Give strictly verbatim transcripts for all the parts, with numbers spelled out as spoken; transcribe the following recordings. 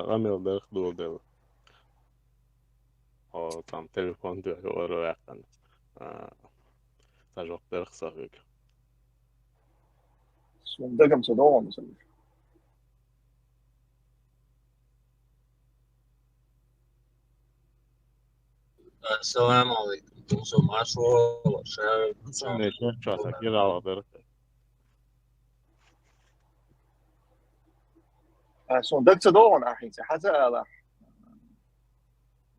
къамел дарх доладелла. Хьо цхьана телефон дуьхьа ора ваьккхина. А, цхьа жоп дарх со хьоьга. Суна дагам ца догӀу сан. Ассаламу алейкум. Тумсо маршо, шер. Сан не шер часа кирала дарх. А, суна даг ца догӀу ахьинца, хьаза ала.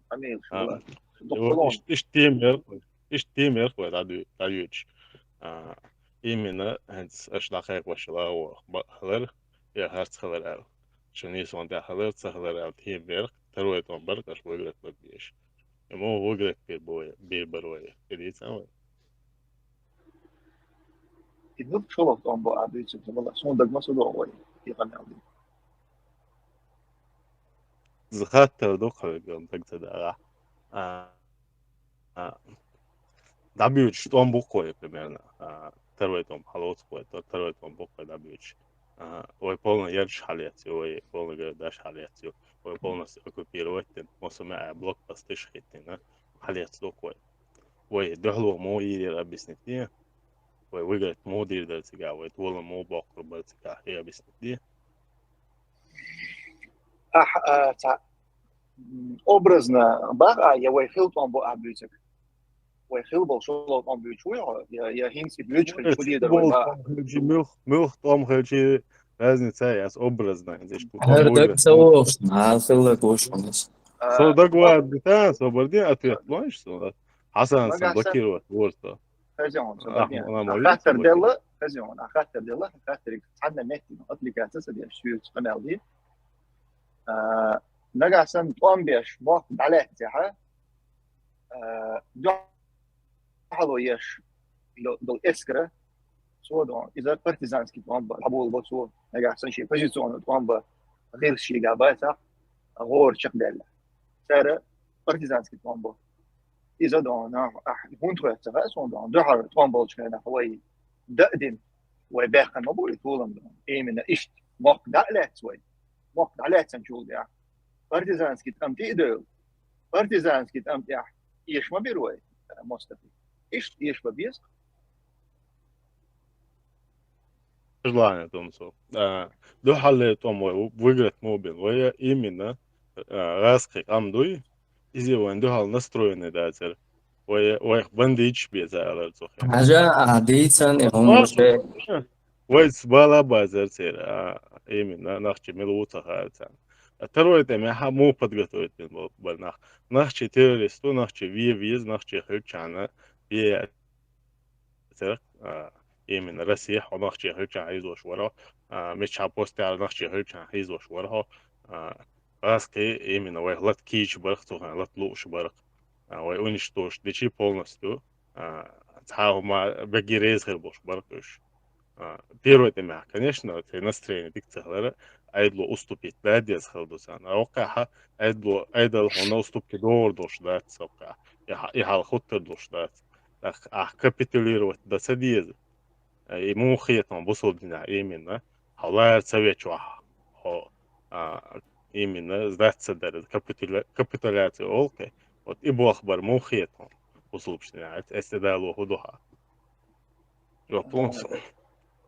Амин, А, шула. Духлон. Иш-, иш тема яр, иш тема яр вай дӀаю-, дӀаюьйтуш. А, именно хӀанз аша дӀакхайкхаш ла ваха ба-, хилар, я харц хилар аьлла. Шуна нийсонан тӀехь хилар, ца хилар аьлла тема яр, второй тӀом бар, аша выиграть бан безаш. Ему выиграть бир бо-, бир бар вай. Кидийца вай. И ну, шолгӀа тӀом бо а дуьйцург, валла, суна дагма ца догӀу вай, и къамел дий. Из хаттар ду-кх хьоьга, ам даг ца дагӀахь. А, а, дӀабуьйцуш тӀом бу-кх вай, примерно. А, второй тӀом хьалоцу вай, второй тӀом бу-кх вай дӀабуьйцуш. А, вай полный ярташ хьалаьцна ю, вай полный городаш хьалаьцна ю, вай полностью оккупировать дина, массо а блокпосташ хӀиттина, хьалаьцна ду-кх вай. Вай дуьхьало муха йийр яр объяснить де. Вай выиграть муха дийр дара цигахь, вай толам муха боккхур бара цигахь, и объяснить де. Ахь, а, цхьа, м, образно бах а, я вай хилла тӀом бу а буьйцург? Вай хилла болу шолгӀа тӀом буьйцуш вуй хьо? Я, я хӀинца буьйцуш хилча шу дийр дара вай бах? Муьлх-, муьлха тӀом хилча разница яц, образно, хӀинца иштта тӀом ХӀара даг ца вогӀуш, хьан хилла гуш хьуна. А, со даг вад бита, собар де, ответ лойш со. Хьасан сан нагахь сан блокировать ворта. Хаза хьуна, ца А, бакъдин. Ана А, ма хаттар вийца делла, хаза хьуна, а, хаттар делла, хаттариг цхьанна меттина аппликаци ца деш, шуьца къамел дий. А, нагахь санна тӀом беш, мохк дӀалаьццехьа, а, дуьхьало еш, до-, долу эскара, цо дон, иза партизанский тӀом бан, дӀаболабо цо, нагахь санна шен позиционный тӀом бан, гӀирс шийга бацахь, гӀора чекхдаьлла. Цара партизанский тӀом бо. Иза дон, ахь хӀунда хоьтту ца хаьа суна дон, дуьхьал тӀом болчу хенахь вай дан а дина, вай баьккхина ма бу и толам дон. Именно иштта, мохк дӀа а лаьцна вай, мохк дӀалаьцначул тӀаьхьа партизанский тӀам тӀе а девлла, партизанский тӀам тӀехь эша ма бира вай, мостагӀий. Иштта эша бан беза. Желание тӀом со. А, дуьхьалле тӀом вай выиграть ма бина. Вай именно, а, гӀазкхи къам дуй, иза вайн дуьхьал настроенный дацара. Вай, вайх бандиташ беза алар цо хен. Хьажа, а, дийцан, и хӀума ше. Вайца бала базар церан, а, именно, нахчи мила ву ца хаьа царна. А второй тӀемехьа муха подготовить бина бо-, бар нах. Нахчи террорист ву, нахчи ве веза, нахчи хилчахьана, ве церах, а, именно Россия хьо нахчи хилчахьана хьийзош вара хьо, а, мичхьа постехь нахчи хилчахьана хьийзош вара хьо, а, гӀазкхи именно вай лата кийча барх, цу хенахь лата лууш барх, а, вай уничтожить дичи полностью, а, цхьа хӀума бегги реза хир болуш барх уьш. А, первый тӀемехь, конечно, церан настроение дика ца хилара, Ӏедало уступить да деза хила ду царна. А воккхахьа Ӏедало, Ӏедал хьуна уступки догӀур долуш дац, воккхахьа. И хьа-, и хьал хуттар долуш дац. ТӀаккха ахь капитулировать дан ца деза. И муха хета хьуна бусалба динехь именно? Хьо лара ца вечохь, хьо, а, именно сдаться дар, капитуля-, капитуляция олу-кх. Вот и болх бар муха хета хьуна бусалба динехь? Эс, эс и дало хӀун ду хьан? Жоп лун сан.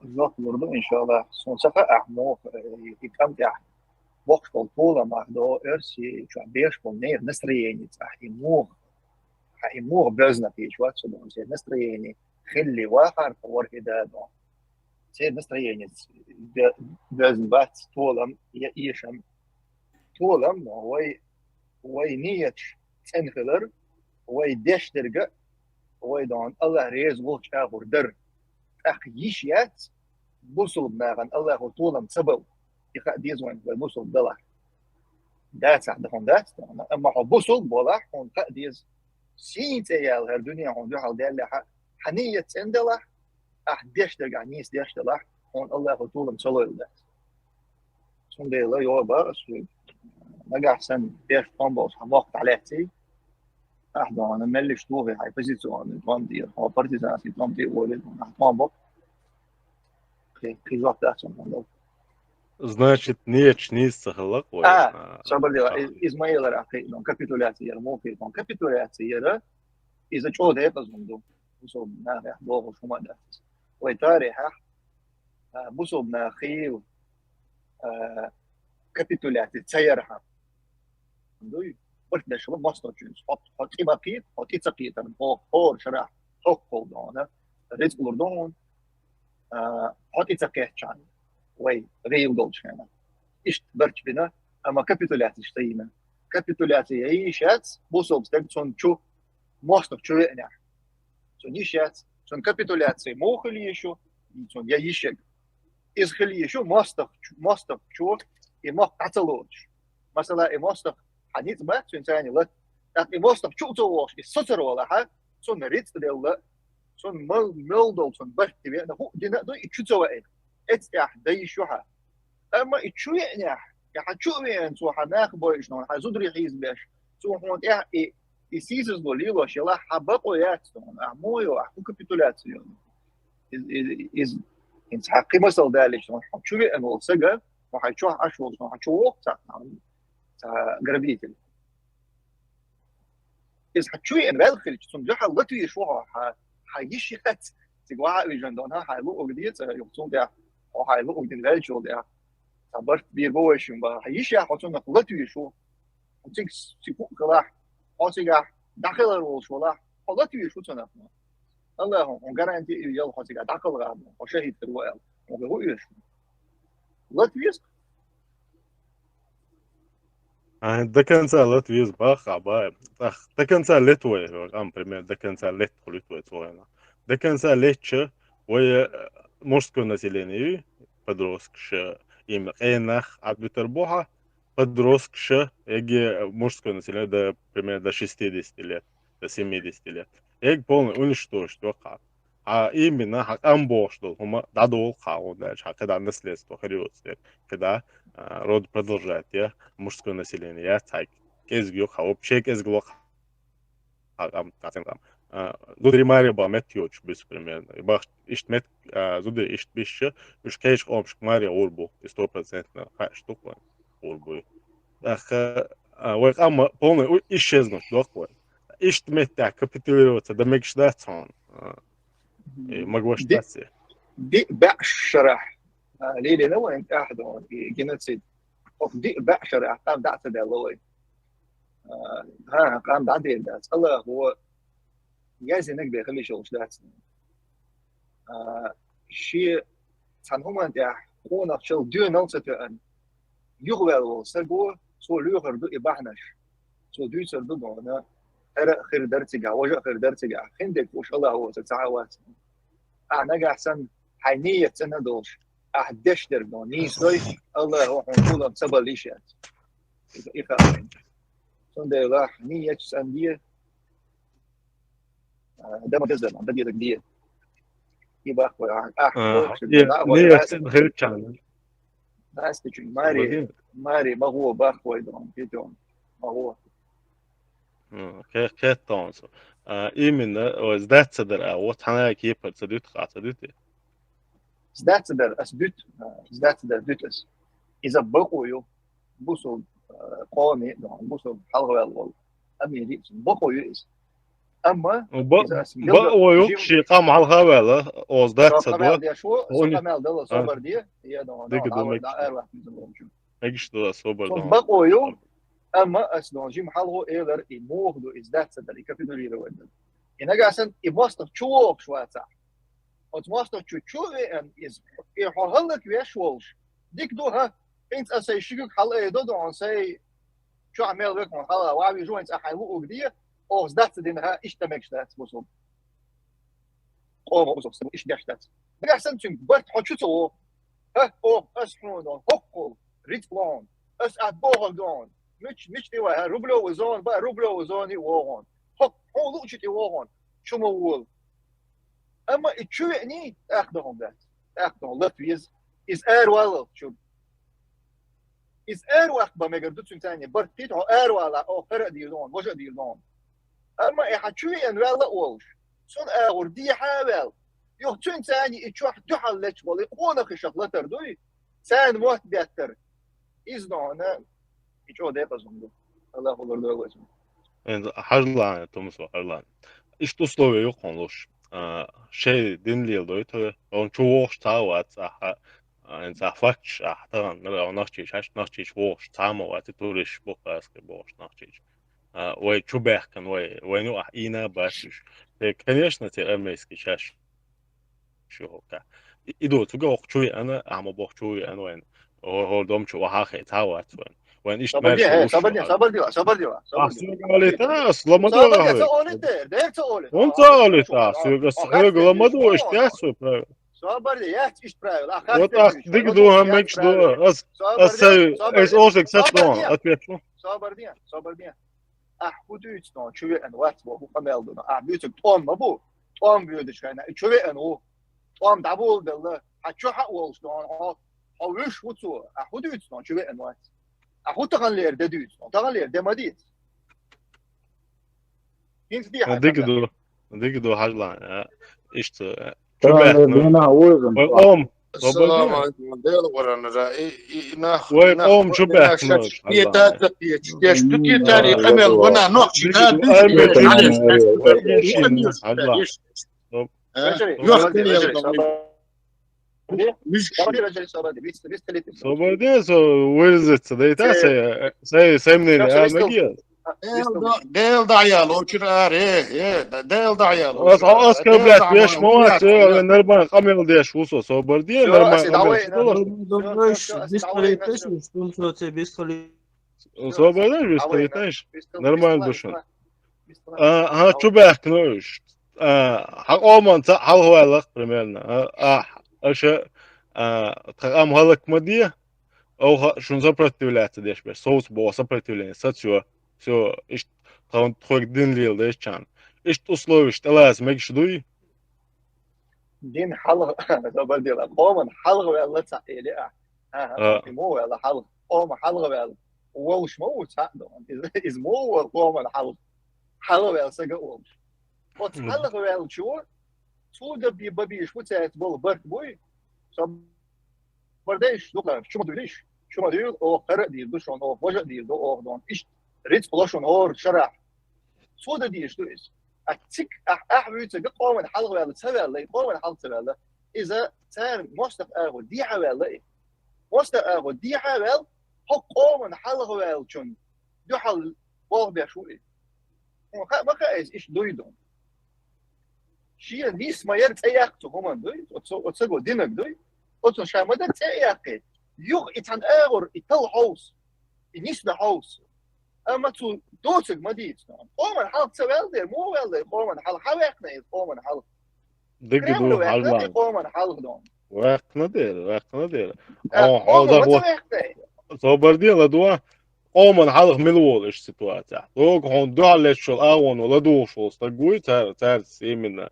Жоп лур ду, иншаллах. Суна ца хаьа, ахь муха, э, и тӀам тӀехь боккхуш болу толам ахь до, оьрси чохь беш болу нехан настроение цахь и муха, хьан и муха боьзна кхийча вац со дон, церан настроение хилли вахар, тхо ворхӀе да дон. Церан настроение бе-, боьзна бац, толам я эшам. Толам, вай, вай ниеташ цӀена хилар, вай деш дерг а, вай дон Аллах реза волчу агӀор дар. ТӀаккха йиш яц, бусалба нахана Аллахо толам ца бала. И хаа деза вайн, вай бусалба далахь. Дацахь дахун дац тхуна, амма хьо бусалба болахь, хьуна хаа деза. Сийна цӀе яьлла хӀара дуьне хьуна дуьхьал даьллехьа, хьан ниет цӀена далахь, ахь деш дерг ахь нийса деш далахь, хьуна Аллахо толам ца лойла дац. Цундела йо бара ас хьоьга, нагахь санна деш тӀом болчу хьан мохк дӀалаьцций, ахь дона меллиш тухий хьайн позиционный тӀом тӀера, хьо партизанский тӀом тӀе а волий, ахь тӀом бо. Кхин, кхин жоп дац хьуна дала. Значит, нече нийса ца хилла-кх вай. А, собар де, а, из-, Измаилара кхийтта капитуляци яр, муха кхийтта капитуляци яр, иза чӀогӀа декъаза хӀума ду. Бусалба нахах догӀуш хӀума дац. Вай тарихьехь, а, бусалба нахах, а, капитуляци ца яр хьа. Дуй, барт деш хила мостагӀчуьнца. Хьо, хьо тӀе ма кхета, хьо тӀе ца кхетар, хьо хӀора шарахь хӀоккхул дона, рицкъ лур ду хьуна, а, хьо тӀе ца кхетча, вай гӀийла долчу хенахь. Иштта барт бина, амма капитуляцеш ца йина. Капитуляци яйиш яц, бусалба стаг цунна чу, мостагӀа чу веанехь. Цунна йиш яц, цунна капитуляци муха хила йиш ю, цунна я йиш яга. Иза хила йиш ю мостагӀ-, мостагӀчо и мохк дӀа ца лоцуш. Масала, и мостагӀа хьан ницкъ бац, цуьнан царна лат. ТӀаккха и мостагӀа чу а ца вогӀуш, и соцур валахь, цунна рицкъ делла, цунна мел, мел долу цунна барт веана, хӀуъа дина а ду, и чу ца веана. Эццахь дан йиш ю хьан. Амма и чу веанехь, и хьан чу а веана, цо хьан нах бойуш, хьан зударий хьийзабеш, цо хьуна тӀехь и, и сийсазло лелош елахь, хьан бакъо яц цунна, ахь муха йо, ахь хӀун капитуляци йо. Из, из, из, хӀинца хьан кхин масал далийча, хьо чу веана волу сага, хьо хьайн чохь Ӏаш волчу, хьо чу воху цхьа, цхьа грабитель. Иза хьан чу веана ваьлла хилча, цунна дуьхьал латвеш ву хьо, хьан, хьан йиш яц, цига ваха а вижина дона, хьан луъург децара, юха цул тӀаьхьа, хьо хьан луъург дина ваьллачул тӀаьхьа, цхьа барт бийр бу вайшимма баха, хьан йиш яц, хьо цунах латвеш ву. Хьо цига, цига хӀуъа хилахь, хьо цигахь дӀахилар волуш валахь, хьо латвеш ву цунах. АллахӀа хьуна гаранти а йо, хьо цигахь дӀакхалхахь, хьо шахӀид хир ву аьлла, хьуна хӀун оьшу? Лата веза? А, до конца лата веза бахахь, бай. Ах, до конца лет вай, ам, пример, до конца лет хуьлуьйту вай цу хенахь. До конца летча вай, э, мужское население, подросткаш, э, им къенах Ӏадбитар бу хьа, подросткаш, эге мужское население до, примерно, до шестидесяти лет, до семидесяти лет. Эге полный уничтожить вакха. А именно, хьан къам бохуш долу хӀума дӀадолу хьан, хӀунда аьлча хьан кхидӀа наследство хир йоцу дела, кхидӀа, а, род продолжать я, мужское население яц хьайга, кӀезиг ю хьан, вообще кӀезиг ло хьан къам, хьан къам. А, зударий маре бан мет йоцуш бис, примерно. И бахча иштта мет, а, зударий иштта бисча, уьш кхечу къомашка маре гӀур бу, и сто процентов хаьаш ду вайн, гӀур бу. ТӀаккха, а, вай къам полный у-, исчезнуть доккху вай. Иштта меттехь капитулироваться дан мегаш дац хьуна. А, и магош дац и. Диъ баьӀ шарахь, а, лелийна вайн тӀаьхьа дон, и геноцид. ХӀокху диъ баьӀ шарахь къам дӀа а ца даьлла вай. А, хӀан, къам дӀадийр дац. АллахӀо яздинарг бен хила йиш йолуш дац. А, шен цхьана хӀуманна тӀехь къонахчалла доьналла ца тоьана, юхаваьлла волу саго, цо лоьхур ду и бахьанаш. Цо дуьйцур ду дона, хӀара а хир дара цигахь, важа а хир дара цигахь. Хин дерг хууш АллахӀ воцург цхьа а вац. Ахьа нагахь санна хьайн нийят цӀена а долуш, ахьа деш дерг дона нийса дой, АллахӀо хьуна гулам ца балла йиш яц. И, и хаам. Цундела ахьа нийят цӀена де, а, дан ма деза, дан деза де. И бах вай, а, а, а, хӀокху шуьга, е, да, вай, нийят цӀена хилчахьана. Настя чуьнга, маре, маре, ма гӀо, бах вай дон, кхетон, ма гӀо. М, кхе-, кхетон со. А, именно, ой, сдаться дар, а, вот хьанай кепар ца дуьту, хьа ца дуьту? Сдаться дар, ас дуьту, а, сдаться дар дуьту ас. Иза бакъо ю, бусул, а, къоми, дон, бусул хьалхаваьлла волу. Амма иза бакъо ю иза. Амма ба-, иза ас бакъо ю, жим-, ши къам хьалха а ваьлла, оз дац со ца къамел дуа. Деш ву, со къамел дала, а, собар де, я, ну, дика ну, ду, да, арват миза ломчу. Мегаш ду, собар. Сон ду. Бакъо ю, амма ас, ну, жим хьалхо элар, и муха ду, иза дац ца дар, и капитулировать дар. И нагасан, и мостагӀа чу вогӀуш вацахь. Оцу мостагӀа чу, чу веана, иза, и хьо хӀаллак веш волуш. Дика ду, хӀа? ХӀинца ас сайн ши куьг хьала айдо ду, хьуна сайн чохь мел век хьуна хьала, ван вижу, хӀинца ахьа хьайн луъург де, оха сдаться дина, хӀа, иштта мегаш дац, бусул. Къома узух, иштта деш дац. Нагахь санна цуьнга барт хьо чу ца вогӀу. ХӀа, оха, ас хьуна, хӀоккхул, рицкъ ло хьуна, ас ахь бохург до хьуна. Мич-, мича тӀе вай, хӀа, рублёвый зона, ба, рублёвый зоне вогӀу хьуна. ХӀоккхул, хьуна луъучу тӀе вогӀу хьуна. Чу ма волу. Амма и чу веаний, тӀаккха дохун дац. ТӀаккха дохун лата веза. Иза араваллалц чу. Иза араваккха бан мегар ду цуьнан царний. Барт кхийта хьо аравала, оха хӀара а дийр дохун, важа а дийр дохун. Амма и хьан чу веана ваьлла а волуш, цунна агӀор дехьа а ваьлла. Юха цуьнан царний и чохь дуьхьал лечу болу, и къонахашах латар дуй? Царна мотт беттар. Иза нона, и чӀо декъазун ду. Аллаху лар дойлазун. Эн хьажлан, Томас, хьажлан. Иштта условия юкъон луш. А, шей дин лел дой то, он чу вохш цхьа вац, аха, а, эн цхьа факт, аха, таган, нара, он нахчиш, хаш нахчиш вохш, цхьа ма вац, и туриш, бухаски бохш нахчиш. А, вай чу бехкан, вай, вай ну, ах, ина башиш. Те, конечно, те армейский чаш. Шуха. И, и до цуга ох чуй ана, ама бох чуй ана вайн. О, о, дом чу, ваха хе, цхьа вац вайн. Вайн ишт Сабарди, мэр э, сабарди, сабарди, сабарди, А, сабарди. сюга олита, сломада Сабарди, вахой. са олите, дер са олите. Он са олита, сюга, сюга ломада, ишта су правил. Сабарди, я иш правил. Вот ах, диг духа, мекш духа, ас, ас, ас, ошек сач духа, ответ. Сабарди, сабарди. Ах, ху дуйц но, чу веан вац, бо, ху камел дуна. Ах, дуйц, тон ма бу, тон вюдиш хайна, чу веан у. Тон дабул белла, а чу ха уолш дон, а, а виш ху цу, ах, ху дуйц но, чу веан вац. Ах, ху таган лер де дуйц но, таган лер де ма диц. Хинц ди ха Диг ду, диг ду хажлан, а, ишта, а, чу бехна. Вай ом, Ассаламу алейкум. Дела варана да. И, и, и нах. Вай ом чу бехна. Пиета, пиета, пиета, пиета, камел, вона, нох, чита, Армия пиета, Армия камел. Хажлан. Ёх, камел. Сободин, со выразиться, да и та, сай, сай, сай мнение, а, многие. Дел да ял, очир аре, э, дел да ял. Ас, ас, блядь, веш мова, всё, нормально, камел деш, усо, соборди, нормально. Без политики, что он тебе без политики. Соборди, без политики, нормально душа. А, ха, чу бехна, ну, иш. А, ха, оман, ца, хал хвалах, примерно. А, а, аша, а, та, ам халак мади, Оха шун сопротивляться деш беш. Соус бо сопротивление. Сацио. Всё, ишт тон тхойг дин лил деш чан. Ишт условиш талас мегш дуй. Дин халга, забардила. Оман халга велла ца эли а. Ага, мо велла халга. Ома халга велла. Уолш ма у ца дон. Из мо уол оман халга. Халга велла сага уолш. От халга велла чу. Цуда би бабиш у ца эт бол барт буй. Соб Бардеш, дука, чума дуйдиш, чума дуйл, о, хара дир душон, о, божа дир до, о, дон, ишт, риц плошон, о, шара. Суда диш дуйс. А цик, а, а, вуйца га коман халгвала, цавала, коман хал цавала. Иза цар мостак агу, диавала. Мостак агу, диавал, хо коман халгвал чун. Духал бог бешуи. Ха, маха эс иш дуйдун. Шия нис ма яр цӀе яккху хӀуман дуй, оцо, оцаго динаг дуй, оцун ша ма дар цӀе яккхи. Юх и цан агӀур, и тал хьовс, и нис да хьовс. Амма цу доцаг ма дийцна. Къоман хьалх ца вел дер, мо вел дер, къоман хьалх, хьа вехна из къоман хьалх. Дигги ду хьаллан. Къоман хьалх дон. Вехна дер, вехна дер. О, о, да вот. Собар дела дуа. Къоман хьалха мила волу иштта ситуацияхь? Логу хьуна дуьхьал леччул агӀоно ладугӀуш волу стаг вуй, цара, цаьрца именно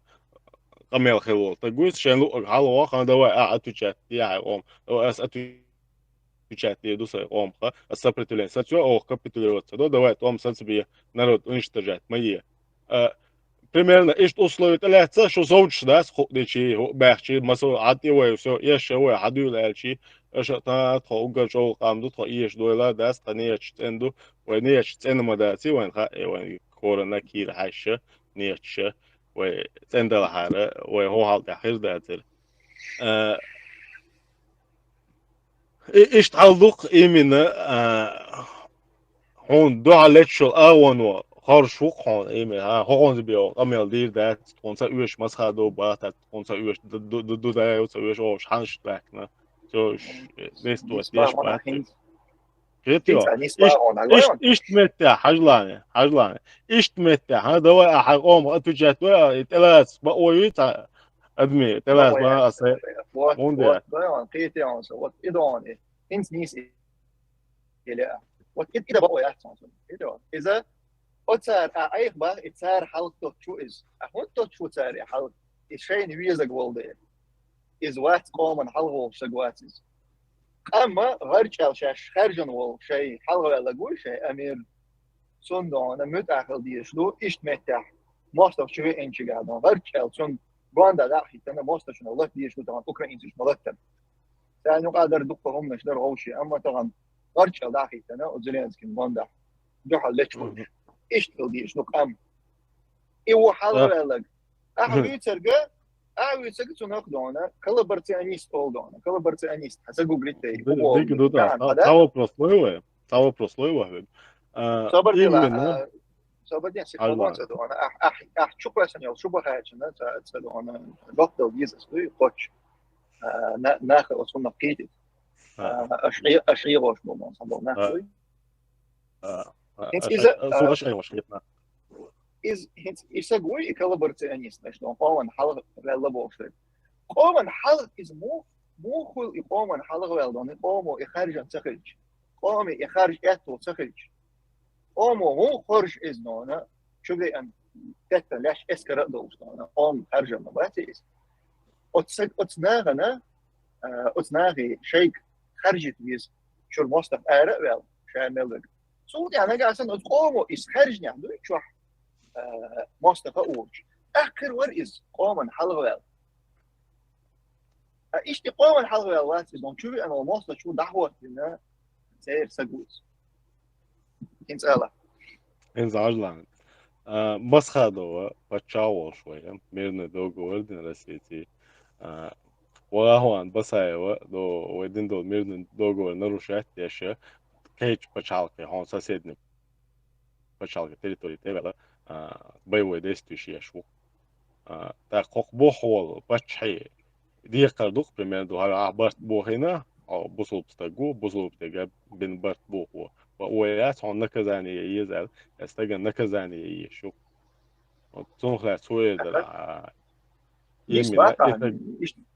къамел хила волу стаг вуй, шайн луъаг хьалха ваха, давай, а, отвечать де хьайн къом. Давай, ас отвечать де ду сайн къомаха, ас сопротивление сацо, оха капитулировать ца до, давай, тӀом сацабе, народ уничтожать ма е. А, примерно иштта условия тӀелаьцна, шу совчуш дац, хӀуъ дечи, хӀуъ баьхчи, масал, хьан тӀе вай, всё, эш а вай, хьан дуьйла аьлчи, аша тхан тхо уггар чӀогӀа къам ду, тхо эша дойла дац, тхан нечу цӀена ду, вай нечу цӀена ма даци, вайн хаьа, вайн корона кийра хьаьшша, нечуша, вай цӀена далахьара, вай хӀо хьал тӀехь хир дацара. А, И-, иштта хьал дукха именно, а, хьуна дуьхьал леччул агӀоно хорш ву хьуна именно, а, хӀокхунца бе къамел дийр дац, тхуна ца оьшу масхадо бахтар, тхуна ца оьшу ду-, ду-, ду-, ду-, ду-, ца оьшу ош хьанаш баьккхина. Цо уьш, э, вестуот деш бахтар. Хетио? Ишт, ишт метта, хьажлане, хьажлане. Ишт метта, хьа, давай, а, хьа, къома отвечать, давай, а, и тӀелац, ба, ой, ца, адми, тӀелац, ба, а, се. Вот, Мунде. Вот, да, он, кхетио, он, вот, и дон, и. Хинц нис и. Или, а. Вот, и, и да, ба, ой, а, ца, ца, и дон. Иза, о, цар, а, айх, ба, и цар хьалх тот чу из. А, хун тот чу цар, и хьалх. И шайн везаг волде. Из вац къоман хьалха волуш саг вац из. Амма гӀарчӀел шаьш хаьржина волу шайн хьалхаваьллаг вуй шайн амир. Цундона муьтӀахь хила дезаш ду, иштта меттехь, мостагӀчу веанчигахь дон. ГӀарчӀел цунна гонда дӀа а хӀиттана, мостагӀчунах лата дезаш ду тахана украинцаш ма латтара. Царна юкъа дар дукха хӀуманаш дар ховши, амма тахан гӀарчӀал дахийтана, у Зеленскийн гондахь, дуьхьал лечкъуш. Иштта хила дийш ду къам. И ву хьалаваьллаг. Ахьа вуьйцарга, ахьа вуьйцарга цунах дона, коллаборационист ол дона, коллаборационист. Хьан загуглить дай. Диг ду, да. Цхьа вопрос лой вай. Цхьа вопрос лой вай. Собар дела, собар дела, сиквалон ца дона. Ахь, ахь, ахь чукъвесан йол, шу бахачана, ца, ца дона. Доктор визас дуй, коч. Наха оцунна кхийти. Аш, аш гӀош бу мон, сан бу нах дуй. Хинц иза, аш гӀош хитна. Из, хинц, и саг вуй, и коллаборационист, значит, он къоман хьалха ваьлла бохуш вай. Къоман хьалха из мух, мух хуьл и къоман хьалха ваьлла, он и къомо и харжан ца хилча. Къоме и харж этту ца хилча. Къомо мух хорж из нона, чугай ан тетта леш эскара долуш нона, къом харжан ма баци из. Оцу саг, оцу нагана, оцу нагий шайг харжит виз, чур мостах ара а вел, ша мелвег. Цул тӀаьхьа нагахь санна оцу къомо иза хаьржинехь дуй чохь, а, мостагӀа а волчу. ТӀаккха хир вара иза къоман хьалхаваьлла. А иштта къоман хьалхаваьлла вац иза, он чу веана волу мостагӀа чу дӀахӀоттина церан саг ву иза. ХӀинца ала. ХӀинца Ӏажлан. А, Масхадова паччахь волуш вай, мирный договор дина Россиеций. А, Вагьахьван Басаева, до, вай дина долу мирный договор нарушать деш, кхечу пачхьалкхе, хьуна соседний пачхьалкхе территори тӀе а ваьлла, а, боевой действиеш еш ву. А, тӀаккха хӀокху бохху волу паччахье декхар ду-кх, примерно, ду, хӀара ахь барт бохийна, хьо бусулба стаг ву, бусулба стага бина барт бохо. Ва ой яц, хьуна наказание еза аьлла, я стагана наказание еш ю. Вот цунах лаьцна цо эр дара, а, именно итаг,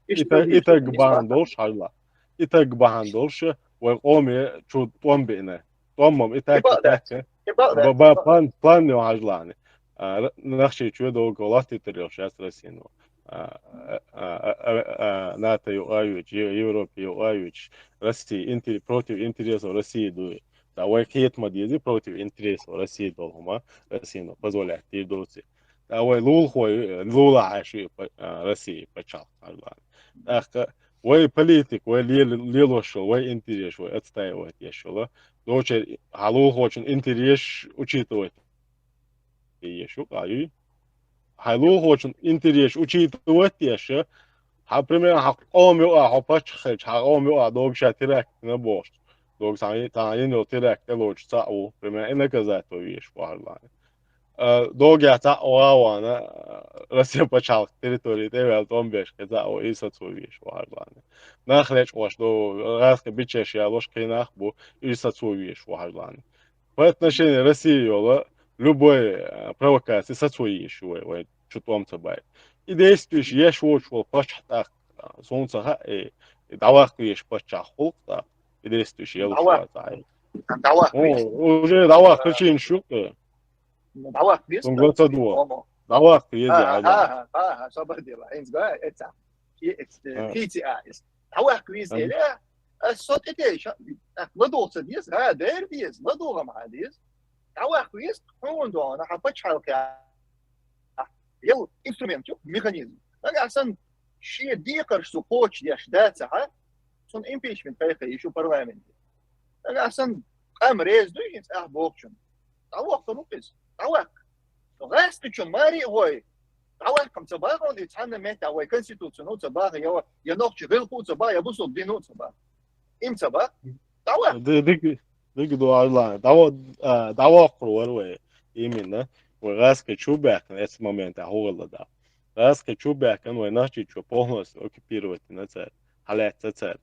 итаг, итаг бахьана долуш хьажла. Итаг бахьана долуш, вай къоме чу тӀом беъна. ТӀом-м итаг, итаг. Ба-, ба-, план, план йо хьажлани. А, р-, Нахчийчоь долго латтийтар йо шаьс Россино. А, а, а, а, а, НАТО юкъа а йоьдуш, Е-, Европе юкъа а йоьдуш. Россия интер-, против интересов России ду. Ца вай кхета ма деза против интересов России долу хӀума, Россино позволять дийр доций. Ца вай лулахой, лулахь Ӏаш ю, а, России пачхьалкх хьажлани. ТӀаккха вай политик, вай лел-, лелош йолу, вай интерес, вай отстаивать еш йолу. Дочер, хьан лулахочун интерес учитывать еш ю, къа юй. Хьайн лулахочун интерес учитывать еш, хьан, примерно, хьан къома юкъа, хьо паччахь хилча, хьан къома юкъа догуша теракт дина бохуш. Догу цхьа, цхьа йина йолу теракт тӀелоцуш цхьаъ ву, примерно, и наказать ван везаш ву хьажлани. А, догехь цхьаъ ван а вана, а, Россия пачхьалкх территори тӀе а ваьлла, тӀом беш кхин цхьаъ ву, и сацо везаш ву хьажлани. Нах лечкъош ду, гӀазкхи бичеш ялош кхин нах бу, и сацо везаш ву хьажлани. По отношению России йолу любой, э, провокаци сацо йиш ю вай, вай чу тӀом ца байта. И действиеш еш воцуш волу паччахь тӀаккха, суна ца хаьа, и, и дӀаваккха везаш паччахь хуьлу-кх тӀаккха, и действиеш елуш вац. ДӀаваккха везаш. Уже дӀаваккха причина шу-кх. ДӀаваккха веза. ДӀаваккха веза. Ага, ага, ага, собар дела. Хьинца га, эца. Кхийци а иза. ДӀаваккха веза эле, ас со тӀе тейша, тӀаккха ладугӀа ца деза, ха, дер деза, ладугӀа ма деза. ДӀаваккха веза, хьуна дона, хьан пачхьалкхе. Ел инструмент ю, механизм. Нагахь санна шен декхарш цу кхочушдеш дацахьа, цунна импичмент кхайкхий шу парламенте. Нагахь санна къам реза дуй хӀинца ахь бохучунна. ДӀаваккха ву иза, дӀаваккха. ГӀаьскхичун маре а гӀой, дӀаваккха ца бахьа, и цхьанна метта вай конституцино ца бахьа, я, я нохчи гӀиллакхо ца бахьа, я бусулба дино ца бахьа. Им ца бахьа. ДӀаваккха. Ди-, диг-, диг ду, Арлан. ДӀаво-, а, дӀаваккхур вара вай. Именно. Вай гӀаьскхи чу баьхкина, эцу моментехь хӀу гӀалла да. ГӀаьскхи чу баьхкина, вай Нохчийчоь полностью оккупировать дина цара. Хьалаьцна цара.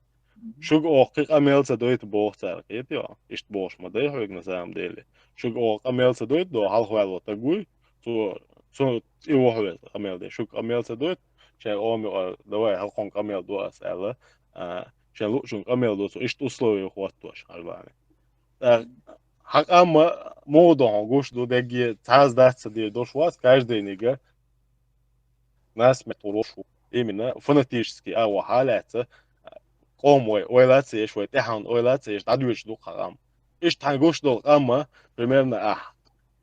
Шуьга оха кхин къамел ца дойту боху цара, кхетий хьо? Иштта бохуш ма дай хьоьга на самом деле. Шуьга оха къамел ца дойту, до хьалхаваьлла таг вуй, цо, цо цӀе вохьа веза къамел де. Шуьга къамел ца дойту, шайн ома юкъара, давай, хьалхун къамел до ас аьлла, а, шайн луучун къамел до цо, иштта условия хӀоттош, Арлани. ТӀаккха хьан къамма муха ду хьуна гуш ду, дегге цхьаъ дац ца дийр долуш вац, каждый нига насмерть гӀур волуш ву. Именно фанатический агӀо хьалаьцна, къом вай ойла ца еш, вай тӀаьхьанна ойла ца еш, дӀадоьдуш ду кху къам. Иштта хьайн гуш долу къамма, примерно ахь,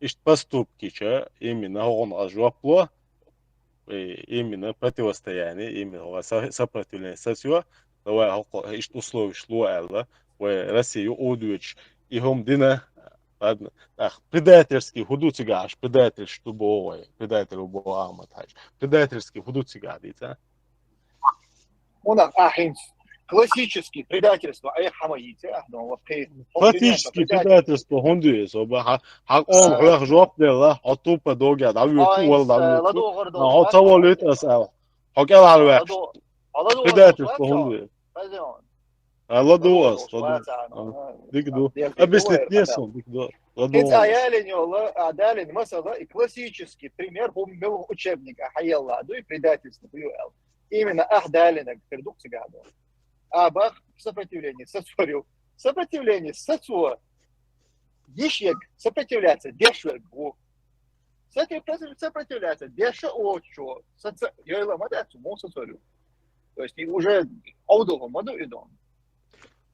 иштта поступкича, именно хӀокхунна ас жоп ло, и, именно противостояние, именно хӀокху со-, сопротивление сацо, давай, хӀокхо, иштта условиш ло аьлла, вай Россия юкъа доьдуш, и хӀума дина, ладно, ах, предательский хӀу ду цигахь, предательш ду боху вай, предатель ву боху Ахмат-Хьаьжа. Предательский хӀу ду цигахь дийца? Унах ахинц классический предательство, а их хӀама йийца, а, ну, вот, при- Классический предательство хӀунда ю иза, оба, хьа, хьа къом хьох жоп делла, хьо тупа догӀа дӀавоьду, вала дӀавоьду. Хьо ца волуьйту ас аьлла. Хьо кӀелхьарваьккхича. Предательство хӀунда ю иза? А, ладу ас, ладу. Дика ду. Объяснить не сум, дика ду. Ладу. Хинца ялин йола, а, далин масала, и классический пример, хӀу мел учебник, а, хьаелла, ду и предательство, ду ю аьлла. Именно ах далинаг, пердук цигахь ду. А бах сопротивление, сацорил. Сопротивление, сацо. Йиш ерг, сопротивляться, деш верг ву. Сати-, сопротивляться, деша отчо, саца, йойла ма дац, мон сацорю. То есть, и уже аудова ма ду и дон.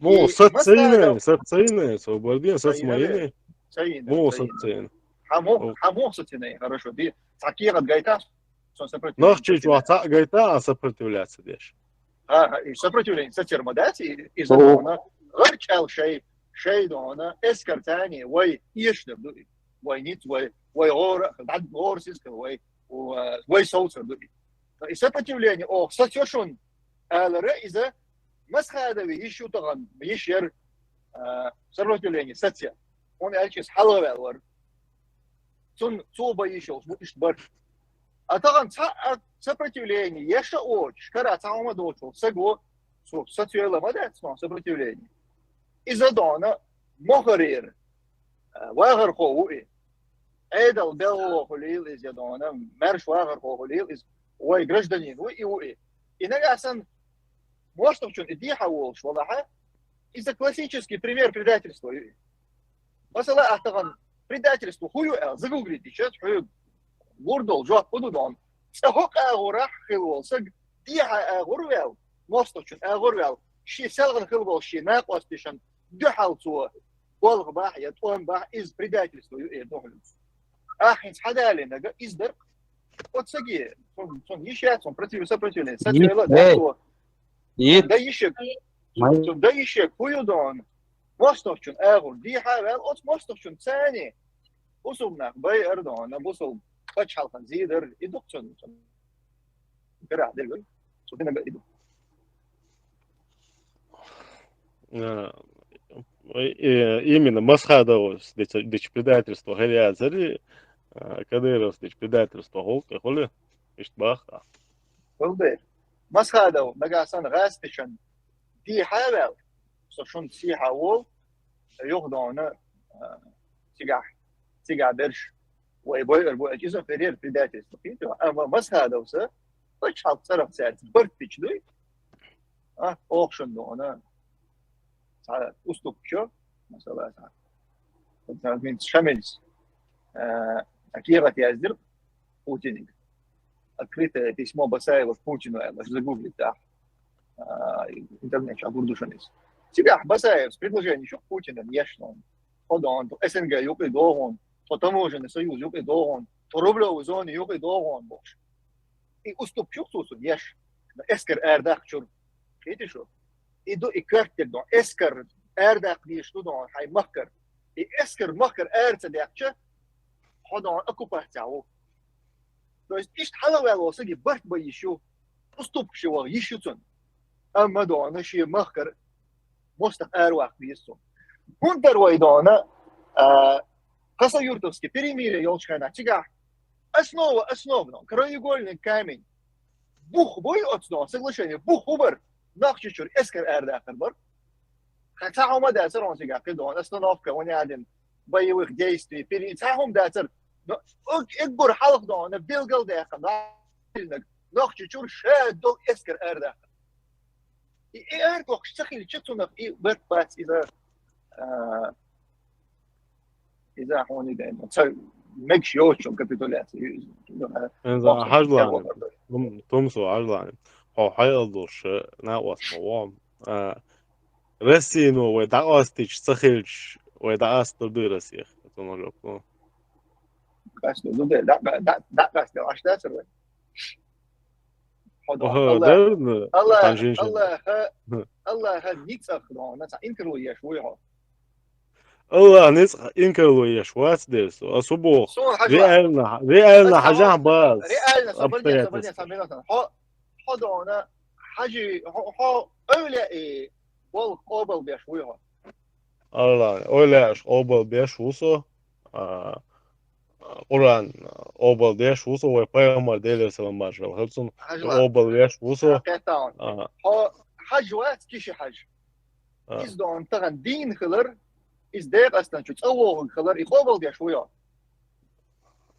Му сацайна, сацайна, со бордин сацмайна. Му сацайна. Хамо, хамо сацайна, хорошо. Ди, сакира гайта, сон сопротивляться. Нахчич ва ца гайта, а сопротивляться деш. А, и сопротивление, сацер ма дац, и, и задона. Гъар чал шей, шей дона, эскар цани, вай, ешнер ду, вай ниц, вай, вай гора, гора сискал, вай, вай соусер ду. И сопротивление, о, сацешун, алара, иза, Масхадови йиш ю тахана, йиш яр, а, сопротивление, саця. Он аьлча иза хьалаваьлла вар. Цун цо бан йиш йолуш бу иштта бар. А тахана цхьа а сопротивление, еша оцу, шкара цхьа хӀума доцу, саго, цо сацвелла ма дац, но сопротивление. Иза дона, мохарера, а, вахархо ву и. Ӏедал белхо хуьлийла иза дона, маьрша вахархо хуьлийла иза, вай гражданин ву и, ву и. И нагахь санна, мостагӀчун и дехьа волуш валахьа, иза классический пример предательства ю. Масала, ахьа тахана предательство хӀу ю аьлла, загуглить дича, хьоьга лур долу жоп хӀу ду дон. Цкъа хӀокху агӀорахь хила волу саг, дехьа агӀор ваьлла, мостагӀчун агӀор ваьлла, шен селхана хила волу шен накъосташна дуьхьал цо болх бахь я тӀом бахь, иза предательство ю эр ду хьуна. Ахь хӀинца хьадалинарг иза дара. Оцу саге, цунна, цунна йиш яц, цунна против-, сопротивление, сацвелла, да, цо. Цунна дан йиш яц. Цунна дан йиш яц, хӀу ю дон? МостагӀчун агӀор дехьа а ваьлла, оцу мостагӀчун цани бусулба нах байар дон, бусулба пачхьалкхан зийдар, и ду-кх цунна, цунна. Гарахь дерг вай. Цу динага и ду. А, э, именно Масхадовс дечу, дечу предательство хӀара яцара, а, Кадыровс дечу предательство хӀуллакх хуьлу, иштта бахха. Хьулбер. Масхадов, нагахь санна гӀастичан дехьа а ваьлла, со шуна сехьа волу, юха дона, а, цигахь, цигахь берш, вай бойур бу, иза хӀерера предательство. Хийту, амма Масхадовса, пачхьалкх цӀарах цаьрца барт бича дуй, а, оха шуна дона. Цхьа уступка чо, масала, цхьа. Цхьа хӀинца Шамилс, а, кехат яздира Путиниг. Открытое письмо Басаева к Путину, аьлла, загуглить, да. А, интернет чохь гур ду шуна иза. Цигахь Басаевс предложение ю Путинан еш, ну, тхо дон, тхо СНГ юкъе догӀун, тхо таможенный союз юкъе догӀун, тхо рублевый зона юкъе догӀун бохуш. И уступка ю цо цунна еш. Эскар арадаккха чуьра. Кхетий шу? И ду и коьртаниг дон. Эскар арадаккха дезаш ду дон хьайн махкара. И эскар махкара ара ца даьккхича, хьо дон оккупацехь ву. То есть иштта хьалаваьлла волу саги барт бан йиш ю, уступка ши ваха йиш ю цунна. Амма дона шен махкара мостагӀ араваккха веза цунна. ХӀунда дара вай дона, а, Хасавюртовский перемирие йолчу хенахь цигахь основа, основа дона, краеугольный камень. Бух буй оцу дона, соглашение, бух хӀу бара, Нохчийчуьра эскар арадаккхар бара. Хьан цхьа хӀума дацара хьуна цигахь кхидолу остановка, ван яьдина боевых действий, пере-, цхьа хӀума дацара. Но уг-, уггар хьалха дона билгалдаьккхина, Нохчийчуьра ша долу эскар арадаккхар. И, и арадоккхуш ца хилча, цунах и барт бац иза, а, иза хьуна и дайна. Ца мегаш йоцучун капитуляция. Иза хьажлани. Тум-, тумсо хьажлани. Хьо хьайалла долуш, а, накъост ма вон. А, Россино вай дӀакъастича ца хилча, вай дӀакъастур дуй Россех? Цунах жоп ло. Къастур ду, дӀа-, дӀа-, дӀакъастел Ӏаш дацара вай? Хьо дона. Аллахьа, Аллахьа ницкъах дона, цхьа инкарло еш вуй хьо. Аллахьа ницкъах инкарло еш вац дерг со. А со боху. Реально, реально хьажахь бац. Реально, со барден, со барден, со минутан. Хьо, хьо дона, хьажи, хьо, хьо, эвлаъ и болх къобал беш вуй хьо. Аллахьа, эвлаъаш къобал беш ву со. А, Къуръан къобал деш ву со, вай пайхамар Делера салам маршалла хилда цунна, къобал веш ву со. Хьо хьажа вац, Киши-Хьажа. Из дона тахана дийна хилар, из декъастан чу цӀа вогӀуг хилар, и къобал деш ву йо.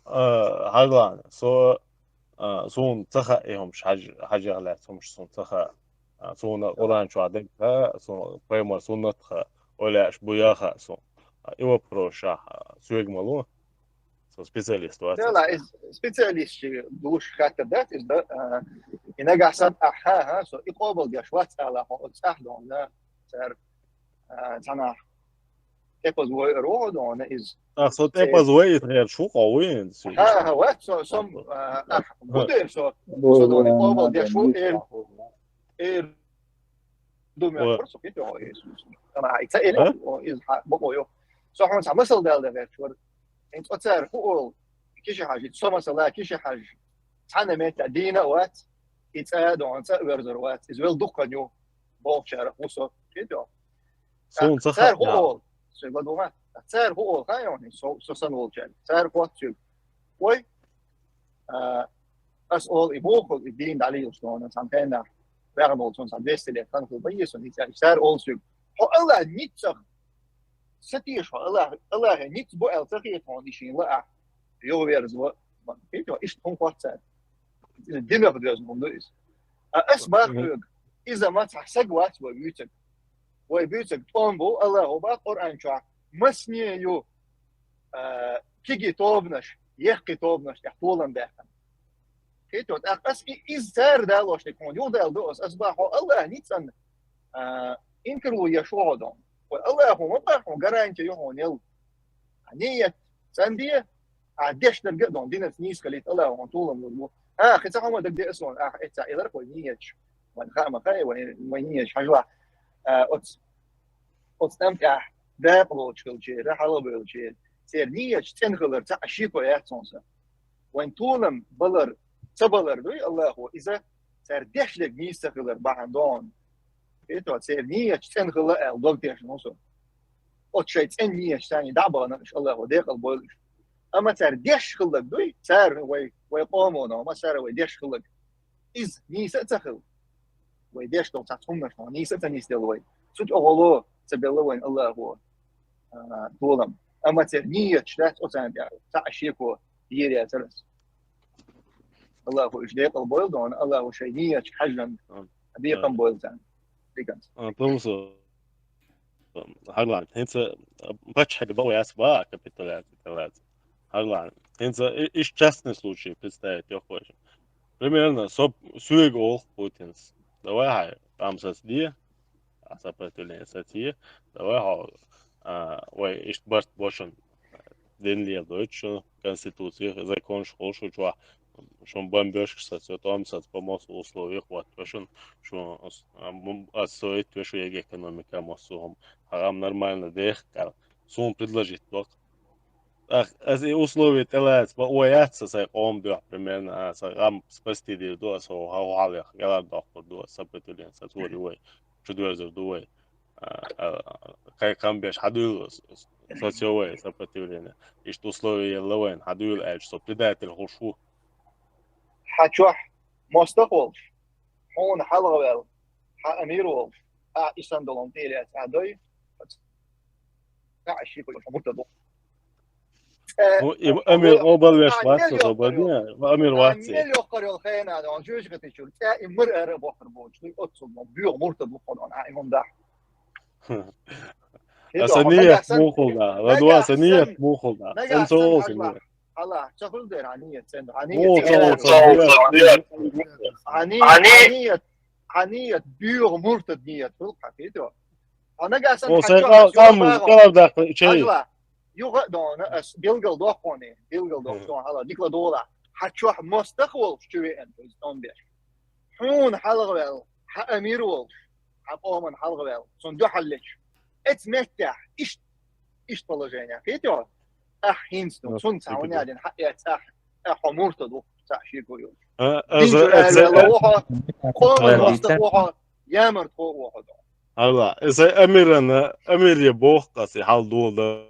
Хьажа, со, суна ца хаьа и хӀумаш, хьажех лаьцна хӀумаш суна ца хаьа. Суна Къуръан чохь дерг хаьа, суна пайхамар суннат хаьа, эвлаъаш буй хаьа суна. И вопросашкахь соьга ма ло. Со специалист вац. Дела, иза специалисташ долуш хаттар дац, иза да, а, и нагахь санна ахьа, хьа, со и къобал деш вац ала, хьо оцу цӀахь дона, цара, а, цхьанахь тӀепаза войур ву хьо дона, иза. А, со тӀепаза войуьйту хьерчу хьо вуй хӀинца? Хьа, хьа, вац, со, со, а, ахьа, гу дера со, со дона и къобал деш ву, эр, эр, ду моьттура со, кхетий хьо, иза. Ана, и ца эр, иза хьа, бакъо ю. Со хьуна цхьа масал дала дан гӀерташ вара. ХӀинца оцара хӀу олу, Киши-Хьажа, со масала, Киши-Хьажа, цхьана метта дийна а вац, и цӀа а дона, цӀа а верзар вац, иза вел дуккха ю, бохучарах ву со, кхетий хьо. Суна ца хаьа. Цара хӀу олу, соьга ладугӀа, цара хӀу олу, хаьий хьуна, со, со санна волчаьрга, цара хотту соьга. Вай, а, ас олу, и боху, и дийна дӀалелаш дона, цхьана хенахь, ваьхна волчун цхьа двести лет хан хилла ма еза, и цара олу соьга. Хьо Аллахьа ницкъах Ца теша хьо, Аллахь, Аллахье ницкъ бу аьлла ца хета хьуна и шена лаахь, юхаверза ва, кхетий хьо, иштта хӀума хотту цара. Динах доьзна хӀума ду иза. А ас боху хьоьга, иза ма цхьа саг вац вай вуьйцург. Вай буьйцург тӀом бу, Аллахьо боху Къуръан чохь, масане ю, а, кегий тобанаш, яккхий тобанаш тӀехь толам баьккхина. Кхетий хьо, тӀаккха ас и, иза цара далош дерг хьуна юхадаьлла ду ас, ас боху хьо Аллахьа ницкъан, а, инкарло еш ву хьо дона. Вай Аллахьо ма боху хьуна, гаранти ю хьуна елла. Ахьа ният цӀанде, ахьа деш дерг а дона, динца нийса хилийта Аллахьо хьуна толам лур бу. А, кхин цхьа хӀума дагадеа суна, ахьа эццахь элира вай нияташ. Вайн хаа ма хаьа, вай, вай нияташ хьажалахь. А, оцу, оцу тӀам тӀехь дакъа лоцуш хиллачеран, хьалхабевллачеран, церан нияташ цӀена хилар цхьа а шеко яц хьуна сан. Вайн толам балар, ца балар дуй Аллахьо, иза цара деш дерг нийса ца хилар бахьана дона. Кхетий хьо, церан нияташ цӀена хилла аьлла дог тешна ву со. Оцу шайн цӀена нияташ царний дӀа а бахана, уьш Аллахьо декъал бойла уьш. Амма цара деш хилларг дуй, цара вай, вай къомо, амма цара вай деш хилларг. Иза нийса а ца хилла. Вай деш долу цхьацца хӀуманаш нийса а ца нисделла вай. Цу тӀехула ца белла вайн Аллахьо, а, толам. Амма церан нияташ дац оцарна тӀехь, цхьа а шеко йийр яцара ас. Аллахьо уьш декъал бойла дона, Аллахьо шайн нияташка хьаьжжина бекхам бойла царна. Диканца. А, Томсо, хьажалахь, хӀинца паччахье бакъо яц боху, капитуляция, капитуляция. Хьажалахь, хӀинца и, иштта частный случай представить йоккхуш. Примерно, со, соьга олу Путинс: давай хьайн къам сацаде, а, сопротивление сацае, давай хьо, а, вай иштта барт бо шуна, дин леладойту шуна, конституцих, законаш хуьлу шу чохь, шуна бомбёжкаш сацо, тӀом саца, по массу условиях хӀоттаве шуна, шуна ас-, а, бум-, отстроить ве шу ерг экономика, массо а хӀума, хьан къам нормально деха аьлла, суна предложить доккху. Ах, ас и условия тӀелаца, бакъо яц сан сайн къоман дуьхьа, примерно, а, сан къам спасти дийр ду ас хӀо-, хӀо-, хьалха, кӀелхьардоккхур ду ас, сопротивление сацор ю вай, чудоьрзур ду вай. А, а, кхайн къам беш хьадуьйла ас, ас, сацо вай сопротивление. Иштта условия елла вайна, хьадуьйла аьлча, со предатель хуьлуш ву. Хьан чохь мостагӀа волуш, хьуна хьалхаваьлла, хьан амир волуш, ахь и санна долу тӀелаьцна ахь дой, цхьа а ши кхуьйсуш муртад ву. Хьо и амир къобалвеш вац, со бан, амир вац. Мел йоккхур йолу хенахь, жоьжахати чуьра, цӀа и мур ара а бохур боцуш, дуй оццул мо, боьха муртад ву хьуна, ахь и хӀума дахь. Аса ният мухул да, ладва аса ният мухул да. Сан цо олсун. Хьала, ца хуьлу дера, хьан ният цӀена, хьан ният цӀена. Хьан ният, хьан ният, хьан ният, боьха муртад ният хуьлу, хьан кхетий? Хьо нагахь санна хьан чохь ас юха а дохку, чай. Хьажала, юха а дона, ас билгал дохконе, билгал дохконе, хьала, дикла дола. Хьан чохь мостагӀа волуш чу веана, иза тӀом беш. хьуна хьалхаваьлла, хьа амир волуш, хьа къоман хьалхаваьлла, цунна дуьхьал лечу. Эцу меттехь иштта, иштта положение. Кхетий хьо? Ахь хӀинца ду, цунна цхьа хӀун яьллина хьаэц ахь, ахь хьо муртад ву, цхьа шеко йолуш. Дин чу араваьлла ву хьо, къоман мостагӀа ву хьо, ямарта хьо ву хьо ду. Алла, иза амирана, амире боху аса и хьал дола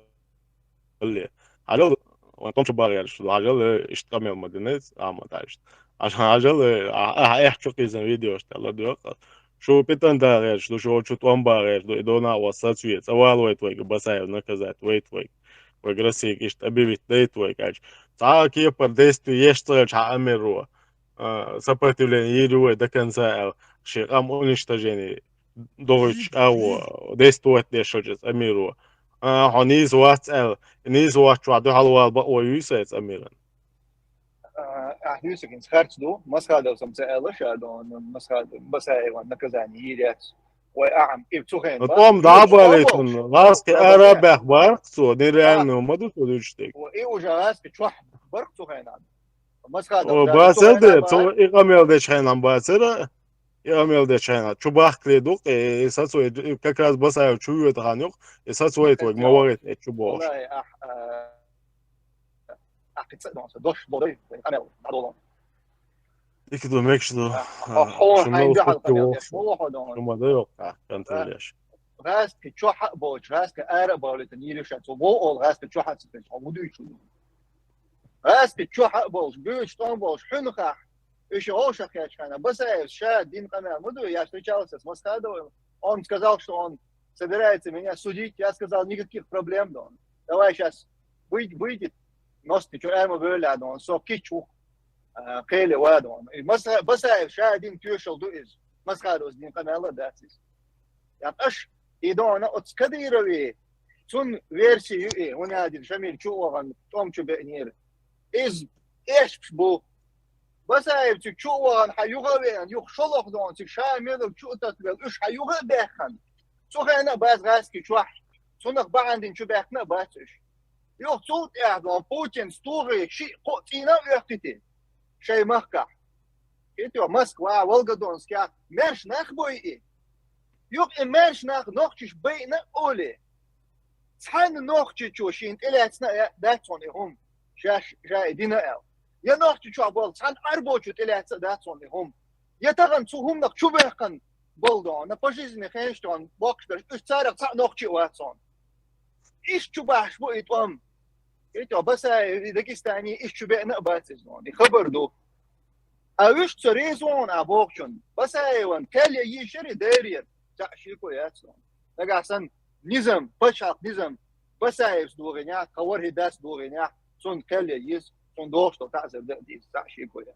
дале. Хьажал, вайн томчу багӀераш ду, хьажал, э, иштта къамел ма динайца, Ахьмад, хьажал. Хьажал, хьажал, э, а, а, эхь чу кхийсан видеош тӀе ладоькъу. Шу питан дагӀераш ду, шу чу тӀом багӀераш ду, и дона а ва сацве, цӀа валавайта вайга, Басаев наказать вайта вайга. Вайга Россияга иштта объявить дайта вайга, аьлча. Цхьа а кепара действие еш ца хилча хьан амиро, а, сопротивление йийр ю вай до конца аьлла, шен къам уничтожение догӀуьйтуш агӀо, дестовать деш хилча иза амиро. А, хьо нийса вац аьлла, нийса воцчохь дуьхьал вала бакъо юй сан иза амиран? А, ахь дуьйцург хӀинца харц ду, Масхадовс-м ца аьлла ша, дон, Масхад-, Басаеван наказание йийр яц. Вай ахьа, и цу хенахь. ТӀом дӀа а балийтина, гӀазкхи ара а баьхна бара-кх цо, нереально ма ду цо дуьйцуш дерг. И уже гӀазкхи чохь бара-кх цу хенахь. Масхадов, о, бацара дера, цо и къамел дечу хенахь бацара, и къамел дечу хенахь. Чу бахкале ду-кх, и, и сацо, и, и как раз Басаев чу воьду хан юкъ, и сацо вайта вайга, ма вахийта, и чу бохуш. Валлахи, ахь, а, ахь кхин цкъа а дош болу, къамел дӀадолу. Дика ду, мегаш ду. А, а, хьо, хьо, шуна хьайн дуьхьал къамел деш, ма ву хьо дон. Шу ма дай йоккха контроль еш. ГӀазкхи чохь а боцуш, гӀазкхи ара а бовлийтина йийр ю ша, цо боху олу гӀазкхи чохь а ца хилча, хьо хӀун дуьйцуш ву? ГӀазкхи чохь а болуш, буьйцу тӀом болуш, хьуьнхахь, уьш вовшах кхечхьана, Басаевс ша дина къамел ма ду, я встречался с Масхадовым, он сказал, что он собирается меня судить, я сказал, никаких проблем, дон. Давай щас выйди, выйди, ност чу эр ма бевлла, дон, со кийча ву, а, кхеле ва, дон. И Маса-, Басаев ша дина тоьшалла ду иза, Масхадовс дина къамел а дац иза. Я аш, и дона оцу Кадырове, цунна версия ю и, хӀунда аьлча Шамил чу а вахана, тӀом чу беънера. Иза эшпаш бу. Басаев цига чу а вахана, хьан юха а веана, юха шолгӀа дона, цига ша мелаг чу а таттавелла, уьш хьан юха а баьххана. Цу хенахь а бац гӀазкхи чохь, цунах бахьана дина чу баьхкина а бац уьш. Юха цул тӀаьхьа дона Путин стугӀе шиъ-кхоъ цӀийна а оьхкийти шайн махкахь. Кхетий хьо, Москва, Волгодонскехь маьрша нах бой и. Юха и маьрша нах нохчаш байина а олий. Цхьана нохчичо шена тӀелаьцна а дац хьуна и хӀума. Ша, ша и дина аьлла. Я нохчичохь болу цхьана Ӏарбочо тӀелаьцна а дац хьуна и хӀума. Я тахана цу хӀуманах чу баьхкина болу дона, пожизненный хенаш дона, боккхуш берш, уьш царах цхьаъ нохчи а вац хьуна. Иштта чу бахьаш бу и тӀом. Кхетий хьо, Басаев и Дагестане иштта чу беъна а бац иза хьуна. И хабар ду. А уьш ца реза ву хьуна, а бохучунна. Басаеван кхел ян йийшира и деррера, цхьаъ шеко яц хьуна. Нагахь санна низам, пачхьалкх низам, Басаевс догӀинехь, тхан ворхӀе дас догӀинехь, цунна кхел ян еза, цунна догӀуш долу таӀзар дан а деза, цхьаъ шеко яц.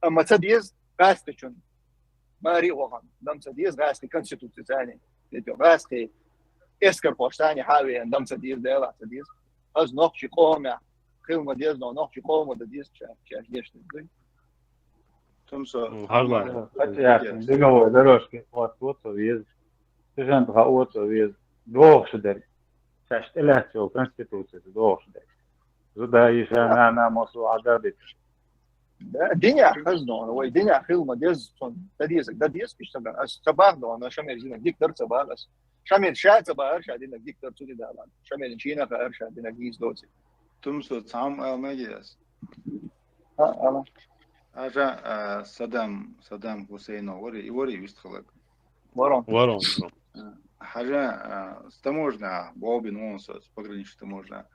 Амма ца деза гӀазкхичунна. Маре а вахана, дам ца деза гӀазкхи конституци царна. ГӀазкхи эскархош царна хьа а веана, дам ца деза, Делахь ца деза. Хаза нохчи къомехь хила ма деза, но нохчи къомо дан деза ша, шаьш деш дерг дуй. Тумсо, М, хьарма. Хьарма. Хьарма. Беговой дорожки хӀотто ца веза. Цигахь хао ца веза. ДогӀуш дерг. Шаьш тӀелаьцна йолу конституци догӀуш дерг. Зуда йиша, нана, массо а Ӏадда а диташ. Да, динехь хаза дона, вай динехь хила ма деза, цунна дан деза, дан деза, иштта дан. Ас ца бах дона, Шамил динарг дика дара ца бах ас. Шамил ша ца бахара, ша динарг дика дара, цу тӀе далан. Шамил чина хаара, ша динарг нийса доций. Тумсо, цхьамма ала мегий ас? А, ала. Аша, а, Саддам, Саддам Хусейнов вари, и вари вистхалаг. Варон. Варон. А, хьажа, а, с таможня, бобин вон со, с пограничной таможня.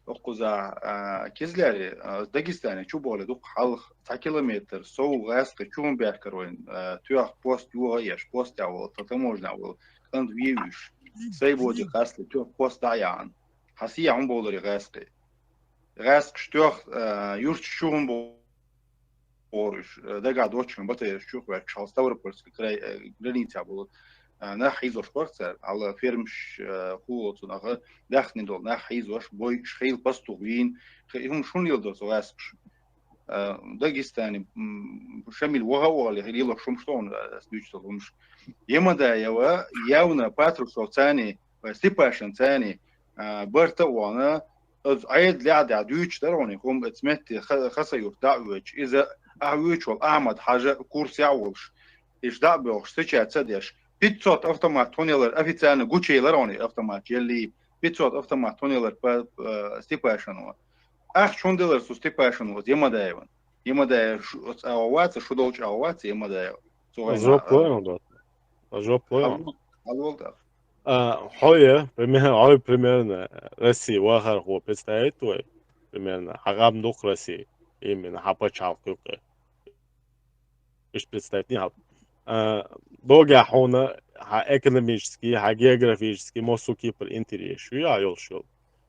Оккхуза, а, Кизляре, а, Дагестане чу боле дукха хьалха цхьа километр сов гӀаьскхи чу хӀун баьхкар вайн, а, тоьхна пост йогӀу еш, пост а волу, та таможня а волу, кӀант вевуьш. Сай боди хасле тоьхна пост дӀа а яхьана. Хьан сехьа хӀун болури гӀаьскхи? ГӀаьскхаш тоьхна, а, юрташ чу хӀун бо-, бохуш, э, дагахь доцчунга батарейш чу хӀоьттуш, хьал Ставропольский край, э, границехь болу, э, нах хьийзош бара цара, хьал фермаш, э, хӀу оцу наха, даьхни долу нах хьийзош, бойуш, хила пастух вийна, хи-, хӀума шун леладо цу гӀаьскхаша. Э, Дагестане, м, Шамил ваха а вахале, хила лелош хӀумаш ду хьуна, э, ас дуьйцу долу хӀумаш. Ямадаева, явна Патрушев царний, вай Степашин царний, э, барта а вахана, Аз Ӏедал лаьа дуьйцуш дара хьуна, хӀума эцу метте Ха-, Хасавюрт дӀа а воьдуш, иза ахь вуьйцуш волу Ахьмад-Хьажа курс яа а волуш, иштта дӀа а боьлхуш, ца ча ца деш, пятьсот автомат хьуна ялар официально гучуелира хьуна автомат, еллий, пятьсот автомат хьуна ялар па-, па-, Степашинова. Ахча хӀунда делара цу Степашиновас Ямадаевна? Ямадаев шу, оцу агӀо вац, шу долчу агӀо вац Ямадаев? Цу вайна жоп лой хьуна. Жоп лой хьуна. Хьалол, хьалол тӀаккха. А, хьо я, пример-, хьо я примерно Россия вахархо представить вай, примерно, хьан къам дукха Россия, именно, хьан пачхьалкх юккъе. Иштта представить хьал. А, догахь хьуна, хьан экономический, хьан географический, массо Кипр интерес ю, я йолуш йолу.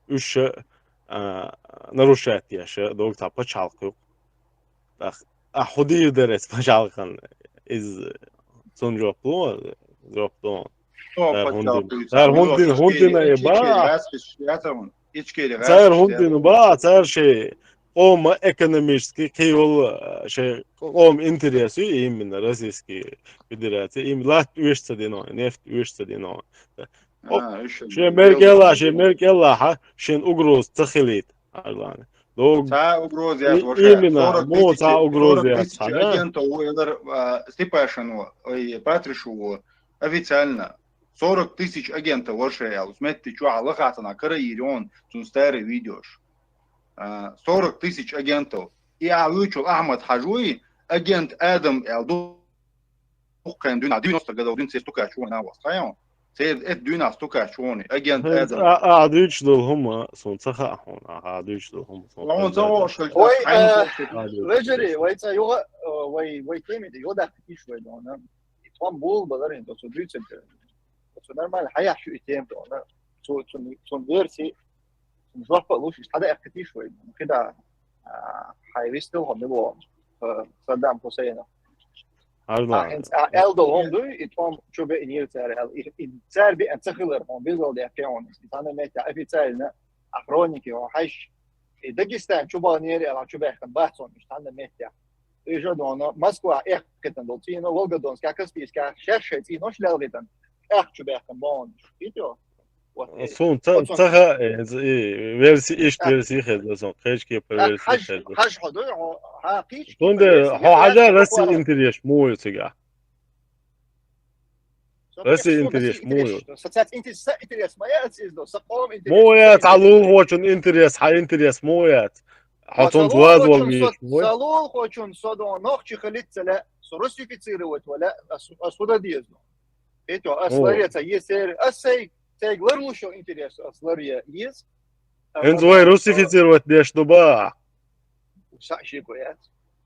Уьш, а, нарушать еш, догахь цхьа пачхьалкх юккъе. ТӀаккха, а хӀун дийр дара эцу пачхьалкхана? Иза цунна жоп ло, жоп ло. Цара хӀунда, цара хӀунда, хӀунда дина и ба? Цара хӀунда дина ба? Цара шайн къоман экономический, кхин йолу, шайн къоман интерес ю, именно Российский Федерация, именно латта оьшуш ца дина, нефть оьшуш ца дина. Шен мел кӀелахь, шен мел кӀелахь, шен угроза ца хилийта. Арлана. Дог. Цхьа угроза яц, и-, вообще. Именно, сорок тысяч, цхьа угроза сорок яц, тысяч хьан, да? Агентов ву элар, а, Степашин ву, ой, Патришев ву, официально. Сорок тысяч агентов вообще ял. Сметти чохь лахацана кара йийр он, цун старый видеош. А, сорок тысяч агентов. И а вуьйчул Ахмад Хьажуй, агент Адам ял ду-, Укхайн дуьйна, девяносто годов дуьйна церан стукач вон авас, хаьий? Церан эт дуьйна стукач вон, агент Адам. А, а, дуьйцуш долу хӀума, суна ца хаьа хьуна, а, дуьйцуш долу хӀума, суна ца хаьа. Вай, а, вежарий, вай цӀа юха, а, вай, вай теми де, йодахка киш вай дона. И тхом бул баларин, то цу дуьйцург, то цу нормально, хьаяхь шу и тем дона. Цу, цу, цу версии, жоп а луш, иштта хьада эккхитийш вай. Хида, а, хьайн вистал хьо мило, а, Саддам Хусейнов. Арлан. А, хӀинца, а, эл долу хӀума дуй, и тхом чу беънийра цара аьлла. И, и цара беъна ца хилар, хьуна билгал дехке хьуна. И цхьана метте официально, а хроники хьуна хьаьжча. И Дагестан чу бахнера аьлла, чу баьхкина бац хьуна, иштта цхьана метте. И жо дона, Москва эккхитан долу цӀийно, Волгодонска, Каспийска, шаьш шайн цӀийнош лелгӀитан, тӀаккха чу баьхкина бахьана. Итё. Вот, э, суна ца, вот ца хаьа, э, и верси, иштта верси хезна сон, кхечу кепара верси хезна. Хьаж хьо дуй, хьо, хьа, кхечу кепара верси. Хьо хьажа Россия интерес муха ю цигахь? Россия интерес муха ю? Со цаьц интерес, са интерес ма яц иза, со къом интерес. Муха яц, хьан лулахочун интерес, хьан интерес муха яц? Хьо цунца ваза вала везаш вуй? Со лулахочун, со дон, нохчи халиц ца ле, со русифицировать вала, ас, ас худа деза. Итё, ас ларъе ца еза, ас сай, сайга ларлуш йо интерес, ас ларъе еза. ХӀинца вай русифицировать деш ду ба? Са шико яц.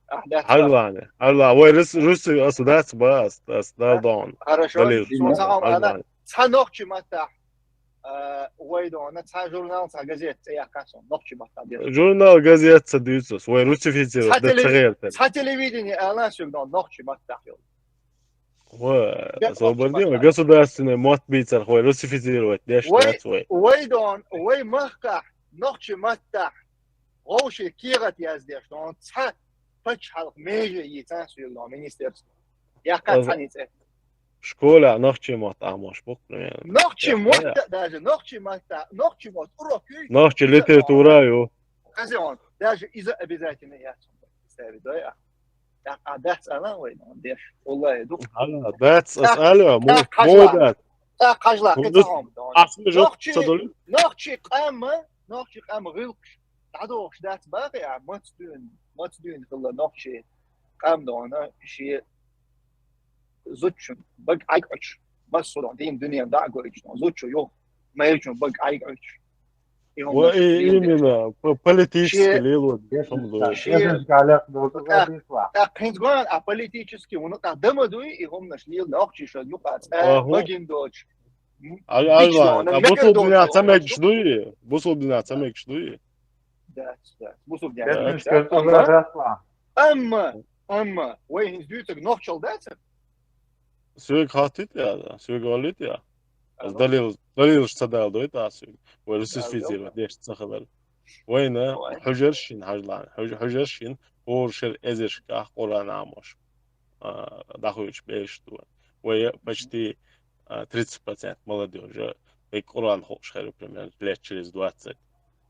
Ахь дац ба. Хьажлани, хьажла, вай рус, рус, ас дац ба, ас, ас дал дон. Хорошо. Далил. Сон ца хьо ана, цхьа нохчи маттахь, а, вай дона, цхьа журнал, цхьа газет, цӀе яккха сон, нохчи маттахь деш. Журнал, газет ца дуьйцу ас, вай русифицировать ца гӀертар. Цхьа телевидение ала сиг дон, нохчи маттахь йол. Ва, освободим, государственный мотт бийцар хой, русифицировать деш дац вай. Вай дон, вай махкахь, нохчи маттахь, вовши кегӀат яздеш, дон, цхьа пачхьалкх меже йийца суьйла, дон, министерство. Яккха цхьаьна цӀе. Школа нохчи мотт амош бу, примерно. Нохчи мотт даже, нохчи мотт, нохчи мотт урок юй. Нохчи литература ю. Хазион, даже иза обязательно яц. Представить, да, я? ТӀаккха дац ала вай, дон, деш. Валлай, ду. Ала, дац, ас ала, мо, мо дац. ТӀаккха хьажла, кхин ца хьом, дон. Ахли жо, нохчи, ца долу? Нохчи къамма, нохчи къамма гӀилкхаш. ДӀадохуш дац бакъи, а, мац дуьйна, мац дуьйна хилла нохчи къам, дона, ши зудчун бага Ӏайг Ӏочу. Массо, дон, дин дуьнен дӀа а гойтуш, дон, зудчо ю, майрачун бага Ӏайг Ӏочу. И хӀума ва, и, именно, по-, политически лело, дешам ло. ТӀаккха хӀинца гон, а политически, вуна тӀаккха дама дуй, и хӀуманаш лела нохчиша юкъа цӀа багина доцуш. Ай, ай, ва, а бусулба динехь ца мегаш дуй? Бусулба динехь ца мегаш дуй? Дац, дац. Бусулба динехь ца мегаш. Амма, амма, амма, вай хӀинца дуьйцург нохчалла дац? Соьга хаттийта я, соьга оллийта я. Ас далил, далилаш ца дала дойту ас соьга. Вай русифицировать деш ца хилар. Вайна хьуьжаршин хьажлан, хьуьж-, хьуьжаршин хӀора шера эзаршкахь Къуръан амош, а, дӀахуьйтуш берш ду. Вай почти, а, тридцать процент молодёжи, вай Къуръан хууш хир, примерно, лет через двадцать.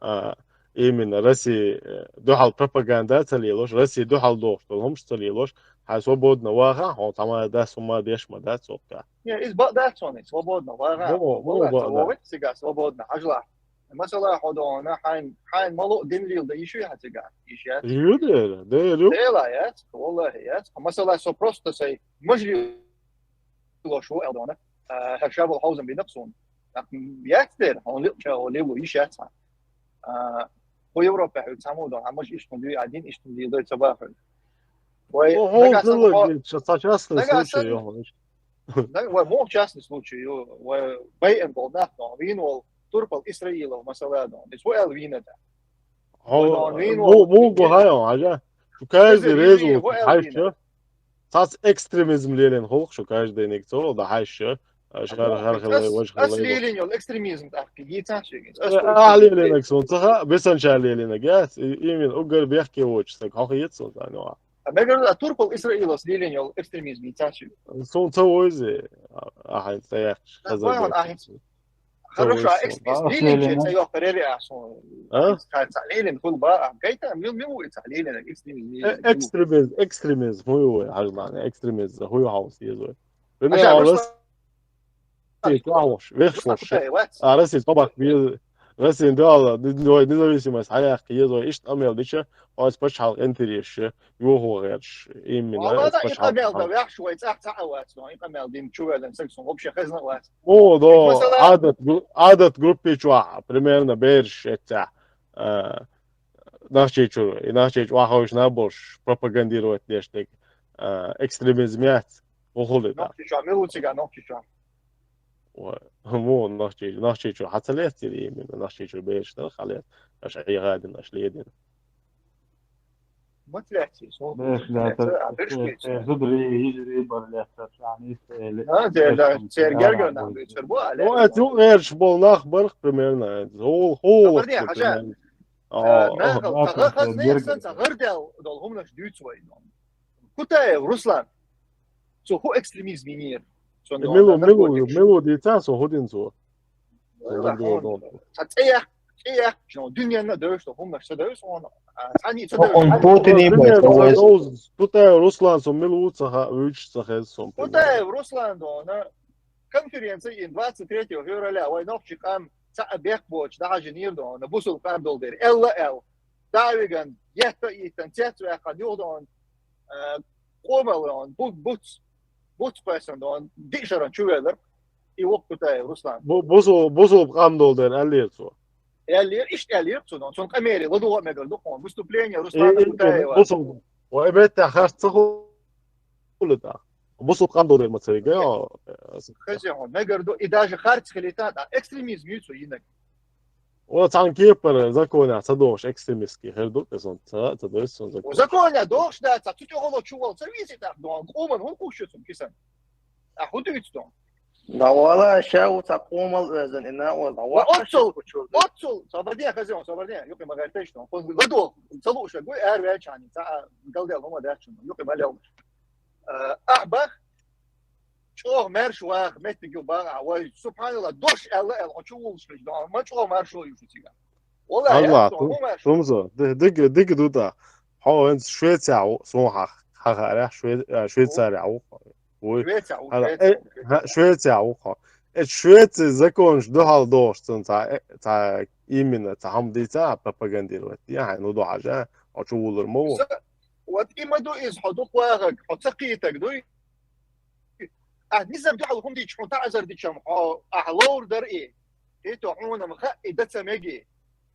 а, именно Россия, э, дуьхьал пропаганда ца лелош, Россия дуьхьал дохуш долу хӀумаш ца лелош, хьайн свободно ваха, хьо цхьа ма дац, хӀума деш ма дац, цо тӀехь. Не, иза бакъ дац хьуна, свободно ваха. Во, во, ваха, бакъ ца дац. ВогӀу цига свободно, хьажалахь. Масала, хьо дона, хьайн, хьайн мало дин лела дан йиш ю хьан цига? Йиш яц? Ю дера, дера ю. Дела яц, валлахи, яц. Масала, со просто сай мажлис лош ву, аьлла дона. А, хӀара ша болу хьовзам бина суна. Так, яц дера, хьуна лиъча, хьо лело йиш яц хьан. А, хӀу Европа хьуьга цхьаммо дона, хьан мажа иштта дуй, а дин иштта дуй, дой ца бахуьйту. Вай, о, нагахь санна хьо-, хьо-, ша ца частный нагахь случай санна, йохуш. Да, вай муха частный случай ю, вай байъина болу нах дона, вийна волу турпал Исраилов масала дона. Иза хӀу аьлла вийна да? Хьо-, вай дона вийна му-, волу муха вийна. Хьайо, хьажа? Шу каждый Иза реза вийна, ву, хӀу аьлла хьайша? Вийна. Цац экстремизм лелийна хӀуллакх шу каждый ниг цо, да хьайша? Аш хар, хар хилла, ас, ваш ас хилла. Лелийна йолу экстремизм тӀаккха, йийцахь шега. Ас, э, турпал а лелийнарг суна ца хаьа, бесанча лелийнарг, яц? И, именно, уггар бехке воцуш стаг, хьо хета суна царна юкъахь. А мегар а турпал Исраилос лелийна йолу экстремизм йийцахь шега. Суна ца войзи, а, ахьа ца яхча, хаза вай ван бехке. Ахьа. Ца войзи суна. Хорошо, а экстремизм лелийна, ца йохкарери а суна. А? Ца лелийна хуьлу ба, а гайта, мил, мил ву и ца лелийна, экстремизм лелийна. Э, экстремизм, экстремизм, хӀу ю вай, хьажа лаьна, экстремизм, хӀу ю хьовса еза вай. Аша, Венера, просто Россия чохь вац, вехаш вац. А, Россия тӀабахка беза. Россия дуьхьал, ди-, вай независимость хьаяккха еза вай, иштта къамел дича, оцу пачхьалкх интересаш, йохо гӀерташ, именно. Валла, оцу да, и пачхьалкх къамел да, хьал. Вехаш вай, цӀахь ца а вац, но и къамел дин чу везан саг сун вообще хезна а вац. О, да, масала, Адат гру-, Адат группе чохь, примерно, бераш эццехь, а, Нохчийчуьра, и Нохчийчу охьахевшина болуш пропагандировать деш дерг, а, экстремизм яц, вухули да. Нохчийчохь, мила ву цига Нохчийчохь? Ой, муха Нохчий-, Нохчийчуьра хьан ца лецира именно, Нохчийчуьра бераш дара хьан лец, аша хьехадина, аша ледина. Мац лаьций, со Беш лаьцар, а беш лаьцар. Зударий, йижарий бар лаьцар, шаьнийс эли. А, цер, да, цер гергар нах бу, цер бу, а, Ну, лаьцар. Это, ну, эрш бол нах барх примерно. Хол, хол. Хабар де, хажа. Э, нахал, ца гӀа хазне, сан ца гӀар дел, дол хумнаш дюц вай. Кутаев Руслан. Цо ху экстремизм винер. Цо Милу, милу, милу дийца, со худин цо. Ца цӀеях, цӀеях, чё, дуньяна дойш, что хумнаш ца дойш, он, а, цани ца дойш. Он Путин и Дуньяна дойш. Кутаев Руслан, со милу ца ха, вич ца хез, сон. Кутаев Руслан, да, она конференция ин двадцать третьего февраля, вай нохчи къам, ца бехк боч, да хажи нир, да, она бусул къам дол дер. Элла эл. Давиган, етта иттан, цец вяхан, югдон, э, къомалон, бу-, буц, буц къосан, дон, дишаран чувелер. И вок Кутаев Руслан. Бу-, бусул, бусул къам дол дер, аллер цо. Аллер, ишт аллер цо, дон. Сон къамери, ладуга мегар дукъон. Выступление Руслана Кутаева. Бусул. Ва эбетта харц цо хулита. Бусул къам дол дер мацарига. Хазион, мегар ду, и даже харц хилита, да, экстремизм юцу инак. О, цан кепар законе ца дохш экстремистский хер ду, сон ца, ца дойс сон закон. Законе дохш да, ца цу чоголо чувал, ца виси так, дон, къуман, он кушуцун кисан. А худуйц дон. Да вала, ша у ца къумал везен, ина о, да Ва вала, отцул, ша кучур да. Отцул, сабарде, хазион, сабарде, юки магар теш дон. Ладу, ца луша, гуй ар вячани, ца галдел, хома дачун, юки малел. Э, ахбах, чӀоагӀа маьрша ваха меттиг ю бага, вай, субханалла, дош аьлла, аьлла, хьо чу вуллаш хилча, дон, ма чӀоагӀа маршо ю шу цига. Валлахи, Алла, аьлла, дон, ту-, ма маршо. Тумзо, ди-, дига, дига ду да. Хьо венц Швеция ву, сун хьах-, хьахаря, Шве-, а, Швейцария ву. Вуй. Швеция ву, Хьа-, Швеция э, ву, Швеция. Хьа-, Швеция ву, хьо. Э, Швеция законаш духьал дохш цун ца, э, ца именно, ца хьам дийца пропагандировать. Я, хьай, ну, духьа жа, хьо чу вуллар ма ву. Са-, вот има ду из, хьо дукха вагӀаг, хьо ца кхийтаг дуй. Ахь низам дуьхьал хӀума дича, хьуна таӀазар дичам, хьо ахь ловр дар и. Хьето хьунам хаъ и даца меги.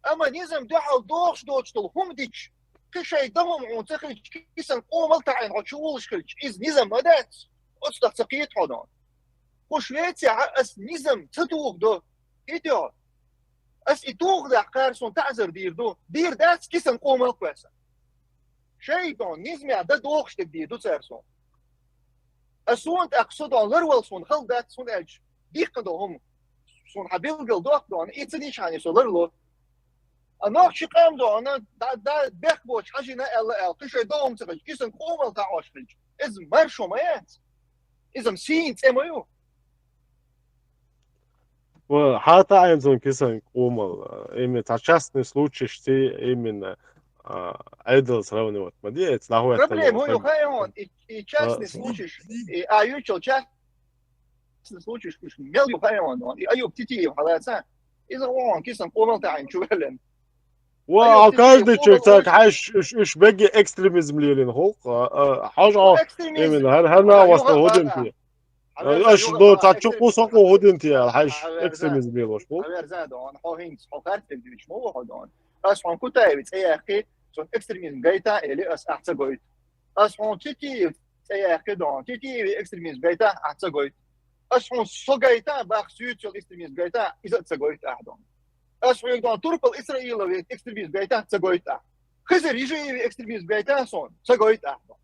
Амма низам дуьхьал дохуш доцуш долу хӀума дича, кхин шай дан хӀума хьуна ца хилча, кисан къомал таӀийна хьо чу вуллаш хилча, иза низам ма дац. Оцу тӀа ца кхета хьо дон. Ху Швецехьа ас низам ца туху до. Хьето. Ас и туху дахь кхара суна таӀазар дийр ду. Дийр дац кисан къомал кхоьса. Шайтан, низамехь дан дохуш дерг дийр ду цара суна. А суна тӀаккха со дон ларвал суна хала дац, хӀунда аьлча диккха до хӀума. Суна хьан билггал доккха дон, и ца дийша хьан со ларло. А нохчи къам дон, да, да, бехк боцу хьажина аьлла аьлла, кхин шайн догӀум ца хилча, кисан къомал таӀош хилча. Иза маршо ма яц. Иза-м сийна цӀе ма ю. Ва хьата айна цунна кисан къомал, именно цхьа частный случайш ци, именно, а, Ӏедал сравнивать ма де, эца нахвай Проблема хӀун ю хаьий хьуна, и, и частный случайш, и а ючал частный случайш, уж мел ю хаьий хьуна, и Аюб Титиев хьалаца, иза вон кисан къомал тӀаьхьа чу ваьллина. Ва, а каждый человек царг хьаьш, уж, уж бегге экстремизм лелина хӀулкъ, а, а, хьажа, именно, хӀар, хӀар на васта хӀудинти. Аш до цачу кусаку худин тиял, хьайш экстремизм белош бу. Аверза дон, хьо хинц, хьо харцдерг дивич ма ву хьо дон. Ас хьон Кутаеви цӀе яхки, сон экстремизм гайта эли ас ахь ца гойту. Ас хьон Титиев цӀе яхки дон, Титиеви экстремизм гайта ахь ца гойту. Ас хьон со гайта, бах суьйцал экстремизм гайта, иза ца гойту ахь дон. Ас хьоьга дон, турпал Исраилови экстремизм гайта ца гойту ахь. Хизир Ижиеви экстремизм гайта сон, ца гойту ахь дон.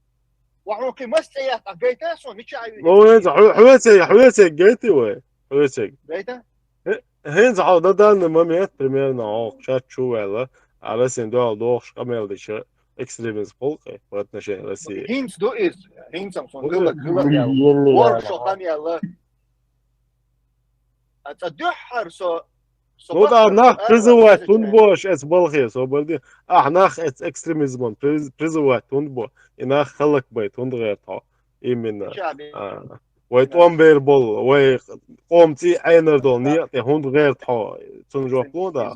Ва хьуна кхин мас цӀе яхь, ахь гайта сон, мича а Ну, хӀинца хьо-, хьоьцег, хьоьцег гайти вай? Хьоьцег. Гайта? Хе-, хӀинца хьо дан данный момент, примерно, хьо чат чу ваьлла, а Россин дуьхьал дохуш къамел дича экстремизм хӀулкъе по отношению России. ХӀинца ду иза, хӀинца сон хӀулла, хӀулла яьлла. ВорхӀ шо къамел яьлла. А цӀа дуьххьара со, со Ну да, бахар нах призывать хӀунда бо, аш эц балхе, со барди. Ахь нах эц экстремизман приз-, призывать хӀунда бо. И нах халак бай, хӀунда гӀерта хьо. Именно. А, вай тӀом бер бол, вай къом цӀий Ӏенар дол, некъ тӀе хӀунда гӀерта хьо. Цун жоп ло да.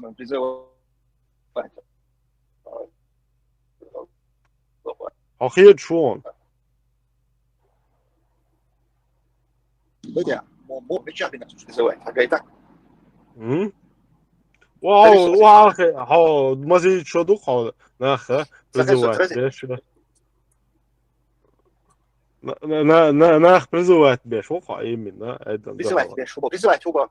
Хьо хеташ вон. Бадя, мо, мо, мича бина цуш призывать, хьагайта? М? Вау, Тарис, вау, хе-, хьо, мазий шо ду хьо, нах, а? Саха, Призывать, саха. Беш. На, на, на, на, нах призывать беш, хо, хо, именно, это, Призывать да. Беш, хо, призывать, хо.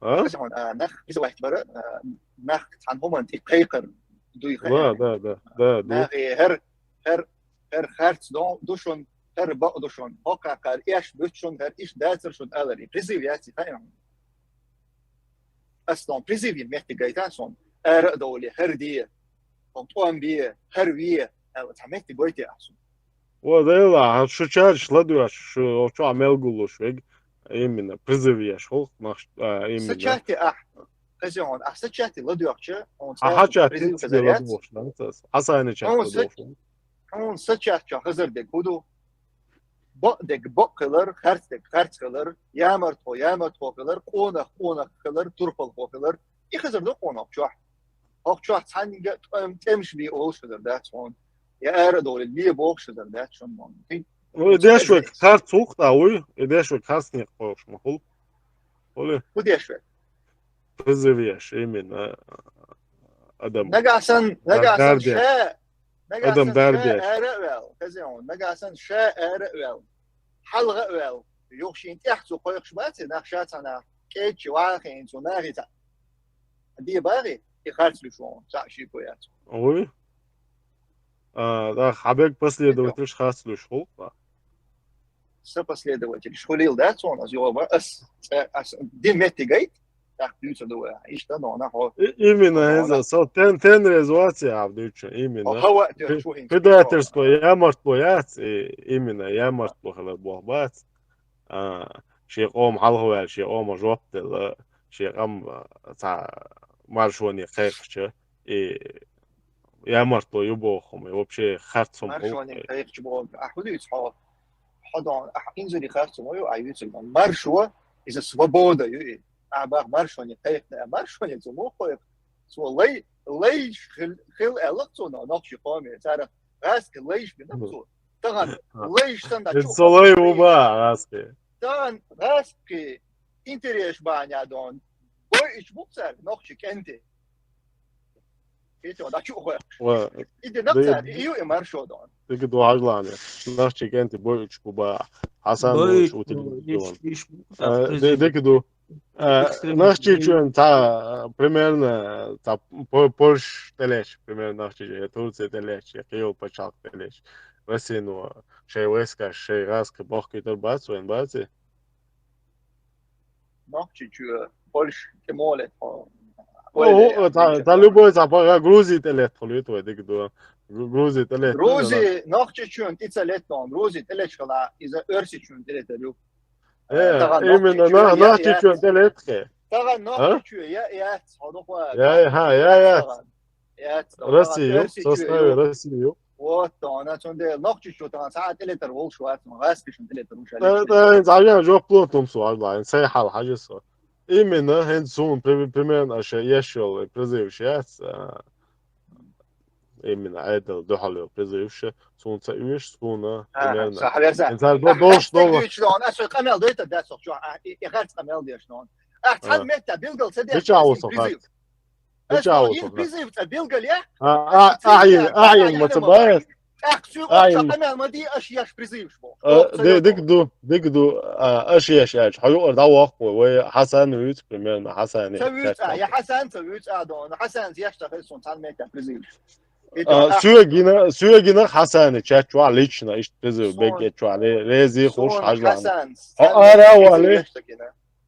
А? Призывать, а, нах призывать бара, а, нах цхьан хӀуман тӀе кхайкхар дуй хай. Да, да, да, да, да. Нах э, хӀар хӀара, хӀара харц ду шун, хӀара бакъ ду шун, хӀокхаккхар эш буьту шун, хӀара иштта дацар шун алар, и призыв яц и, хаьий хьуна? Ас дон призыв йина меттиг гайта суна, ара а довле, хӀара де, хӀокху тӀом бе, хӀара ве, аьлла, цхьа меттиг гойтий ахь суна? О, Дела, шу чарчаш ладоьгӀуш, шу чохь мел гуллуш вега, именно, призыв еш, хӀокху нах, а, именно. Са чатте ахь, хезий хьуна, ахь са чатте ладоьгӀча, хьуна хьан хьа цӀе чатте призыв хезар яц? ЛадоьгӀуш, да, ас, хьан сайна чатте хьуна са, ладоьгӀуш. Хьуна са чат чохь хезар дерг хӀун ду? Бакъ дерг бакъ хилар, харц дерг харц хилар, ямартхо ямартхо хилар, къонах къонах хилар, турпалхо хилар. И хезар ду къонах чохь. ХӀокху чохь цхьаьнга а тӀем-, тӀемаш бе олуш хезар дац хьуна. Я ара а довлий, ле бохуш хезар дац шуна хьуна. Ну, и деш вай харц ву-кх, да, вуй? И деш вай харц некъ кхойкхуш ма хуьлу. Хуьлу? ХӀун деш вай? Призыв еш, именно, адам. Нагахь санна, нагахь санна ша, нагахь санна ша ара а ваьлла, хезий хьуна, нагахь санна ша ара а ваьлла, хьалха а ваьлла, юха шен тӀехь цо кхойкхуш бац и нах, ша цхьа нах кӀедчи вахийна цо нахе цхьаъ де бахий, и харц луьйш ву хьуна, цхьаъ шеко яц. Вуй? А, да, хьан бега последовательш харц луьйш хуьлу-кх. Сан последовательш хуьлийла дац хьуна, ас йоба, ас, ас дина меттиг гайта, тӀаккха дуьйцур ду вай. Иштта нона хьо. И-, именно, хьо хӀеза, нона. Со тен-, тен реза вац ахь дуьйцуш, именно. Хьо хӀаваъ тоьхчу хӀинца. Предательство, ямартло яц, и, именно, ямартло хилар боху бац. А, шен къоман хьалхаваьлла, шен къоман жоп делла, шен къам, а, цхьа маршоне кхайкхича, и ямартло ю боху хӀума, вообще харц хӀума хуьлу. Маршоне кхайкхича боху, ахь хӀун дуьйцу хьо? Хьо дон, ахь инзаре харц хӀума ю, ахь юьйцург дон. Маршо, иза свобода ю и. Ахь бах маршоне кхайкхина, маршоне цо муха кхойкху? Цо лай, лайш хил-, хила аьлла-кх цо нохчийн къоме. Царах гӀазкхи лайш бина-кх цо. Тахана лайш санна чу со лай ву бах гӀазкхи. Тахана гӀазкхи интересаш бахьана дон. Бойуш бу-кх цаьрга нохчийн кӀентий. И то, да чу хойкхуш. Ва, и де нах цаьрга, и ю и маршо дон. Дика ду хьажлани. Нохчийн кӀентий бойуш бу бах. Хьасан бойуш утилизируем. Бойуш, бойуш бу. Э, де-, дика ду. Э, Нохчийчоьнан цхьа, примерно, цхьа По-, Польша тӀелеча, примерно, Нохчийчоьнан, я Турция тӀелеча, я кхийолу пачхьалкх тӀелеча. Россино шайн войскаш, шайн гӀазкхи бохкуьйтур бац вайн, бац и? Нохчийчоь, Польша, тем более, тхо. О, о, та, та любой цхьа пара Грузи тӀелетта хуьлуьйту вай, дика ду. Гру-, Грузи тӀелетта. Грузи, Нохчийчоьнан тӀе ца летта, Грузи тӀелеча хила, иза Оьрсийчоьнан тӀелетар ю. Э, тахана именно, Нохчийчоь я, Нохчийчоьнан тӀелетта хе. Тахана Нохчийчоь я, яц, хьо дукха. Я, я, ха, я, яц. Тахана. Яц, тахана Россия ю, Оьрсийчоь составе ю. Россия ю. Вот, тахана, цундела Нохчийчоь тахана цхьа а тӀелетар волуш вац, гӀазкхишна тӀелетар ву ша. Да, да, хӀинца хьажа жоп ло тумсу хьажа, хӀинца сайн хьал хьажа со. Именно, хӀинца суна при-, примерно аша еш йолу призываш яц, а, именно Ӏедал дуьхьал йолу призываш, суна ца оьшу, суна, а, примерно. Сан хьаверза. ХӀинца до-, долуш долу. Ас ца дуьйцуш дохуна, ас вай къамел дойтар дац сох чохь, а, и, и харц къамел деш дохуна. Ахь цхьана метта билгал ца деш. Мича ву со призыв? Мича ву со призыв цӀа билгал яхь? А, а, ахьа, ахьа ма ца бац. ТӀаккха соьга ша къамел ма ди, аша еш призываш бохуш. Э, ди-, дика ду, дика ду, а, аша еш аьлча, хьо юкъара дӀавоккху вай, вай Хьасан вуьйцу, примерно, Хьасан. Ца вуьйцу, а, я Хьасан ца вуьйцу, а, дон, Хьасанца еш ца хеза суна цхьана метта призываш. А, соьга гина, соьга гина Хьасана чат чохь лично, иштта призыв бегет чохь, ре-, рези хуш, хьажлан. Хьо ара вали.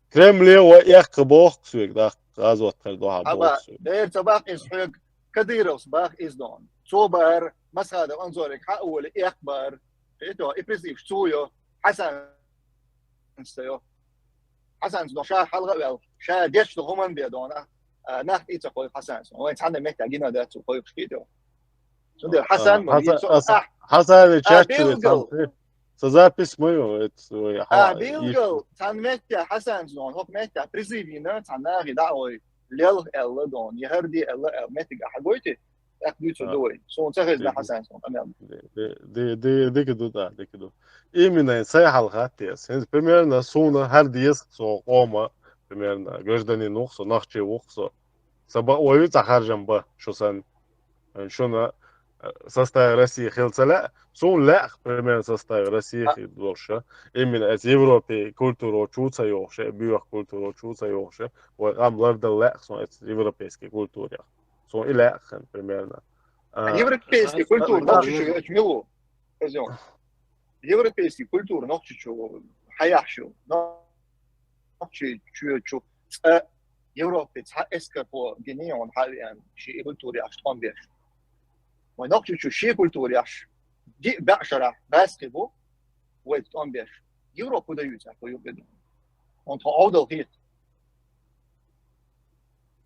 Кремле вай эккха боху соьга, да, гӀазот хир ду хьан боху соьга. Дера ца баккха иза хьоьга, Кадыровс баха иза дон. Цо бахара Масхадов Анзориг хьан а волий, эккха бахара. И то, и призываш цо йо, Хьасанца йо. Хьасанца дон ша хьалха а ваьлла, ша деш ду хӀуманна бен дон, а, нах тӀе ца кхойкху Хьасанца. Вайн цхьанна метта гина дац цо кхойкхуш кхетар. Цундела Хьасан ма вийцу, а, Хьасан, а, чат чуьра билгал. Сан запись ма ю, это, ой, а, хьа-, билгал, цхьана метта Хьасанца дон, хӀокху метта призыв йина, цхьана нахе дӀа а гӀой, лелха аьлла дон, я хӀара де аьлла, аьлла, меттиг ахьа гойтий, тӀаккха дуьйцур ду вай. Суна ца хезна Хьасанца дон къамел. Ди-, ди-, ди-, дика ду, да, дика ду. Именно сайн хьал хатта ас. ХӀинца, примерно, суна хӀара деза со къома, примерно, гражданин ву-кх со, нохчи ву-кх со. Сан бакъо ю цхьа харжам бан шу санна. Шуна, э, составе России хила ца лаьа, суна лаьа, примерно, составе России хила долуш. Именно эца Европе культуро чу ца йохуш, боьха культуро чу ца йохуш, вай къам лардала лаьа суна эца европейский культурех. Суна и лаьа хин, примерно. А европейский культура нохчийчу веача мила ву? Хаза. Европейский культура нохчийчу хьаяхьаш ю. Нохчийчу цкъа Европе цхьа эскапо гинийон хьавеан ши культура яхаш тӀом беш. Вай нохчийчу ши культура яхаш ди баьшарахь баскхи бу, вай тӀом беш. Европа да юцахь, по юбеду. Он тхо Ӏовдал хет.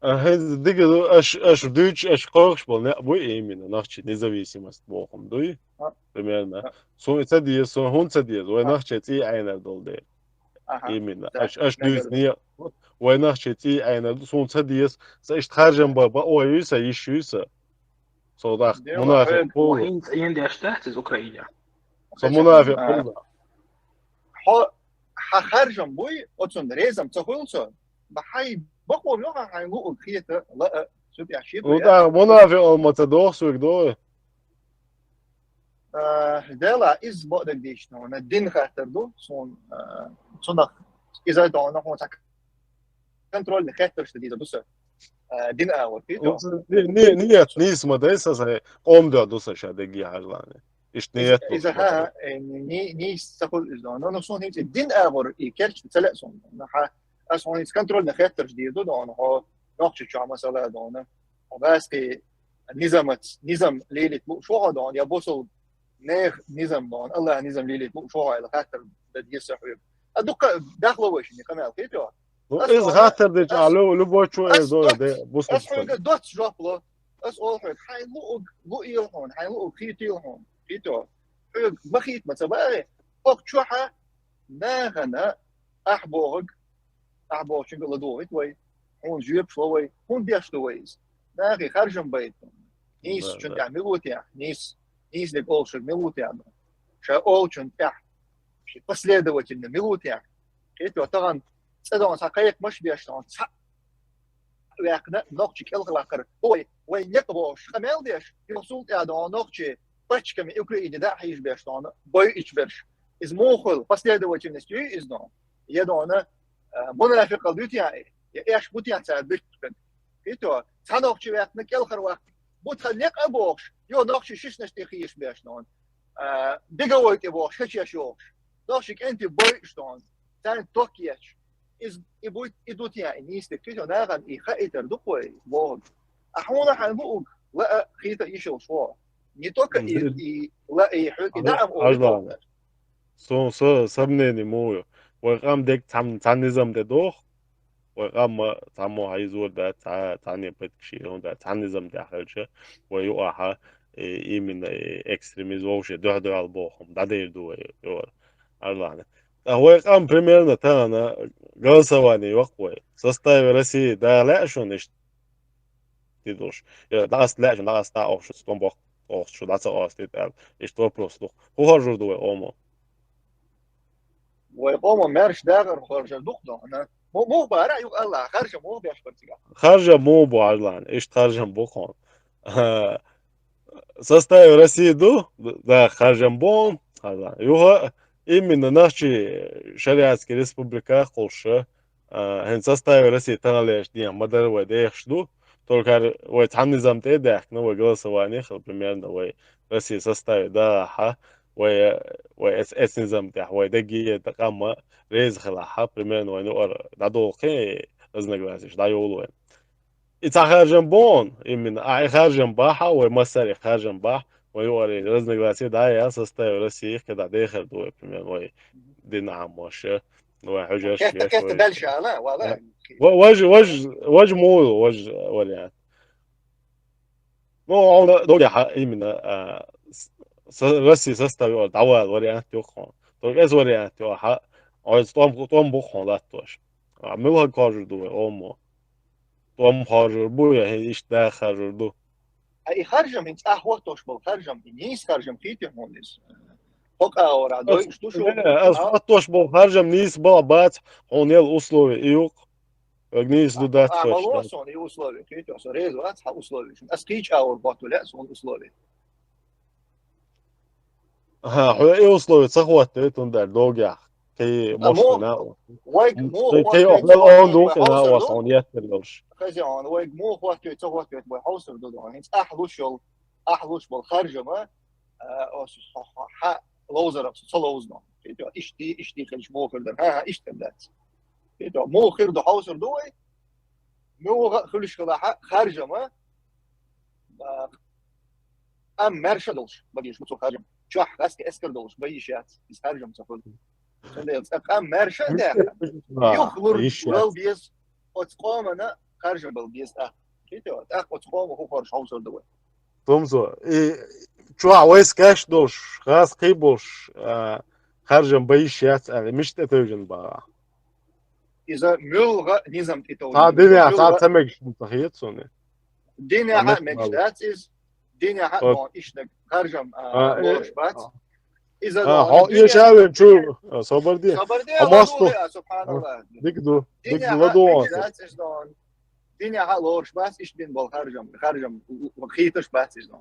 А хӀинца дика ду, аш, аш дуьйцуш, аш кхойкхуш болу некъ буй именно, нахчи независимость бохум дуй, примерно. Суна и ца деза, суна хӀунда ца деза, вай нахчи цӀий Ӏайнар долу дела. Именно. Аш, аш дуьйцу некъ, вай нахчи цӀий Ӏайнар ду, суна ца деза, сан иштта харжам ба, ба ой юй сан, йиш юй сан. Со даха мунафикъ хӀинца Ӏен деш дац иза Украине. Со мунафикъ хӀуна. Хьо, хьан харжам буй, оцунна резам ца хуьлу со, ба хьайн бакъо йоха хьайн луъург хета, лаа, цу тӀехь ши Ну, тӀаккха мунафикъ ма ца доху соьга, дой? Дела, иза бакъдерг дийшна, дин хаттар ду, суна, цунах иза дона, хьуна ца контрольный хеттарш дан дийза ду сан, дин агӀор, кхетий? Нет, нийса ма дай сан, сан къом дуьхьа ду сан ша дегги хьажлани. Иштта ниет ду. Иза ха, нийса ца хуьлу иза дона. Но суна хӀинца дин агӀор и керча ца лаьа суна. Ха, ас хьуна хӀинца контрольный хеттарш дийр ду дона, хьо нохчи чохь масала дона. Хьо баскхи низамац, низам лелийта лууш ву хьо дона, я бусул нех низам дона, Аллах низам лелийта лууш ву хьо, ила хаттар дан деза сан хьоьга. А дукха дахло вай шинна къамел, кхетий? Ну, иза хаттар дечу а лю-, любой чу эр дой, де, бусул. Ас хьоьга доц жоп ло. Ас ол хьоьга, хьайн луъург луийла хьуна, хьайн луъург хетийла хьуна. Кхетий? Хьоьга ма хетта ма ца баьхи, хӀокху чохьа нахана ахь бохург, ахь бохучуьнга ладугӀуьйту вай, хьуна жоьпаш ло вай, хӀунда деш ду вай иза? Нахе харжам байта. Нийсачун тӀехь мила ву техьа, нийса, нийса дерг олушерг мила ву техьа? Ша олучун тӀехь последовательно мила ву техьа? Кхетий, тахана цӀа дона цхьа кхайкхамаш беш дона, цхьаъ ваьккхина нохчи кӀелхьарваккхар. Вай, вай некъ бохуш, къамел деш, юха цул тӀаьхьа дона нохчи паччахьан Украине дӀа а хьийжабеш дона, бойъуьйтуш берш. Иза муха хуьлу, последовательность юй иза дона? Я дона, а, мунафикъал дуьтий, я эш бу техьа цара дуьтуьйтург? Кхетий, цхьа нохчи ваьккхина кӀелхьарваккха, бу тхан некъ а бохуш, юха нохчи шишнаш тӀе хийшабеш дона, а, беговой тӀе бохуш, хечеш йохуш. Нохчи кӀентий бойъуш дона, царна ток еш. Иза, и буй, и ду техьа, и нийса дерг, кхетий, нахана и хаийтар ду-кх вай, бохург. А хьуна хьайн луъург лаа, хета йиш йолуш ву хьо. Не только и, и лаа, и хьоьга, и даим олу. Суна са, са мнение муха ю. Вай къам дерг цхьан, цхьан низам тӀе доху. Вай къам ма цхьаммо хьийзор дац, цхьа, цхьанне петкаш йийр хӀунда дац, цхьан низам тӀехь хилча, вай юкъахьа, э, именно, э, экстремизм вовше дуьхь-дуьхьал боху хӀума дӀадийр ду вай, юкъара. Арлахьна. Ткъа вай къам примерно тахана голосование йоккху вай. В составе России да лаьа шуна иштта? Ти долуш. Я дӀакъаста лаьа шуна, дӀакъаста дӀа охуш, стом боху, охуш шу дӀа ца къастийта аьлла. Иштта вопрос ду. ХӀун харжур ду вай къомо? Вай къомо маьрша дагӀар харжар ду-кх дона. Му-, муха бара юкъа Аллах, харжам муха беш бара цигахь? Харжам муха бу хьажлан, иштта харжам бу хьуна. Составе России ду, да, харжам бу хьуна, хьажлан. Юха именно нахчи шариатский республика кхулша, а, хӀинца составе России таханлерчу дийнахь ма-дарра вай дехаш ду, только хӀара вай цхьана низам тӀе а даьхкина, вай голосование хила, примерно, вай России составе дагӀахьа, вай, вай эц-, эц низам тӀехь, вай дегге а къамма реза хилахьа, примерно, вайна юкъара дӀадолу кхин разногласиеш дӀайолу вайна. И цхьа харжам бу хьуна, именно, а и харжам бахьа, вай массаре харжам бахьа, вай юкъара разногласие дӀа а яьлла, составе России кхидӀа дехар ду вай, примерно, вай дин Ӏамоша. Вай хьуьжарш кхетта, еш кхетта вай. Дальше, ала, вала. Ва-, важ, важ, важ муха ю, важ вариант. Ну, он догехьа именно, а, с-, с-, России составе дӀавала вариант ю хьуна. Только эс вариант ю хьа, оцу тӀом, тӀом бу хьуна латтош. А, муьлхарг харжур ду вай, омо? ТӀом харжур бу, я хӀе иштта да харжур ду? А и харжам, хӀинца ахь хӀоттош болу харжам, и нийса харжам хетий хьуна иза? ХӀокху агӀора дойуш ду шу? Э, ас хӀоттош болу харжам нийса бала бац, хьуна ел условие и юкъ. Ваг нийса ду дац а, а, мало сон и условие, кхетий, со реза вац хьан условие. Ас кхечу агӀор хӀотто лаьа сон условие. Аха, хьо и условие ца хӀоттуьйту, хӀунда аьлча догехь. Кхин а мушкина. Вайг муха хӀоттуьйту, ца хӀоттуьйту, хьуна еттар йолуш. Хаза, вайг муха хӀоттуьйту, ца хӀоттуьйту, вай хьовсур ду, хӀинца ахь луш йолу. ахьа луш болу харжама, а, оцу хьо-, хьо-, хьа ловзарах ца ловзано. Иштта, иштта хилча муха хир дара. ХӀан-хӀа, иштта дац. Иштта, муха хир ду, хьовсур ду вай? Муха а хуьлуш хилахь а харжама, а, къам маьрша долуш бан безаш бу цо харжам. Чохь гӀаскхи эскар долуш бан йиш яц иза харжам ца хуьлу. Цундела цкъа къам маьрша а даьхна, юхалур лала беза, оцу къомана харжам бала беза тӀаккха. Кхетий, тӀаккха оцу къома хӀун хоржуш хьовсур ду вай. Тумсо, и чохь вайскаш долуш, гӀаскхий болуш, а, харжам бан йиш яц аьлла, мича тӀетевжина бахьа? Иза муьлхха а низам тӀетовжина. Цхьа динехь, цхьа ца мегаш ца хета суна. Динехь а мегаш дац иза. Динехь а мо иштта харжам, а, лоруш бац. Иза хьо эша а вен чу, а, собар де. Собар де, хьо мосту. Субханалла. Дика ду, дика ду, ладугӀу. Динехь а лоруш бац, иштта бина болу харжам, харжам хийташ бац иза.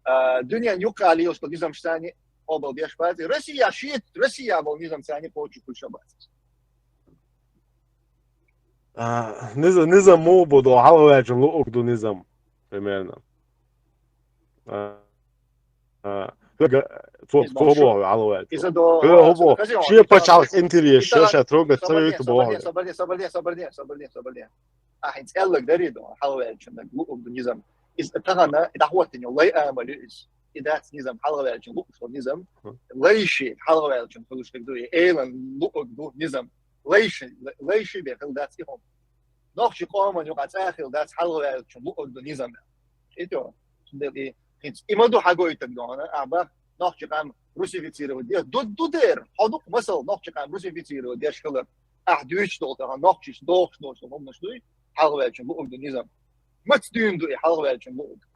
А, дуьненан юккъехь лелаш долу низамаш царна къобал деш бац. Россия шийтта, Россия болу низам царна кхочуш хуьлуш бац. А, низа-, низам муха бу до, хьалхаваьллачун луъург ду низам, примерно. А, а, хьоьга-, цо, цо боху хьалхаваьллачун. Иза до, хьо-, хьо боху, шен пачхьалкх интерес, ша, ша трогать ца вейта боху. Собар де, собар де, собар де, собар де, собар де. Ахь хӀинца аьлларг дарий до, хьалхаваьллачун луъург ду низам. Иза тахана, и дӀахӀоттийна йолу лай амал ю иза. И дац низам, хьалхаваьллачун луъуш долу низам. Лайши хьалхаваьллачун хуьлуш дерг ду, и элан луъург ду низам. Лайши, лайши бен хила дац и хӀума. Нохчи къоман юкъа цӀа хила дац, хьалхаваьллачун луъург ду низам. Кхетий? Цундела и хӀинца и ма ду хьагойтург дона, ахь бах, нохчи къам русифицировать де. Ду, ду дера, хьо дукха масал нохчи къам русифицировать деш хилар. Ахь дуьйцуш долу тахана нохчиш дохуш долуш долу хӀуманаш дуй, хьалхаваьллачун луъург ду низам. Маца дуьйна ду и хьалхаваьллачун луъург?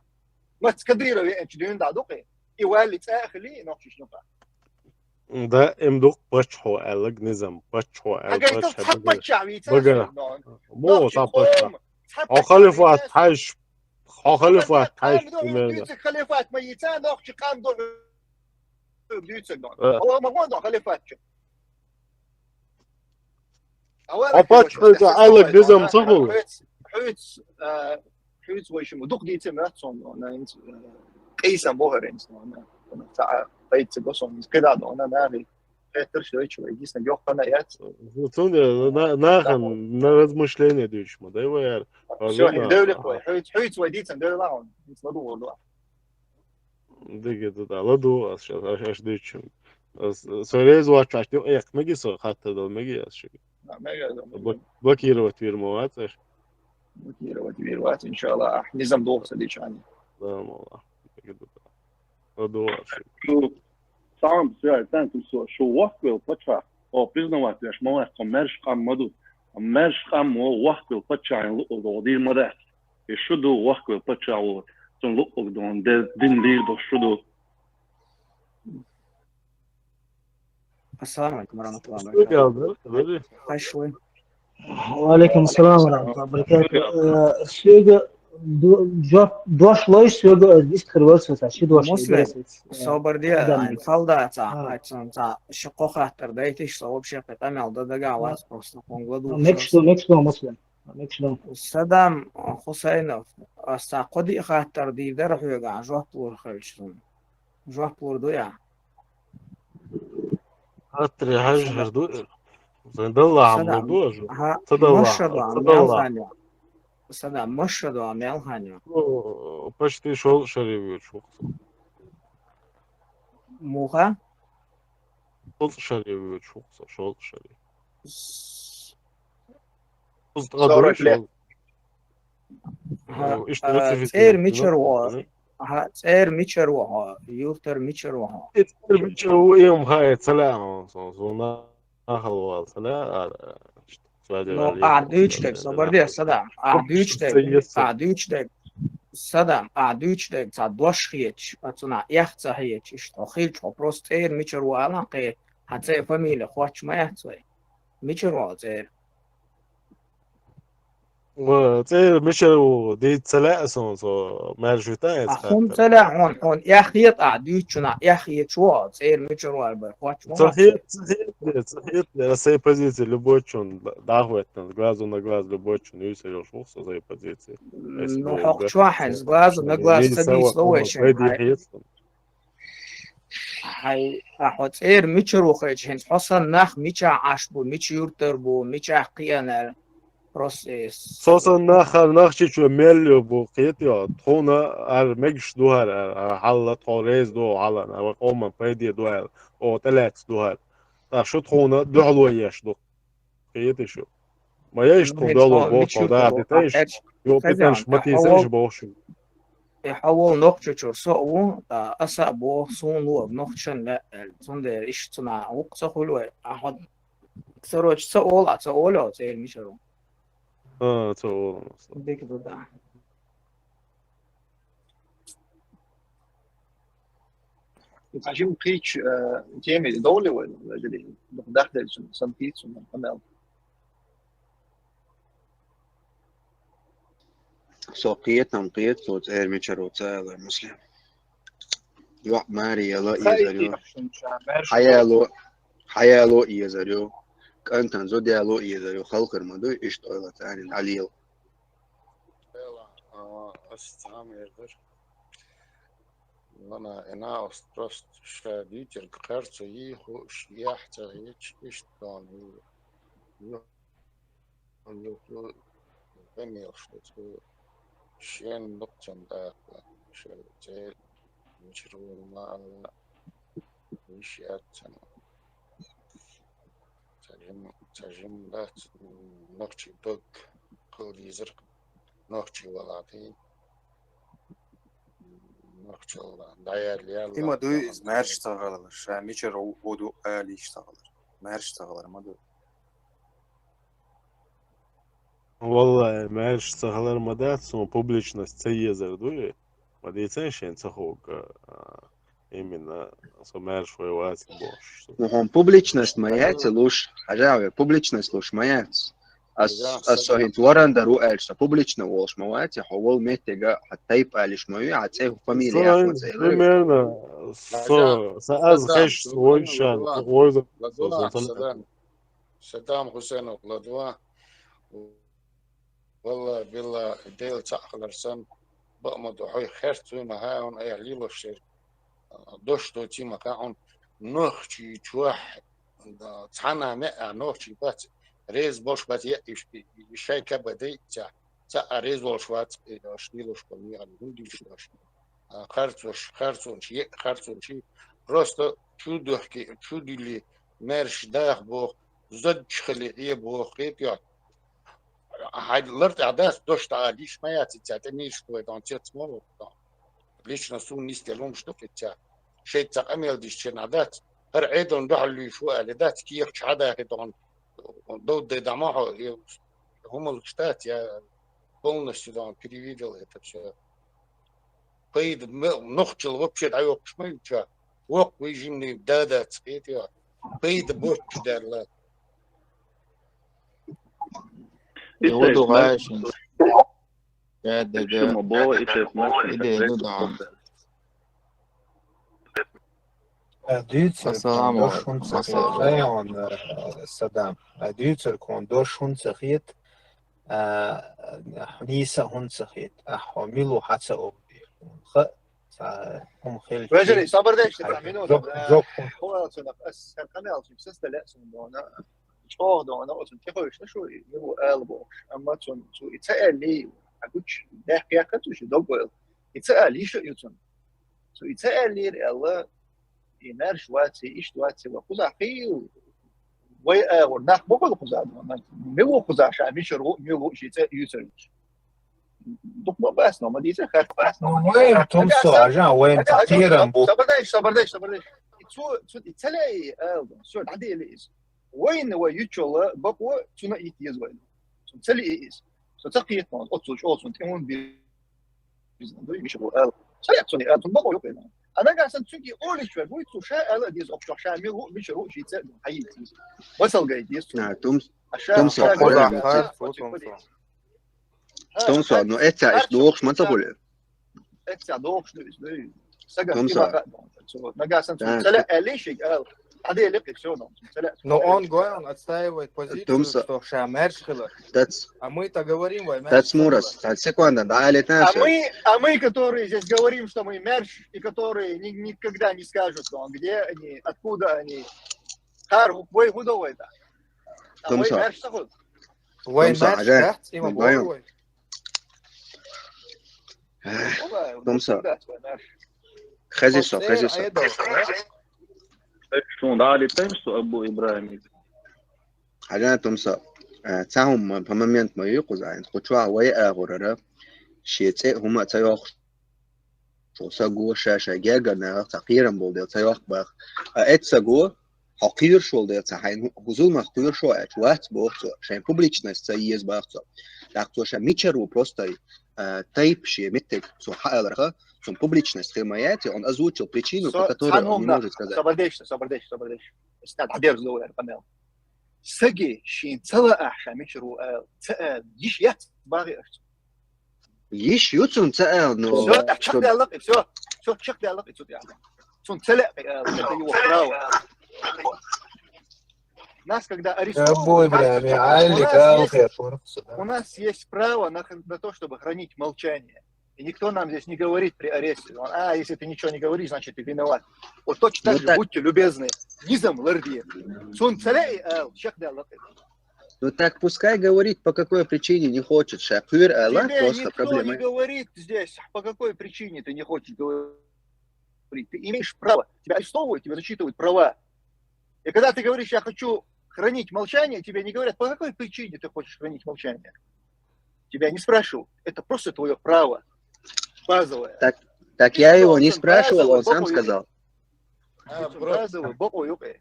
Маца Кадыров веанчу дуьйна дӀа ду кхин? И валли цӀа а хили, и нохчиш юкъа. Да, им ду паччахьо аьлларг низам, паччахьо аьлла. Хьагайтал паччахь, цхьа паччахь вийца багара. Мо цхьа паччахь. Хьо халифат хьайш, хьо халифат хьайш, примерно. Халифат ма йийца, нохчи къам ду дуьйцург ду. Э. Хьо ма гӀо ду халифат чу. Хьо паччахьо аьлларг низам ца хуьлу? Хьоьца, хьоьца, а, хьоьца вай шимма дукха дийца моьтту суна, хӀинца, а, къийсам бохура хӀинца, цхьа а пайда ца го суна, хӀинца кхидӀа дона нахе хеттарш дойтуш вай, дийцина йоккха а яц. Цундела на-, нахана на размышление дуьйцуш ма дай вай яра. Всё, девлих вай, хьоьца, хьоьца вай дийцина девлла хьуна, хӀинца ладугӀур ду. Дика ду, да, ладугӀу ас шаьш, аш, аш дуьйцучун. Ас, со реза воцчохь, тӀе эккха меги со, хаттар дала меги ас шига. Да, мега, да, мега. Блок-, блокировать вийр ма вац аш? Блокировать вийр вац, иншалла, ахь низам доху ца дича хьуна. Да, малла. Дика ду, да. ЛадугӀу аш шига. Шу, сам, связь, тан, ту со, шу воккхавелла паччахь, о, признавать веш ма вац, тхо маьрша къам ма ду. Маьрша къам, о, воккхавелла паччахьна луъург дийр ма дац. И шу ду, воккхавелла паччахь волу, цунна луъург ду, де-, дин лийр долуш шу ду. Ассаламу алейкум ва рахматуллахи ва баракатуху. Хьаш вай. Ва алейкум ассалам ва рахматуллахи ва баракатуху. Э, соьга до-, жоп, дош лойш соьга, э, вистхир вар со, ши дош. Муслим, собар де, ай, салдаца, ай, цунца, ши кхо хаттар дайтиш, со вообще кхин къамел дан дагахь вац, просто хӀума ладугӀуш. Мекс ду, мекс ду, Муслим. Мекс ду. Садам Хусайнов, аса кхо-диъ хаттар дийр дара хьоьга, жоп лур хилча суна. Жоп лур ду я? Хаттаре хьажа хир ду. Зайн далла хьан лур ду аша? Ца далла. Маша ду, ца далла. Садам, маша ду, мел хан ю? О, почти шолгӀа шаре воьдуш ву-кх со. Муха? ШолгӀа шаре воьдуш ву-кх со, шолгӀа шаре. С-, Уза тӀе сорок лет. ХӀа, иштта а, вуьшта цӀера мичара ву хьо? ХӀа, цӀера мичара ву хьо? Юртара мичара ву хьо? И цӀера мичара ву, и-м хаа ца лаьа хьуна, со, со нахала вала ца лаьа, а, а, Ну, ахь дуьйцу дерг, собар де, Садам, ахь дуьйцу дерг, ахь дуьйцу дерг, Садам, ахь дуьйцу дерг, цхьа дош хеташ, а цунах эхь ца хеташ, иштта хьо хилча, хьо просто цӀера мичара ву ала, кхе, хьан цӀе, фамилия хоттуш ма яц вай. Мичара ву хьо цӀера? Ва, цӀера мичара ву дийца ца лаьа суна, со маьрша вита а А хӀума ца лаьа хьона, хьона эхь хета ахь дуьйцучунахь, эхь хеташ ву хьо, цӀера мичара ву аьлла бара, хоч ма Ца хета, ца хета, ца хета, аса сай позиция любойчун дӀахӀоттана, глазу на глаз любойчун юьйсар йолуш ву со сай позиция. Ну, хьокху чохь хьайн, глазу на глаз ца дийцало вайшин. Хьай, ахьо цӀера мичара ву хеташ, хӀинца хьо санна нах мичахь Ӏаш бу, мича юртара бу, мичахь кхианара. Просто э, Со санна нах хьара Нохчийчоь мел ю бу кхетайо, тхуна ара мегаш ду хьара, ара хьалла тхо реза ду хьалана, ара къоман пайде ду аьлла, оха тӀелаьцна ду хьара. ТӀаккха шу тхуна дуьхьало еш ду. Кхетий шу? Ма еш тхуна дуьхьало боху тхо, да, де тайш, йо, питанаш ма тийсайш боху шу. И хьо волу Нохчийчуьра со а ву, ткъа аса а боху, суна ло Нохчийчоьнан лаьа аьлла. Цундела иштта цунах вукху ца хуьлу вай. Ахьо, короче, ца олу, а ца олу, цӀера мичара ву. А, ца олу. Дика ду, да. Цхьа жима кхечу, э, теме довлий вай, вежарий? Дахделчун, сан кийцун, къамел. Со кхетам, кхета, со цӀера мичара ву ца аьлла, Муслим. ЙоӀ маре яла езар ю. Хьаяло, хьаяло езар ю. КӀантан зуда яло езар ю. Халхар ма дуй, иштта ойла царна дӀалела. Ас цхьа ма езар. Вана, ина ас просто ша дийцарг харцо йийху, ш-, яхь ца хеташ, иштта тхуна ю. Ю, ю, ю, къамелаш ду цо. Шен дукха цунна даккха, шен цӀе мичара ву ма алла, йиш яц цунна. Ца жим, ца жим дац, нохчий дог хила дезар, нохчий валахь тӀе. Нохчалла дӀаяьлла яьлла. И ма дуй, иза маьрша ца хилар, ша мичара ву ду ала йиш ца хилар. Маьрша ца хилар ма дуй. Валлахи, маьрша ца хилар ма дац, суна публичность ца езар дуй. Ма дийцай шен ца хӀугга, а, именно со маьрша вай ваци бохуш. Ну, хьуна публичность ма яц луш, хьажа ве, публичность луш ма яц. Ас, ас со хӀинца лоран дар ву аьлча, со публично волуш ма вац, хьо волу меттига хьан тайп алиш ма ю, хьан цӀе, фамилия яхь ма цӀе. Примерно, со, са аз хеш войшан, войза, Садам Хусейнов ладва. Валла, билла, Дела цхьаъ хилар сан, баъ ма ду, хьой херц вуй ма хьаун, айхьа лелош шер. Дош доций ма хаьун, нохчий чохь, да, цхьана меа нохчий бац, реза болуш бац, е, иш, и, и, шай каба дай, ца, ца а реза волуш вац, э, аш лелош бо, ми али, хӀун диш дош. А, харцош, харцонаш, е, харцонаш, просто чу дохки, чу дили, мерш дах бох, зодч хили, е бох, хет йот. Хьай лар тӀехь дац, дош тӀа лиш ма яц, ца тӀе миш хой, дон цец ма ву, дон. Лично су нисте лумш ду кхетца. Шейца къамел диш чена дац. ХӀара Ӏедална дуьхьал луьйш ву аьлла дац, кехаш хьадахи дон. Дов дай дама хьо, и хӀумал штат, я полностью дон перевидел это всё. Пайда м-, нохчал вообще дӀайоккхуш ма ю ча. Воккхавий жимний да дац, кхетий. Пайда боццуш даьрла. Исайс Яхуду мар-, гӀайшин. Гайда, шу ма бо, исайс мар-, иде ду дан. Э, дуьйцург Ассаламу дош алейкум. хӀунца хет, Ассаламу алейкум. Э, Садам. Э, дуьйцург хӀун дош хӀунца хет, э, нийса хӀунца хет, ахьо милу хьаца обди. Ха, ца, хӀума хилчи. Вежарий, сабар деш, ца минута. Жок, э, жок хӀун. Хьо аьлла цунах, ас, сан къамел чу, сестале сун дона. ЧӀогӀа дона, оцун тӀехойшна шу, милу ала бохуш. Амма цун, цу и ца аьлли, а гуч, дехк яккха цу шу, дог ойла. И ца аьлли, шу ю цун. Цу и ца аьллера аьлла, и маьрша вац, и иштта вац, ва кхузахь хийла. Вай агӀор нах ма хуьлу кхузахь, ма, ма ву кхузахь ша, мичара ву, мила ву, ши цӀе юьйцур вуч. Дукха ма бац, но ма дийца, хатта бац, но ма дийца. Ну, вайн тумсо, а жан, вайн тхирам бу. Сабар дайш, сабар дайш, сабар дайш. И цу, цу, и ца лей, аьлла, всё, дӀадели иза. Вайна вай юччалла бакъо, цуна ит еза вайна. Цу ца лей иза. Со ца кхетта, оццул чӀогӀа цунна тӀе хӀунда би-, Ду, миша бу, эл. Ца яц цуьнан, эл, цунна бакъо юкъе. А нагахь санна цуьнга олуш вер, вуй цу ша эл а деза, окху чохь ша мила ву, мичара ву, ший цӀе хьаийца иза. Масал гай деза цунна. А, тумс-, а ша, тумсо, ша, ша, ша, ша, ша, ша, ша, ша. Тумсо, ну, эццахь иштта дохуш ма ца хуьлу. Эццахь дохуш ду иза, ну, сага Тумсо. Нагасан Да, ца ле, аллиш, ал. Хьаде лекх, всё, ну, ца ле. Но он, говорю, он отстаивает позицию, Тумсо. Что ша маьрша хила. Дац, А мы-то говорим, вай, дац Мурас, а секунда, да, али А мы, а мы, которые здесь говорим, что мы маьрша, и которые ни- никогда не скажут, ну, где они, откуда они. Хар, вай, худо вай, да. А вай Тумсо. Маьрша ху. Вай Тумсо, маьрша, Хьажа, да? Има вай. Бой. Тумсо. Да, вай Маьрша. Хези со, хези со. Айдо, да? Шун дали тем, что Абу Ибрагим. Хьажа, Тумсо. Э, цхьа хӀума по момент ма ю кхузахь. Кху чохь вай агӀорара. Шен цӀе хӀума а ца йоккхуш. Шо са го ша-ша герга нагӀах цхьа кхерам болу дела ца йоккху бах. А эццахь го, хьо кхоьруш волу дела ца хьайна хӀу-, хӀу зуламах кхоьруш ву аьлча, вац боху цо. Шайн публичность ца еза бах цо. ТӀаккха цо ша мичара ву просто, а, тайп шен меттиг цо хьааларха, цунна публичность хир ма яц, он озвучил причину, по Со- которой цхьаьна он не хӀума может сказать. Собардеш, собардеш, собардеш. Стаг хьадерза ловар къамел. Саги шин ца лаахь ша мичара ву аьлла, ца аьлла, йиш яц багӀи аьлла. Йиш ю цунна ца аьлла, но Всё, так чекх даьлла, и всё. Всё, чекх даьлла, и всё, я. Цунна ца лаьа, э, это его право. Нас, когда арестовывают, Бой, бля, так, реально, у нас галка, есть, корпуса, у нас есть право на, на то, чтобы хранить молчание. И никто нам здесь не говорит при аресте: «А, если ты ничего не говоришь, значит, ты виноват». Вот точно так Ну же, так. Будьте любезны, низам ларди. Цунна ца лаьа, э, чекх даьлла. Ну так пускай говорит, по какой причине не хочет, ша кхоьру аьлла, Тебе просто никто проблема. Не говорит здесь, по какой причине ты не хочешь говорить. Ты имеешь право. Тебя арестовывают, тебе зачитывают права. И когда ты говоришь: «Я хочу хранить молчание», тебе не говорят: «По какой причине ты хочешь хранить молчание?» Тебя не спрашивают. Это просто твое право базовое. Так, так я его не Базовый спрашивал, он сам бокъо сказал. Наоборот, Базовый бокъо юкъе.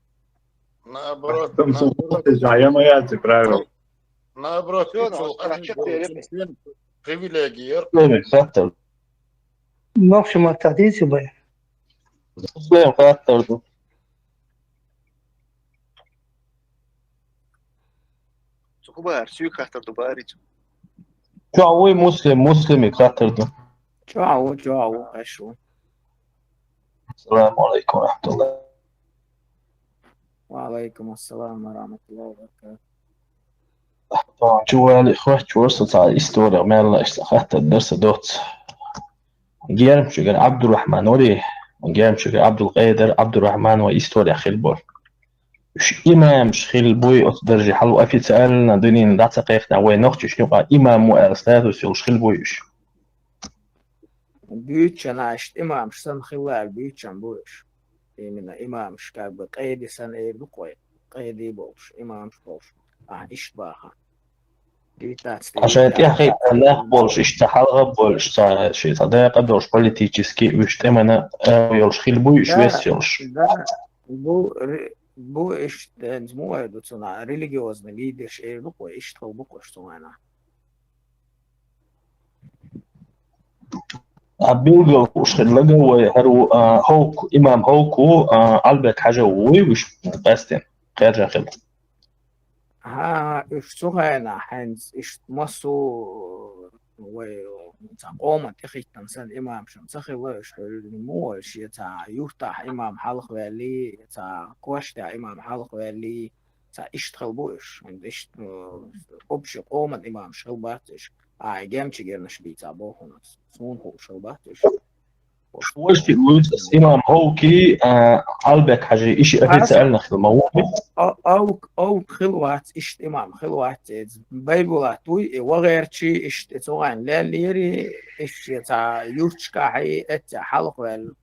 Наоборот, Там наоборот, суббота, я моя, ты правил. Наоборот, Всё, ицул ну, ахьа чекх болчу даьлла. Сен привилегия. Лови, хаттар. Нохчи маттахь дийци бай. Муслим хаттар ду. Цу хӀу бахар, суьйга хаттар ду бахарий цу. Чохь вуй Муслим, Муслимиг хаттар ду. Чохь ву, чохь ву, хьаш ву. Ассаламу алайкум ва рахматуллах. Ва алайкум ассалам ва рахматуллахи ва баракатух. Чу вали хвач ворса цхьа история мелла иштта хаттар дарса доц. Гермчугара Абдурахман вари, Гермчугара Абдулкъайдар, Абдурахман ва история хилбор. Уьш имамаш хилла буй оцу дарже хьалу официально дуьненна дӀа ца кхайкхина вай нохчаш юкъа имам ву аьлла статус йолуш хилла буй уьш. Буьйцучу нахашта имамаш санна хилла аьлла буьйцучу бу уьш. Именно имамаш, как бы, къеди санна эр ду кхой. Къеди болуш, имамаш болуш. А, иштта баха. Ткъа шайн тӀехь хиъна нах болуш, иштта хьалха болуш, цара ши цхьа дакъа долуш, политически уьш тӀемана а йолуш хилла буй уьш Да, вес йолуш. Да, бу, ре- бу иштта, хӀинца муха эр ду цунах, религиозный лидерш эр ду кхой, иштта хилла бу кхуш цу вайнахь. А билггал хууш хилла вай хӀара ву, а, хӀокху, имам хӀокху, а, Албек Хьажа вуй уьш къаьстина, кхержа хилла. ХӀан, уьш цу хенахь хьаьнца иштта массо а вай цхьа къоман тӀехиттина санна имамаш ца хилла, уьш хӀуьллина мо вай шен цхьа юьртахь имам хьалхаваьллий, цхьа коштехь имам хьалхаваьллий, цхьа иштта хилла бу уьш. Иштта, э, общий къоман имамаш хилла бац уьш. А, гемчигернаш бийца боху хӀунас. Суна хууш хилла бац уьш. Вуьш имам хӀокхи, а, Албек Хьажи, иши официально хилла ма ву. А- Авк, авк хилла вац, иштта имам хилла вац, эца Байбулат вуй, и вагӀерчи, иштта цу гӀайн леллери, иштта цхьа юрташкахьи, эццехь хьалхаваьлла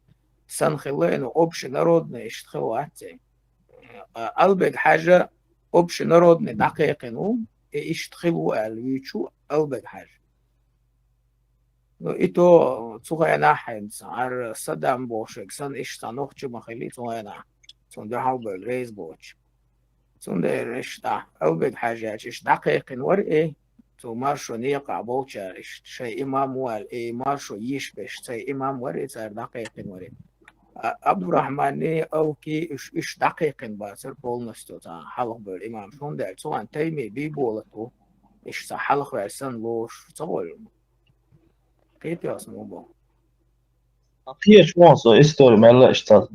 санна хилла, ну, общенародный иштта хилла вац, э. А, Албек Хьажа общенародный дӀакхайкхина ву, и иштта хилла ву аьлла вуьйцу Албек Хьажа. Ну, и то цу хенахь хьаьнца, хӀара Саддам бохуш санна, иштта цхьа нохча ма хилли цу хенахь, цунна дуьхьал бевлла реза боцуш. Цундела иштта Албек Хьажа иштта дӀакхайкхина вара и, цу маршо некъахь болчара иштта шайн имам ву аьлла, и маршо йиш беш цайн имам вара и, цара дӀакхайкхина вара и. А, Абдурахманни, Алки, уьш, уьш дӀакхайкхина бацара полностью цхьа хьалхабевлла имамаш, хӀунда аьлча цу хенахь Тайми Бийболат ву. Иштта хьалха ваьлла санна лоруш ца волу. Кхетий ас муха боху? Кхечу вон со истори мелла иштта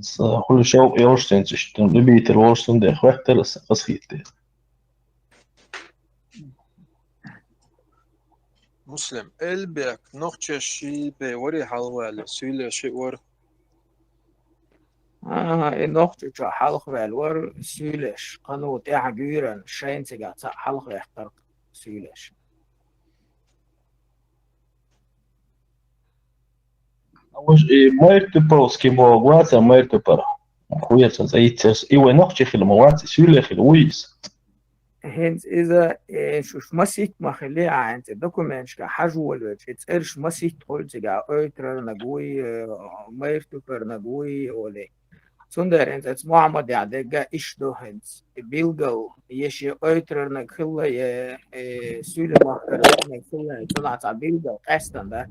хуьлу шовкъ йолуш санца иштта любитель волуш санна дехьа хӀоьттира аса, аса хӀиттира. Муслим, Эльбек, нохчаш ший бе вари хьалваьлла, суьйлеш шиъ вара. Аа, и нохча чохь хьалха ваьлла вара суьйлеш, кхано тӀаьхьа гуьйрана шайна цигахь цхьаъ хьалха ваьккхира суьйлеш. Уж и Майтуповский боху вац, а Майтупер. Хуьйца цӀийццерс. И вай нохчи хила ма вац, и суьйле хила вуй иза. ХӀинца иза, э, шуьш маситта ма хили, а хӀинца документашка хьажа волавелча, и цӀераш маситта хуьлу цигахь, Ойтрарнаг вуй, э, Майтупернаг вуй, олий. Цундела хӀинца оцу Мухьаммадехь дегга иштта ду хӀинца. И билггал, я шен Ойтрарнаг хилла, я, э, Суьйламахкара наг хилла, цунах цхьа билггал къаьстина дац.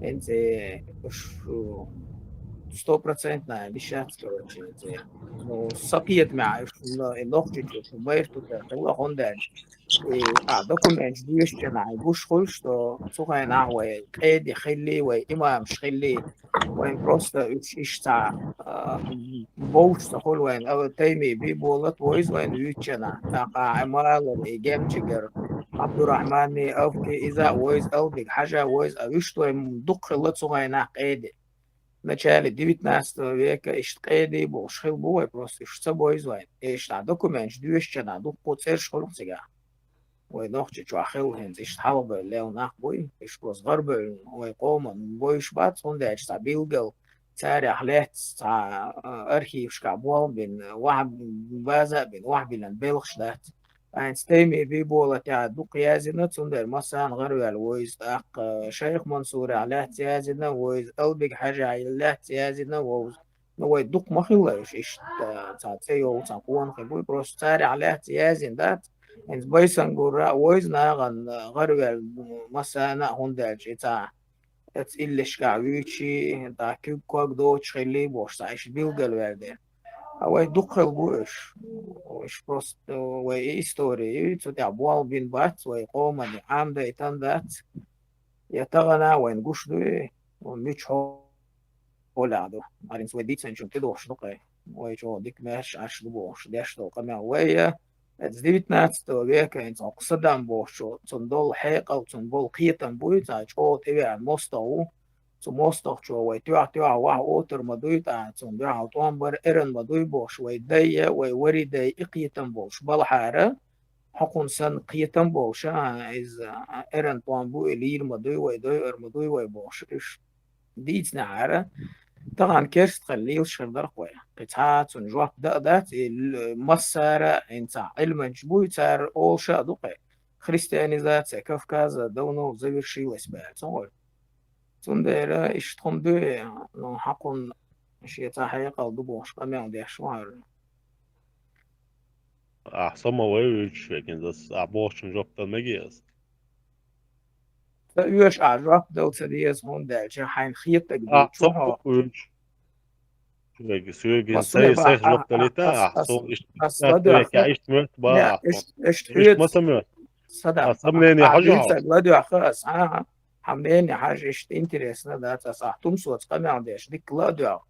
ХӀинца, э, уьш, э, сто процентов, наверное, дишац, короче, хӀинца. Ну, сан кхетамехь, уьш, но-, и нохчичу, уьш, Майтупер хилла, хӀунда аьлча, и, а, документаш доьшучу хенахь гуш хуьлу, что цу хенахь вай къеди хилли, вай имамаш хилли, вайн просто уьш иштта, а, бовш ца хуьлу вайн, а, Тайми Биболат войза вайн вуьйцучу хенахь, тӀаккха Ӏамалар, и Гемчигар, Абдурахманни, Авки, иза а войза, Албиг Хьажа войза, а вуьшта вайн дукха хилла цу хенахь къеди. В начале девятнадцатого века иштта къеди бохуш хилла бу вай, просто уьш ца бовза вайн. Иштта документаш доьшучу хенахь дуккха цӀераш хуьлу цигахь. Вай нохча чохь хилла хӀинца иштта хьалхабевлла лелла нах буй, уьш просто гӀарабевлла вай къоман бовзуш бац, хӀунда аьлча цхьа билггал царех лаьцна цхьа, а, архивашкахь болх бина, ваха-, база а бина, ваха биллина белхаш дац. ХӀинца Тайми Биболатехь дукха яздина, цундела массарна гӀараваьлла вовза, тӀаккха Шайх Мансурех лаьцна яздина вовза, Албиг Хьажехь лаьцна яздина вовза. Ну, вай дукха ма хилла уьш иштта, цхьа цӀе йолу, цхьа къонахий буй, просто царех лаьцна яздина дац. ХӀинца Байсангура а войза нахана гӀараваьлла массарна а, хӀунда аьлча и цхьа оцу иллешкахь вуьйций, тӀаккха куьг-ког доцуш хилли бохуш, цхьа иштта билгалваьлла дерг. А вай дукха хилла бу уьш. Уьш просто вай и истори ю, цу тӀехь болх бина бац, вай къоман Ӏамадайтина дац. Я тахана вайна гуш дуй, муьлхха хьолехь ду. Маринца вай дийцинчунна тӀедогӀуш ду кхе. Вай чӀогӀа дика маьрша Ӏаш ду бохуш, деш долу къамел вай я. Оцу девятнадцатого века хӀинца хӀокху Садам бохучо, цунна долу хьекъал, цунна болу кхетам буй, цхьа чӀогӀа тӀевеана мостагӀа ву. Цу мостагӀчо вай тоьхна-тоьхна ваха отар ма дуй, тӀаккха цунна дуьхьал тӀом бар эрна ма дуй бохуш, вай дай я, вай вари дай и кхетам болуш балхьара, хьо кхунна санна кхетам болуш, а, иза эрна тӀом бу, и лийр ма дуй вай, дойур ма дуй вай бохуш, уьш дийцинехьара, тахана керста хила лелаш хир дара-кх вай. Кхин цхьа а цунна жоп дан а дац, и л-, массара а, хӀинца Ӏилманчаш буй, цара олуш а ду-кх, христианизация Кавказа давно завершилась баьлла, ца гӀой. Цундела иштта хӀума дуй, ну, хьакхунна шен цхьа хьекъал ду бохуш къамел деш ву хӀара. Ахьа со ма вай вуьйцуш веган, ас ахьа бохучун жоп дан мегий ас? Ца оьшу ахьа жоп дала ца деза, хӀунда аьлча хьайна хетаг Ахьа дуьйцу со хьо. ма вуьйцуш веган, соьган Ас сай, ма сай бахьа, жоп далийта, ас, ахьа ас, со иштта ас иштта ладоьгӀа. веган, иштта моьтту бан Не, ахьа со. иштта, иштта Иштта ма хьоьца ца моьтту. садам. Ас ам нене Ахьа хьажа хьо. дийцаг ладоьгӀа ас, ахьа. Хьан нене хьажа иштта интересно дац, ас ахьа тумсоца къамел деш, дика ладоьгӀа.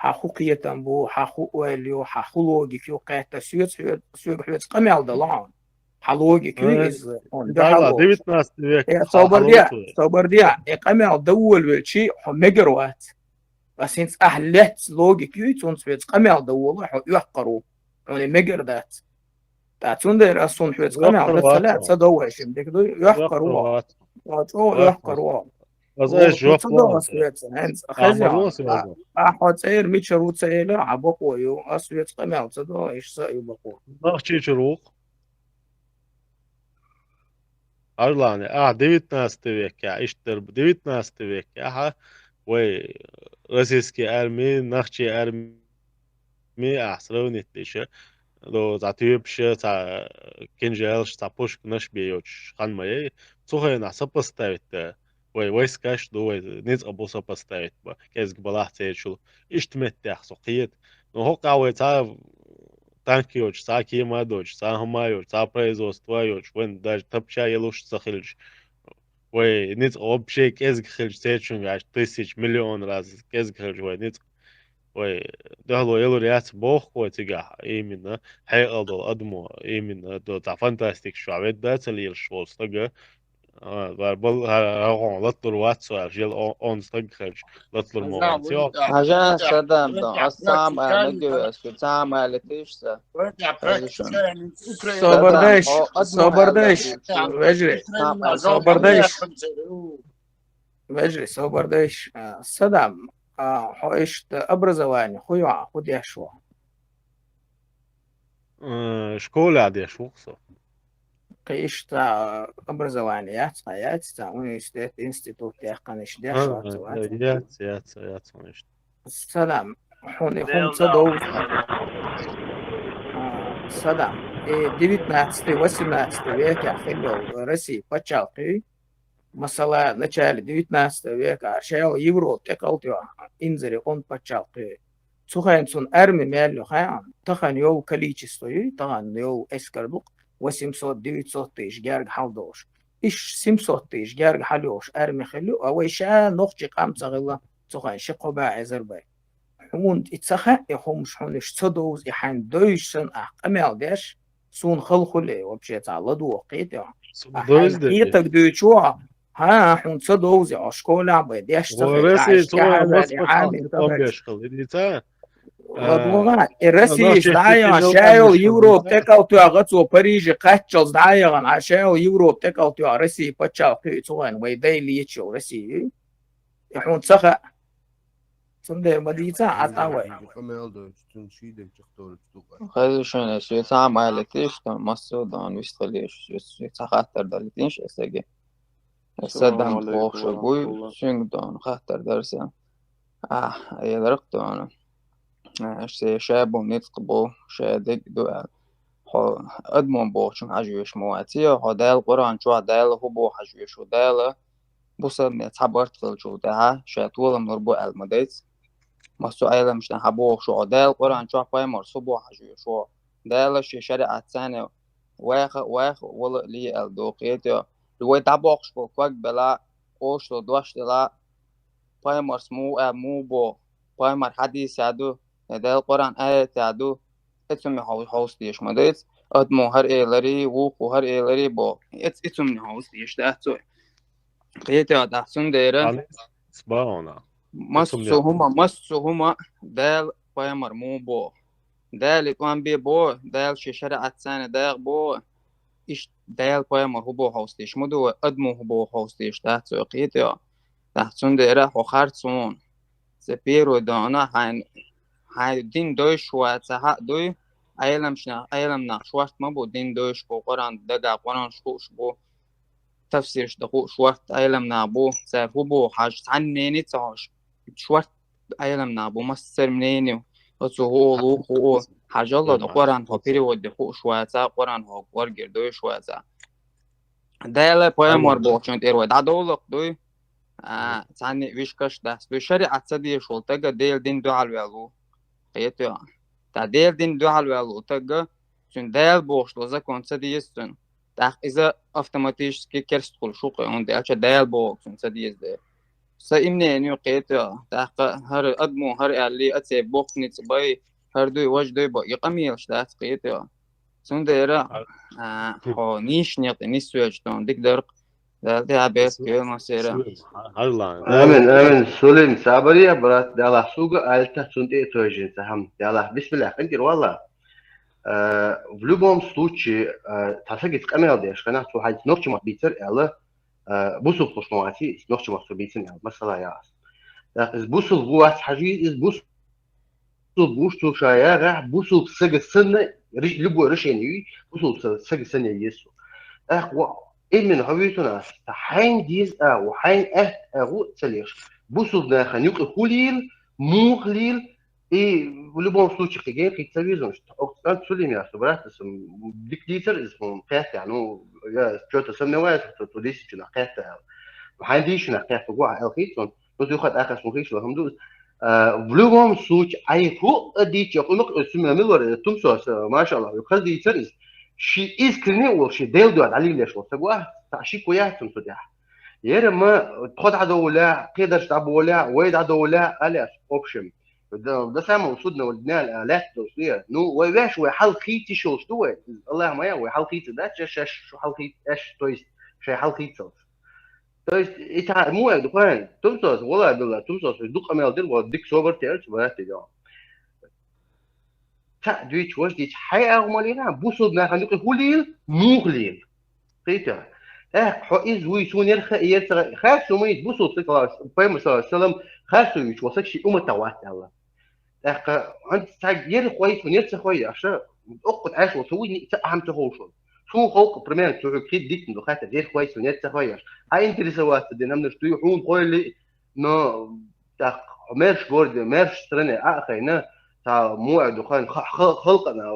Хьан хӀу кхетам бу, хьан хӀу ойла ю, хьан хӀу логика ю, кхетта соьца хьоьца, соьга хьоьца къамел дала хьуна. Хьан логика ю Ай, иза, хьуна Дала, дуьхьал волуш. девятнадцатый век, Э, хьан собар деа, хьалуцу вай. Собар деа, э, къамел даволавелчи, хьо мегар вац. Ас хӀинца ахьа лаьцна логика ю, цунца хьоьца къамел даволу, хьо оьхкар ву. Хьуна мегар дац. ТӀа цундела ас хьуна хьоьца къамел Оьхкар дан ца вац лаьа, хьо. ца довайшина дика дуй, оьхкар Оьхкар ву. вац. Хьо чӀогӀа Оьхкар. оьхкар ву. Ас Ву, айса хьо жоп ца ло до ас ас айса. хьоьца, хӀинца Ахьа ма хеза ло хьо. ас айса. А хьо цӀера мичара ву ца элира, хьан бакъо ю, ас хьоьца къамел ца до, иштта са а ю бакъо. Нах чичара ву-кх. Хьажал, ахьа девятнадцатый векехь, иштта дара девятнадцатый векехь, ахьа вай российский арми, нохчий арми, ахьа сравнить деш, до цхьа тоьпаш, цхьа кинжалаш, цхьа пушканаш бен йоцуш хан ма яй. Цу хенахь сопоставить дан вай войскаш ду, вай ницкъ бу сопоставить бан, кӀезиг балахь церачул. Иштта меттехь со кхета. Но хӀокхахь вай цхьа танк йоцуш, цхьа кема доцуш, цхьа хӀума йоцуш, цхьа производство йоцуш, вайн даже тапча ялуш ца хилча, вай ницкъ вообще кӀезиг хилча, цечуьнгаш тысяч, миллион раз кӀезиг хилча вай ницкъ. Вай дуьхьало ялур яц боху вай цигахь, именно хьекъал долу адамо, именно до цхьа фантастика чохь ведда ца лелаш волу стага, а, вар бал-, а, а, гӀо латталур вац со аьлла, жел о-, онца стаг хилча, латталур ма вац, йо. Хьажа, Садам, дан, ас цхьа а ма аьлла, ма гиви ас, шу цхьа а ма аьлла, тийша сан. Хьажа шуна. Собар дайш, Садам, хьо, ас ма аьлла, собар дайш, вежарий. Цхьа а ма аьлла. Собар дайш. Вежарий, собар дайш. А, Садам, а, хьо иштта образование хӀун йо, хӀун деш ву? Э, школехь деш ву со. Кхин иштта образование яц, хьан яц, цхьа университет, институт яьккхина иштта деш А, вац, вац? Яц, яц, яц, хьуна иштта. Садам, хьуна и хӀума ца довза. А, Садам, и девятнадцатый, восемнадцатый векехь хилла йолу Россия пачхьалкхий, масала, начале девятнадцатого века шайолу Европа тӀекхалтайо инзаре он пачхьалкхе. Цу хенахь цунна арми мел ю хаьа, тахана йолу количество ю, тахана йолу эскар ду-кх восемьсот, девятьсот тысяч герга хьалдолуш. Иштта семьсот тысяч герга хьалйолуш арми хилла ю, а вай ша нохчий къам ца хилла, цу хенахь ши-кхо бӀе эзар бен. Хьуна и ца хаьа, и хӀумаш хьуна иштта ца довза, и хьайна девзаш санна ахь къамел деш, суна хала хуьлу и вообще цхьа ладогӀа кхетий хьо. Ахь хьайна кхетарг дуьйцу хьо, хьан, хьуна ца довза, хьо школехь бен деш ца хилча, Россия, ахь цхьа а хьазар и хьамин ца хилча. ЛадогӀа, и Россия дӀа а яхана, шайолу Европа тӀекхалтайош цо Париже кхаччалц дӀа а яхана, а шайолу Европа тӀекхалтайо Россия пачхьалкх ю, цу хенахь вай дай леташ йолу Россия ю. И хьуна ца хаьа. Цундела ма дийца, Ӏа тӀе вай. Хеза шуна, ас вица хьан ма аьлла тийша, массо а дона вистхилийша, вица хаттар далийтийша ас аги. Садам бохуш вуй, цуьнга дона хаттар дара сан. Ахь, эларх дона. Аш се ша бу, ницкъ бу, ша дерг ду аьлла. Хьо адамо бохучун хьажа веш ма вац, я хьо Дала Къуръан чохь Дала хӀу боху хьажа веш ву, Дала бусалбане цхьа барт хилчул тӀаьхьа ша толам лур бу аьлла ма дайца. Массо а Ӏеламчу нахьа боху шу хьо, Дала Къуръан чохь пайхамар су боху хьажа веш ву. Дала шен шариӀат царна ваха а, ваха а, вала а ле аьлла доху кхетий. Вай дӀабоккхуш болу ког бела, къошло дош дела, пайхамарс муха а муха боху, пайхамар хьадийсехь ду, я Дала Къуръан аятехь ду, и цуьнан хьовса дезаш ма дайца, адамо хӀара эларий, вукхо хӀара эларий боху, и ц-, и цуьнан хьовса дезаш дац цо. Кхетий, тӀаккха цундела массо а хӀума, массо а хӀума Дала пайхамар муха боху. Дала и тӀом бе боху, Дала шен шариӀат царна дагӀа боху, иштта Дала пайхамар хӀу боху хьовса дезаш ма ду вай, адамо хӀу боху хьовса дезаш дац цо, кхетий. ТӀаккха цундела хьо харц хьуна. Сан первый дона хьайн, хьайн дин дойш ваца хьа а дуй, Ӏеламчу нах, Ӏелам нах шорта ма бу дин дойш бу, Къуръан дагахь Къуръанаш хууш бу, тафсирш дан хууш шорта Ӏелам нах бу, цара хӀу боху хьажа, цхьаннений ца хьожуш, шорта Ӏелам нах бу, массара мнение, оцу хӀу олу, хӀу олу, хьажалла дан Къуръан хьо перевод де хууш ваца, Къуръан хьо горгера дойш ваца. Дала пайхамар бохучун тӀера вай дӀадовлакх дуй, а, цхьанне а вишкаш дац дуй, шариӀат ца дезаш волу тага Делан дин дуьхьал ваьлла ву. Кхетий. Та Делан дин дуьхьал ваьлла волу тага, цуьнан Дала бохуш долу закон ца деза цуьнан. ТӀаккха иза автоматически керста хуьлуш ву кхин, хӀунда аьлча Дала бохург цуьнан ца деза дела. Сан и мнение ю, кхетий. ТӀаккха хӀара адамо хӀара аьллий, а церан боккха ницкъ бай, хӀара дуй, важа дуй бо, и къамелаш дац, кхетий. Цундела, а, хьо нийсачу некъа тӀе нисвелча, тхуна дика дара-кх. Дала тӀаьхьа беркат йойла массеран. Амин, амин. Сулим, сабар ян, брат, Далла суна аьлла, цунна тӀе а тойжина ца хӀама. Далла, бисмиллах, къинтӀера валла. Э, в любом случае, э, цхьа сагица къамел деш хенахь, цо хьайца нохчийн маттахь бийцира аьлла, э, бусулба хӀуш ма вац, иза нохчийн маттахь бийцина аьлла, масала яц. ТӀаккха иза бусулба ву вац хьажий, иза бусулба ву, цо ша яхь, бусулба сага санна, реш-, любой решение юй, бусулба са-, сага санна еза цо. ТӀаккха ву, именно хьо вуьйцу нах, хьайна деза агӀо, хьайна аьтта агӀо ца леш. Бусулба нахана юкъа хӀу лийла, муха лийла, и в любом случае кхин ген кхин ца везаш. Оксана Сулейман, что брат, дика дийцар иза хьуна кхетта, ну, я чё-то сомневаюсь, что ту дийшинчунах кхетта аьлла. Хьайна дийшинчунах кхетта гу а аьлла хийцун, ну, дуьххьа тӀаккха суна хийцалахь хӀума ду. А, в любом случае, ай ху а дича, ху мак сумма милвар, тумсос, машалла, хазди царис. Ши искренне вол, ши дел дуа, али леш вол, сагва, та ши куя тумсо да. Ер ма, тхо да доля, кедар да боля, вай да доля, аляс, в общем. Да, да само судно вол дня, а, лет до сия. Ну, вай веш, вай хал хити шол, что вай? Аллах моя, вай хал хити, да, чеш, чеш, шо хал хити, эш, то есть, шай хал хити. То есть, ита му эг духайн, тумсос, вала билла, тумсос, дук амел дир, вала дик собар тер, чу барат тер. Та дуич, вож дич, хай агу малина, бусул на ханду ки хулил, мухлил. Кита. Эх, хо из вуй сунер ха, ер ца, ха сумит, бусул ца класс, пайма салам, ха суич, васа чи умата ват Аллах. Тахка, ант саг ер хой, сунер ца хой, аша, оккут аш, васа вуй, ца ахам ца хошо. Су холк, примерно, цу хи дитн, ду хата, ер хой, сунер ца хой, аш. А интересоваться, дин, амна, что ю хун хой ли, но, так, мерш городе, мерш стране, а хайна, та му а духайн, ха-, ха-, халкана,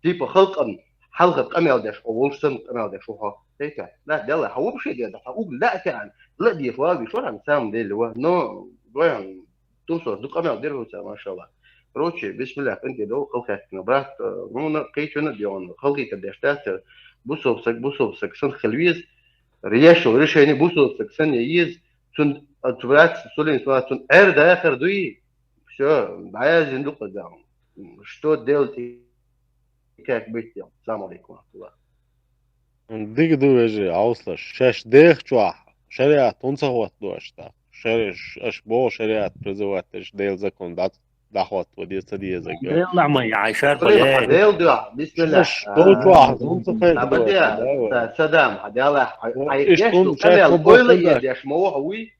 типа халкан, халка камел деш, о, волшсан камел деш, о, хо. Тейка, да, дела, ха, вообще, да, ха, уг, да, тян, ла, ди, хва, ви, шо, на самом деле, ва, но, гоян, тумсос, ду камел дер, ва, машалла. Короче, бисмиллах, энди, до, халкатна, брат, э, ну, на, кей, чё, на, дион, халкита деш, да, бусовсак, бусовсак, сан хелвиз, решил решение, бусовсак, сан я из, цун, а, цу брат, сулин, сулин, цун, эр, да, хер, дуи, всё, да, я зиндук, да, что делать и как быть, дел. Салам алейкум, ва рахматуллах. Диг ду вежи, ауслаш. Шеш дех чуах. Шариат, он ца хват дуаш, да. Шари-, ш-, аш бо шариат призывать, аш дел закон, да, да хват, вот, есть, да, есть, да. Дел ма, я, шар, Блин, бля. Дел, да, бисмилля. Шеш, А, дол чуах, он ца хват а, дуаш, бля, да, вот. Са-, Садам, а, дела, а, Вот, а, иш я, тун, что, шеш, камел, тун, бо, ойла, тун, я, да. Деш, ма, ва, уй.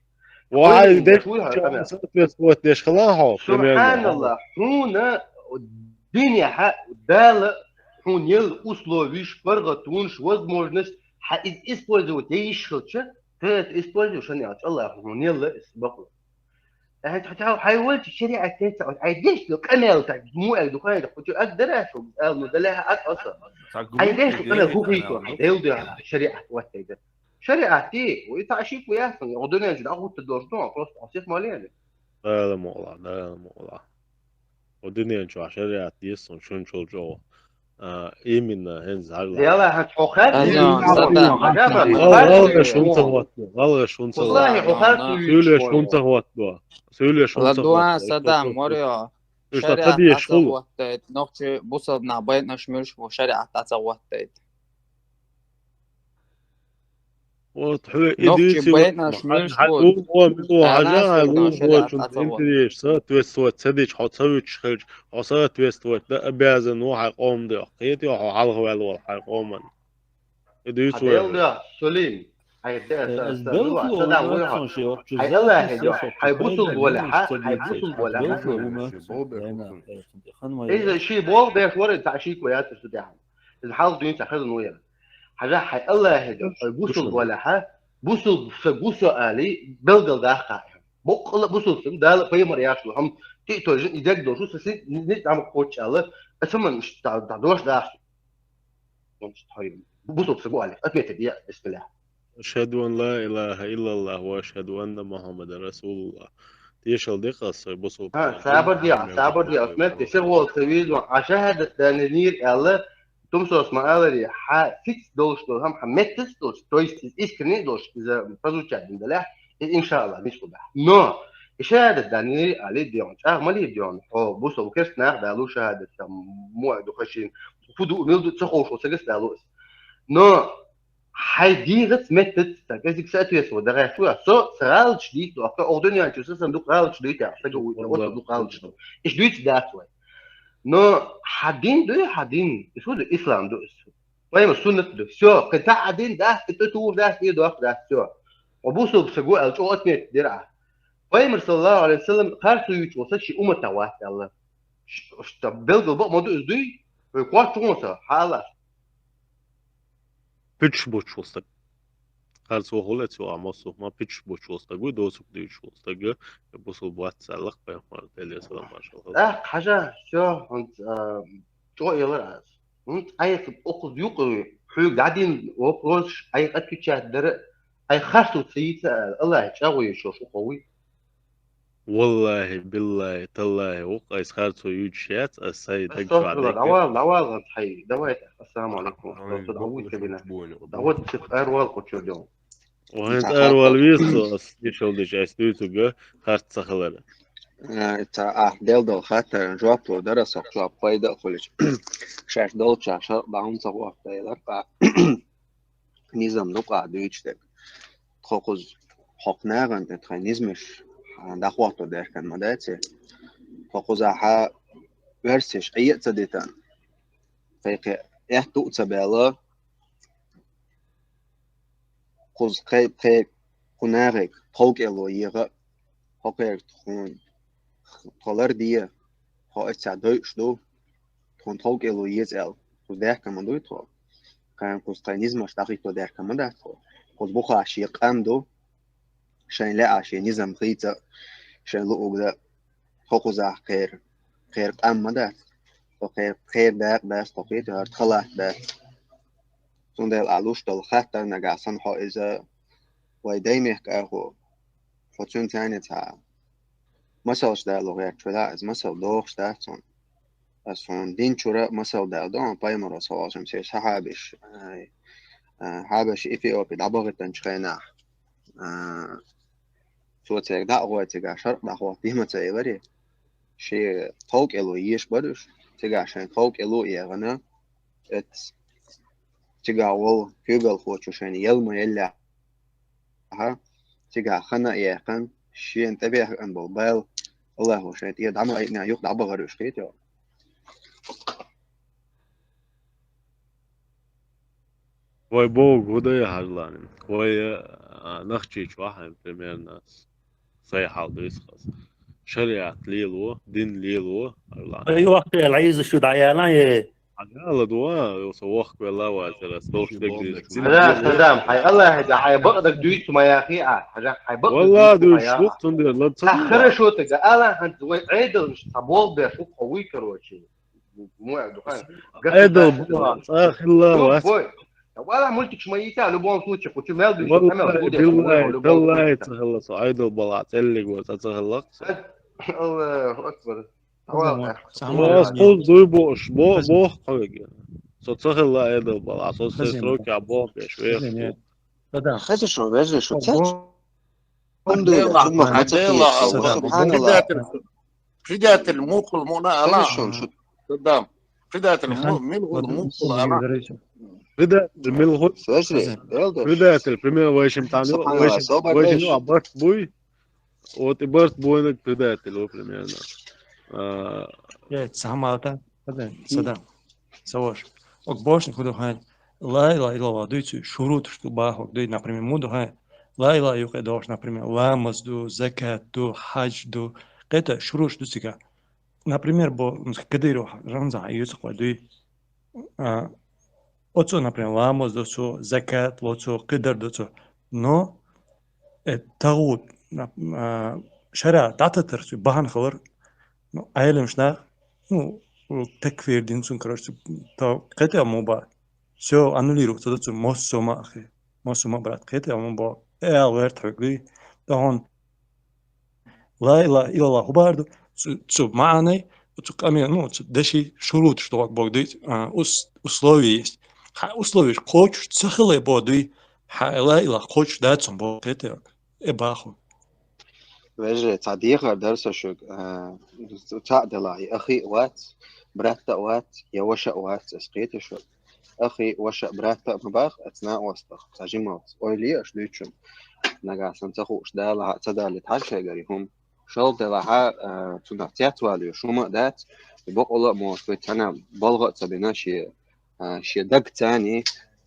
Вай, Ойла, деш, я, шуй, а, камел. Соответствовать, деш, хала, хо, примерно, Субханаллах, хо. Хуна, Дин яха, Дала хьуна ел условиш, паргӀатонаш, возможность, хьа из использовать я йиш хилча, ты это используешь, хьуна яхача, Аллах хьуна ел из бакъла. ТӀаккха хьай волча шариӀат тӀа ца, хьай деш ду къамаьл тӀа, му ай духай да, хучу аг дара шу, ал ну далаха аг аса. Хьай деш ду къамаьл ху хиту, хьай дел ду шариӀат ваттайда. ШариӀат ти, уй таши ку ясан, я гудуна жи да хутта дошну, просто асих малиан. Дала мула, Дала мула. О дунен чу шариат дийсун шун чул чу. А, именно хин загла. Яла хат хохат. Азан, сата. Гала, гала шун цагъат. Гала шун цагъат. Валлахи хохат. Сюле шун цагъат. Сюле шун цагъат. Ладуа сада морио. Шариат ацагъваттайт, нохчи бусалбна байтнаш мюлш бу шариат ацагъваттайт. Вот хьо Нохчи идиси байтнаш мюлш хьа-, бу. Хьа-, хьа-, хьа-, Алан хьа-, султан хьа-, шариат хьа-, ацагъватт. Интерес, соответствовать, цадич, хьо цавич хилч, хьо соответствовать, да, обязан, во хьай къом да, хет, хьо хьалха вел вал хьай къоман. Идиси хьа вел да, Сулим. Хьай да, Э, са-, эз са-, белку са-, да, олмац вуй сон хьо. Ши охчу Хьай зат Аллахи да, сохта хьай бусул къайда бола, мин хьа, хьай садице. Бусул бола, Белку хьа. Олмац. Бо бе Ханма кусун. Эз ши бол беш вара, та ши ку яташ да. Из хьал дуьнца хазан вуя. Хьажа хьай Аллахи да, хьай бусул бола, хьа, бусул са гусо али, белгал даха. Боккъала бусул са, Дала пайгамбар яхаш ду, хьам, ти то жин, идег дошу, са си, ни, ни, там кочала, а саман, та, та, дош даха. Бусул са гу али, отметить я, бисмилля. أشهد أن لا إله إلا الله وأشهد أن محمدا رسول الله. Тешал декъас сой бусул. Ха, сабар диа, сабар диа, отметить, се гол се видео, а шахадат да не нир, Алла, тумсос ма алари, хьа фикс долш дол, хам, хьа меттес долш, то есть из искренне долш, из, э, прозвучать дин даля, и иншаллах, миш куда. Но, и шахадат да не нир, али дион, чах мали дион, о, бусул керст нах далу шахадат, там, муа ду хашин, фуду, милду, цахош, о, сегес далу. Но, хьай дийгӀац меттац, так, если соответствовать, дагахь шу, со, со гӀалаташ дийт, а, ох дунен чу, со сан ду гӀалаташ дийт, а, сага уйта, вот ду гӀалаташ ду. Иш дуйц дац вай. Но хьа дин дуй, хьа дин, ису ду, ислам ду, ису. Пайма суннат ду. Всё, ката хьа дин дац, ката тур дац, и дох дац, всё. Обусул сагу ал чо отмет дира. Пайгамбар саллаллаху алейхи ва саллям харцу юч васа чи уммата ват Алла. Ш-, ш-, белгал бо моду из дуй, квачу васа, хала. Пич бочулстаг. Харцу хуле цу амосу, ма пич бочулстаг, уй досук дючулстаг, бусул бат саллах пайгамбар, Алейхи салам, машаллах. Да, хажа, всё, он, а, чо елар аз. Ну, ай, окуз юкъу, хьуй гадин вопрос, ай, отвечать дара, ай, харсу цаица, Аллах, чагъу ешо, шу ховуй. Валлахи, биллахи, таллахи, вукъ айс харцо юч шец, ас сай даг Астагфирулла, давай, давай, хай, давай. Ассаламу алейкум. Астагфирулла, давай, давай. Давай, циф арвал кучу дел. Вайн арвал висо, ас ишалдыш, ас дуйцуга, харц сахалар. Э, Ца а дел дол хатар жоп ло дара сох жоп пайда хулич. Шаш дол ча шар баун сох вахтайлар ка. Низам ну ка дуйч дек. Хокуз хокнаган тет хай низмеш. Дахвато деркан мадаци. Хокуз аха версиш ие цадитан. Фейке эх ту цабела. Куз кай кай кунагик толк эло ега. Хокер тхун толар дия. Хо эца дойш ду. Тхун толк эло ез эл. Куз деркан мадуй тхо. Кан куз кай низмаш дахито деркан мадат тхо. Куз буха ши къан ду. Шайн ле аши низам хица. Шайн лу угда. Хокуз ах кер. Кер къан мадат. Хо кер кер дак дас хокит ар халат дас. Сундел алуш дол хатта нагасан хо иза. Вай даймех каху. Хо цун тяне ца. Масал шда лугер чула из масал дох шда цун. Ас сон дин чура масал дал дон паймуро соолшам се сахабиш. Ай, а, хабиш Эфиопи дабагытан чхайна. А, Цо цег да гой цега шарк да хо дима цей вари. Ши толк элу еш баруш. Цега шен толк элу ягана. Эт цега вол кюгал хочу шен елма елля. Аха. Цега хана яхан. Шен табе ан бол бал. Аллаху шен тия дама айтна юк да багаруш хит ё. Вай бог гуда я харлани. Вай а, нахчич вахан примерно. Сай хал дисхас. Шариат лилу, дин лилу, харлани. Ай вахт я лайз шу да я на е. Агала дуа, со вахт вела ва зера стол тек дис. Да, Садам, хай Аллах да хай бакъ да дуйт ма я хи а. Хажа хай бакъ. Валла дуйт шук тундер лад. Хорошо тек. Аллах хан вай айдал ш табол бе шук хавуй короче. Мой духай. Айдал бала, ахилла ва. Бой. Вала мультик шмайта в любом случае, кучу мел дуйт. Валла, биллай, таллай, цахалла, со айдал бала, целлиг ва, цахалла. Аллаху акбар. Вала. Ва скул дуй бош, бо бо хавеге. Со цахалла айдал бала, со се сроки а бо беш ве. Да, да. Хаза шо, веза шо, цач. Предатель, предатель мукул муна ала. Садам. Предатель мил мукул ала. Предатель мил. Предатель, пример, вайшим тани, вайшим абарт буй. Вот и барт буйнак предатель, вот примерно. А, Е, самата. Садам. Саваш. Ок бошни худу хай. Ла ила ила ва дуйцу шурут шту бахок дуй, например, муду хай. Ла ила юке дош, например, ламаз ду, закат ду, хадж ду. Кета шурут ду цига. Например, бо кадыро ранза юцу ква дуй. А, оцо, например, ламаз доцу, закат лоцу, кадар доцу. Но э, тагут шара дататар цу бахан хавар. Ну, айлем шна, ну, такфир дин цун, короче, та кете муба. Все аннулируется, да цу мосома ахи. Мосома брат кете муба. Э, алверт хагли. Да он ла ила ила хубарду. Цу маанай, цу ками, ну, цу деши шурут, что вот Бог дает, условия есть. Ха условия хочешь, цахле боды. Ха ла ила хочешь, да, цун Бог кете. Э, баху. Веже, ца дихар дарса шуг, ца дела, и ахи вац, братта вац, я ваша вац, эс кете шуг. Ахи ваша братта мабах, эцна остах, ца жималц. Ой ли аш дучум. Нагасан ца хуш дала, ца дали ташай гари хум. Шол дела ха, цуна цяц вали шума дац. Бокъола может быть, цана болго ца бина ши, ши даг цани,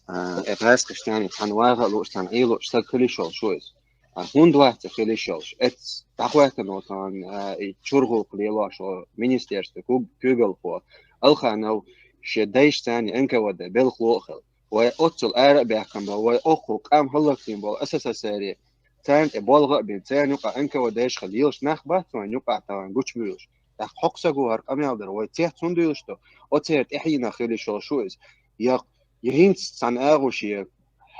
э, гас кыштани, цан вага луш, цан и луш, са кылишол шуйс. А хун два ца кылишол ш. Эц тахватан отан, э, и чургул кылило шо министерство куг-, кюгал хо. Алханал ши дайш цани Н К В Д бел хлохал. Вай оцул ара бяхам ба, вай оху къам халлактин бол С С С Р. Цан э болго бин, цан юка Н К В Д ш халилш нах ба, цан юка таван гуч бюлш. Так хокса гу хар къамял дар, вай цех цун дюлш то. Оцер техина хилишол шуйс. Як, яхинц цан агуши,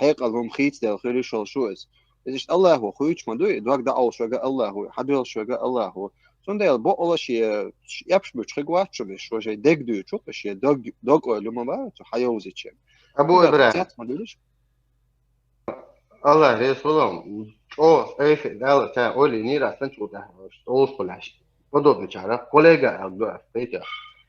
хекъал хум хиц дел хилишол шуйс. Иза иштта Аллахо хуьйцуш ма дуй, дог дӀаолуш верг Аллахо, хьадоьлхуш верг Аллахо. Цундела бакъала шен эпаш буьтуш хиг вац шуна, шо шайн дег дуьйцуш, шен дог, дог ойла ма бара, цу хьайовзича. Абу Ибрахим. Цец ма дуьлуш. Аллах реза хуьлда, чӀогӀа айса Дала ца ойла йинера сан чу тӀехь, олуш хьулаш. Подобный чара, коллега аьлла ду ас, тайта.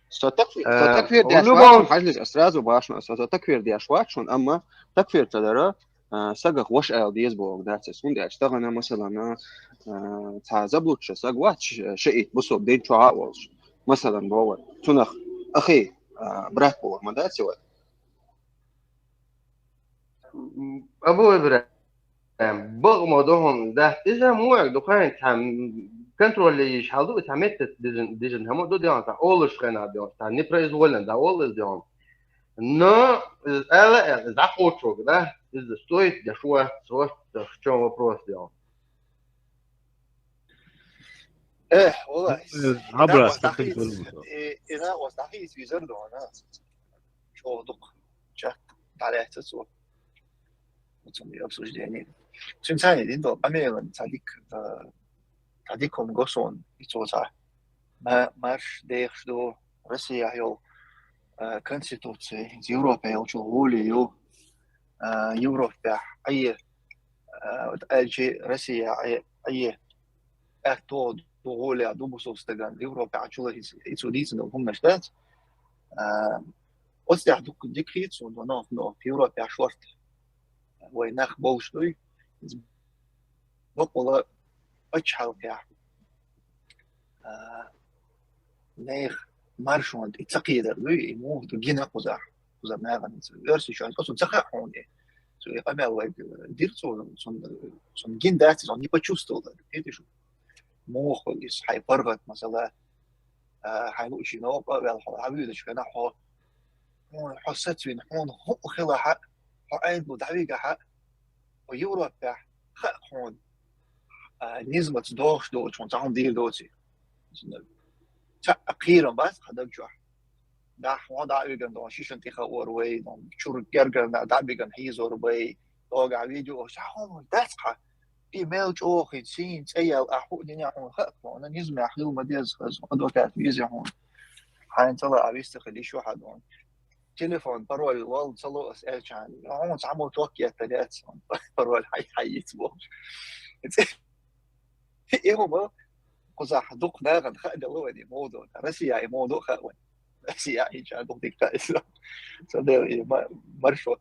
Со такфир, со Э, такфир деш любом вац шуна, хьажалаш, ас сразу башна, со, со такфир деш вац шуна, амма такфир ца дара, а, сагах ваша аьлла деза боху дац ас. ХӀунда аьлча тахана, масалан, а, цхьа заблудша саг вац, ш-, шиит, бусулба дин чохь а волуш. Масалан, боху, цунах ахи, а, брат боху, ма дац вай. Абу Ибрахим, бакъ ма ду хьуна, дац иза муьлхха дукха цхьа контроль йийш хьал ду, цхьа метта дижина, дижина хӀума ду дегӀан, цхьа олуш хенахь дегӀан, цхьа непроизвольно да олуш дегӀан. Но, иза ала, иза дӀакхочург, да, иза стоит деш вац, вот, так в чём вопрос дегӀан. Э, валлахь, Э, Абрас, и накъостахь как ты из-, говорил? И, и накъостахь из визар дона. ЧӀогӀа дукха чат дӀалаьцна цо. Цуьнан обсуждение. Цуьнан цхьаьна дина долу къамелан цхьа дика, э, цхьа дика хӀума го суна, и цо цхьа ма-, марш дехаш ду Россияхь йолу, э, конституци, Европехь йолчул гӀоле ю, э, Европехь Ӏе, э, вот аьлчи Россияхь Ӏе, Ӏе, аьтту ду гӀоле ду бусулба стагана, Европехь чула и, и цо дийцина долу хӀуманаш дац. Э, оцу тӀехь дукха дика хийца суна, но, но, Европехь шорта вай нах болуш дуй, иза бакъвала пачхьалкхехь, а, нехан маршонна тӀе ца кхийдар дуй, и муха ду гина кхузахь, кхузара нахана. Оьрсийчоьнна оцунна ца хаьа хьуна и. Цу и къамел вайга дира цо, цунна, цунна гина дац, цунна не почувствовал, кхетий шу? Муха иза хьайн паргӀат, масала, а, хьайн луучийн новкъа а ваьлла, хьо дӀавуьйдучу хенахь хьо, хьуна хьо сацвина, хьуна хӀуъа хилахь а, хьо Ӏедало дӀавигахь а, хьо Европехь хаьа хьуна, а, низамца догӀуш доцу хьуна цхьа хӀума дийр доций. Цхьа а кхерам бац хьан даг чохь. Дахь хьо дӀа а вигна, дон шишан тӀе хаор вай, дон чуьра гергара дӀа а бигна хьийзор вай, догахь видео, цхьа хӀума дац хьан. И мел чӀогӀа хин, сийна цӀе яьлла, ахь хӀуъа дина хьуна хаьа хьуна, низамехь хила ма деза хаза, адвокат веза хьуна. Хьайна ца лаахь вист ца хила йиш ю хьан дон. Телефон пароль валла ца ло ас аьлча, хьуна цхьаммо ток еттар яц, пароль хьай-, хьаййиц бохуш. И хӀума кхузахь дукха нахана хааделла вайн и мовду. Россия и мовду хаьа вайн. Россия и ча дукха дика хаьа иза. Цундела и ма-, маршо,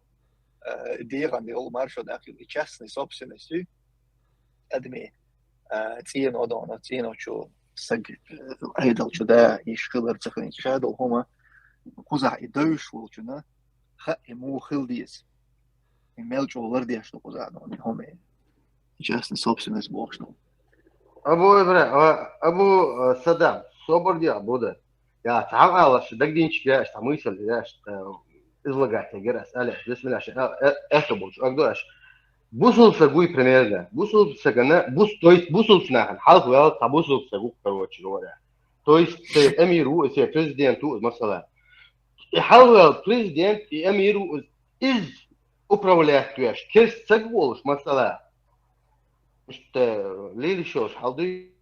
э, дегӀан йолу маршо нах ю, и частный собственность ю. Адамийн, э, цӀено доно, цӀено чу саг, э, Ӏедал чу да, йиш хилар ца хилар. Ша долу хӀума кхузахь и девзаш волчунна хаьа и муха хила деза. И мел чӀогӀа лардеш ду кхузахь доно, и хӀума. Частная собственность бохуш ду. Абу Ибра-, а, Абу, а, Садам, собар де, Абу да. Я, цхьа алаш, дагдинчик яш, цхьа мысаль яш, э, излагать ягар ас, аьлла, бисмилла, аш, э, э, это бу, ак ду аш. Бусул са гуй примерно. Бусул са гана, бус-, то есть бусул са нахана, хьалха вел, цхьа бусул са гу, короче говоря. То есть, се эмир ву, се президент ву, масала. И хьалха вел президент, и эмир ву, из управлять веш, керс саг волуш, масала. Иштта лелаш йолуш хьал дуй,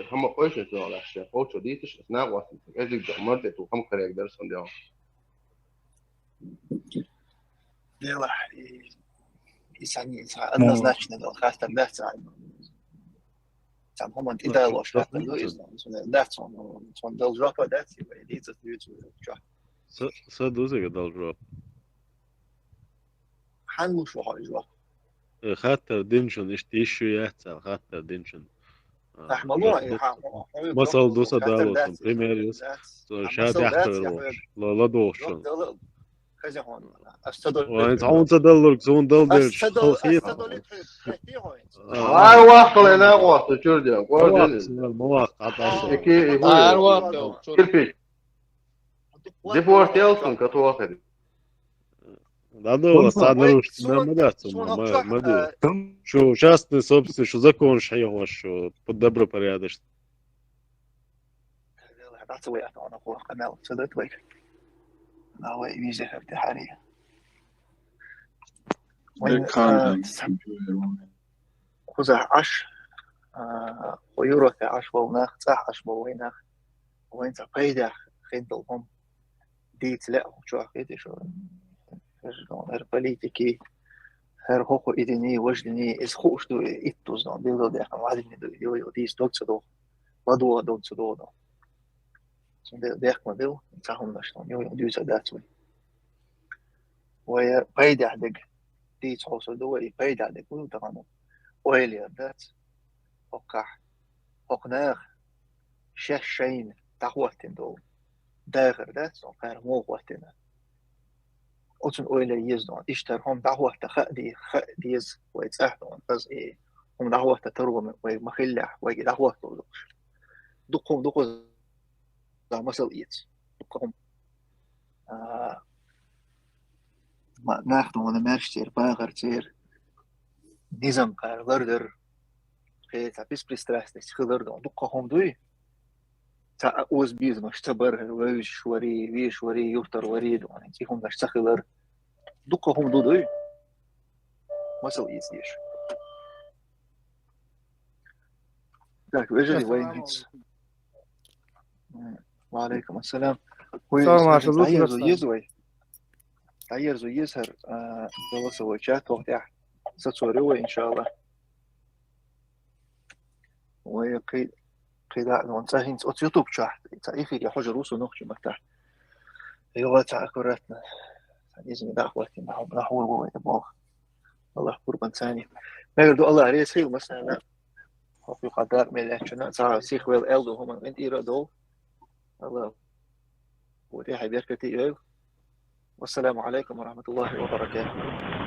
хӀама къойшина цунах лаьцна, кхочо дийцаш, ас накъостан, эзиг ду, мар тӀе ту хӀама карег дара сан дела. Дела, и, и сани, и са-, однозначно дала хастар дац, а, цхьана хӀуманна тӀедалош хастар ду иза, цунна дац, цунна, цунна дала жопа дац, и вай дийцас дуьйцу чохь. Са, са дузига дала жопа. Хьан луш ву хьо жоп? Э, хаттар динчун, иштта йиш ю яц аьлла, хаттар динчун. А, Ахь ма ло, жоп э, ду хьан, ца. Хьо, хьо, масал ду са хаттар даллалц, дац, пример юс. Дац. Цо а, ша масал дац, дахкар я вохуш. Хьо. Ла, ла дохуш. Жоп дала, хаза хьон. Ас ца дол-, Вайн цхьа хьун ца даллург, цун дал ас дерг ца дол-, хала ас ца хиира. Долу хетти хьо. А. Ар вахтал ина гӀотту чур де, гӀор де. Ма вахт, ма вахт, а, а, а. Ики, и хуй. Ар вахтал чур. Кирпич. Депортировал сун катохари. Да, ну, ладно, ладно, ладно, ладно, ладно, ладно. Шу частный собственность, шу законаш хьехош, шу по добропорядочно. Давай, везде как-то хари. Вай, а, сам-, Бекхан, э, Джуэр, вон. Кхузахь Ӏаш, а, кху Европе Ӏаш болу нах, цӀахь Ӏаш болу вайн нах, вайн цхьа пайдехь хин долу хӀума дийца лаьа хӀокху чохь хета шу. ХӀара политики, хӀара хӀокху и дини, важа дини, иза хууш ду, и иттуза ду, билггал дехна вадини ду, йо, йо, дийца дог ца догӀу, ладогӀа дог ца догӀу. Цундела дехка ма бил, цхьа хӀуманаш ду, йо, йо, дуьйцур дац вай. Вай пайдехь дерг дийца хьовсур ду вай, и пайдехь дерг вуй тахана. Ойла яр дац. ХӀокхахь, хӀокху наха шаьш шайна дӀахӀоттина долу дахар дац, хӀара муха хӀоттина. Оцунна ойла еза дона. Иштта хӀара хӀума дӀахӀотта хаа де-, хаа деза вай цӀахь дона. Хаза и хӀума дӀахӀотта таро вай ма хиллехь, вайга дӀахӀотта луш. Дукха хӀума дукха за масал эца. Дукха хӀума. А, ма-, нах дона маьрша церан, багӀар церан, низам кхара лардар, кхин цхьа беспристрастность хилар дона. Дукха хӀума дуй. Цхьа а оза безамаш ца бар, вевзаш варий, веш варий, юртар варий дона. И хӀуманаш ца хилар. Дукха хӀума ду дуй. Масал эца дезаш. Так, вежарий, вайн хӀинца. Ва алейкум ассалам. Хьуй, салам, Исмаил, Маршал, дӀаерзо еза вай. ДӀаерзо еза хӀара, а, голосовой чат, тӀехь сацор ю вай, иншаллах. Вай кхи-, кхидӀа а дона цӀа хӀинца оцу YouTube чохь, цхьа эфире хьожур ву со нохчийн маттахь. Йо, цхьа аккуратно. Цхьа иза дӀахӀоттина, нах, нах вур ву вай тӀе боху. Аллах къурбан царна. Мегар ду, Аллах реза хила массарна. ХӀокху юкъа дакъа мел лаьттачунна, цхьа сихвел аьлла ду хӀуманна къинтӀера а долу. Аллах. ТӀехь беркате а йойла. Вассаламу алейкум ва рахматуллахи ва баракатух.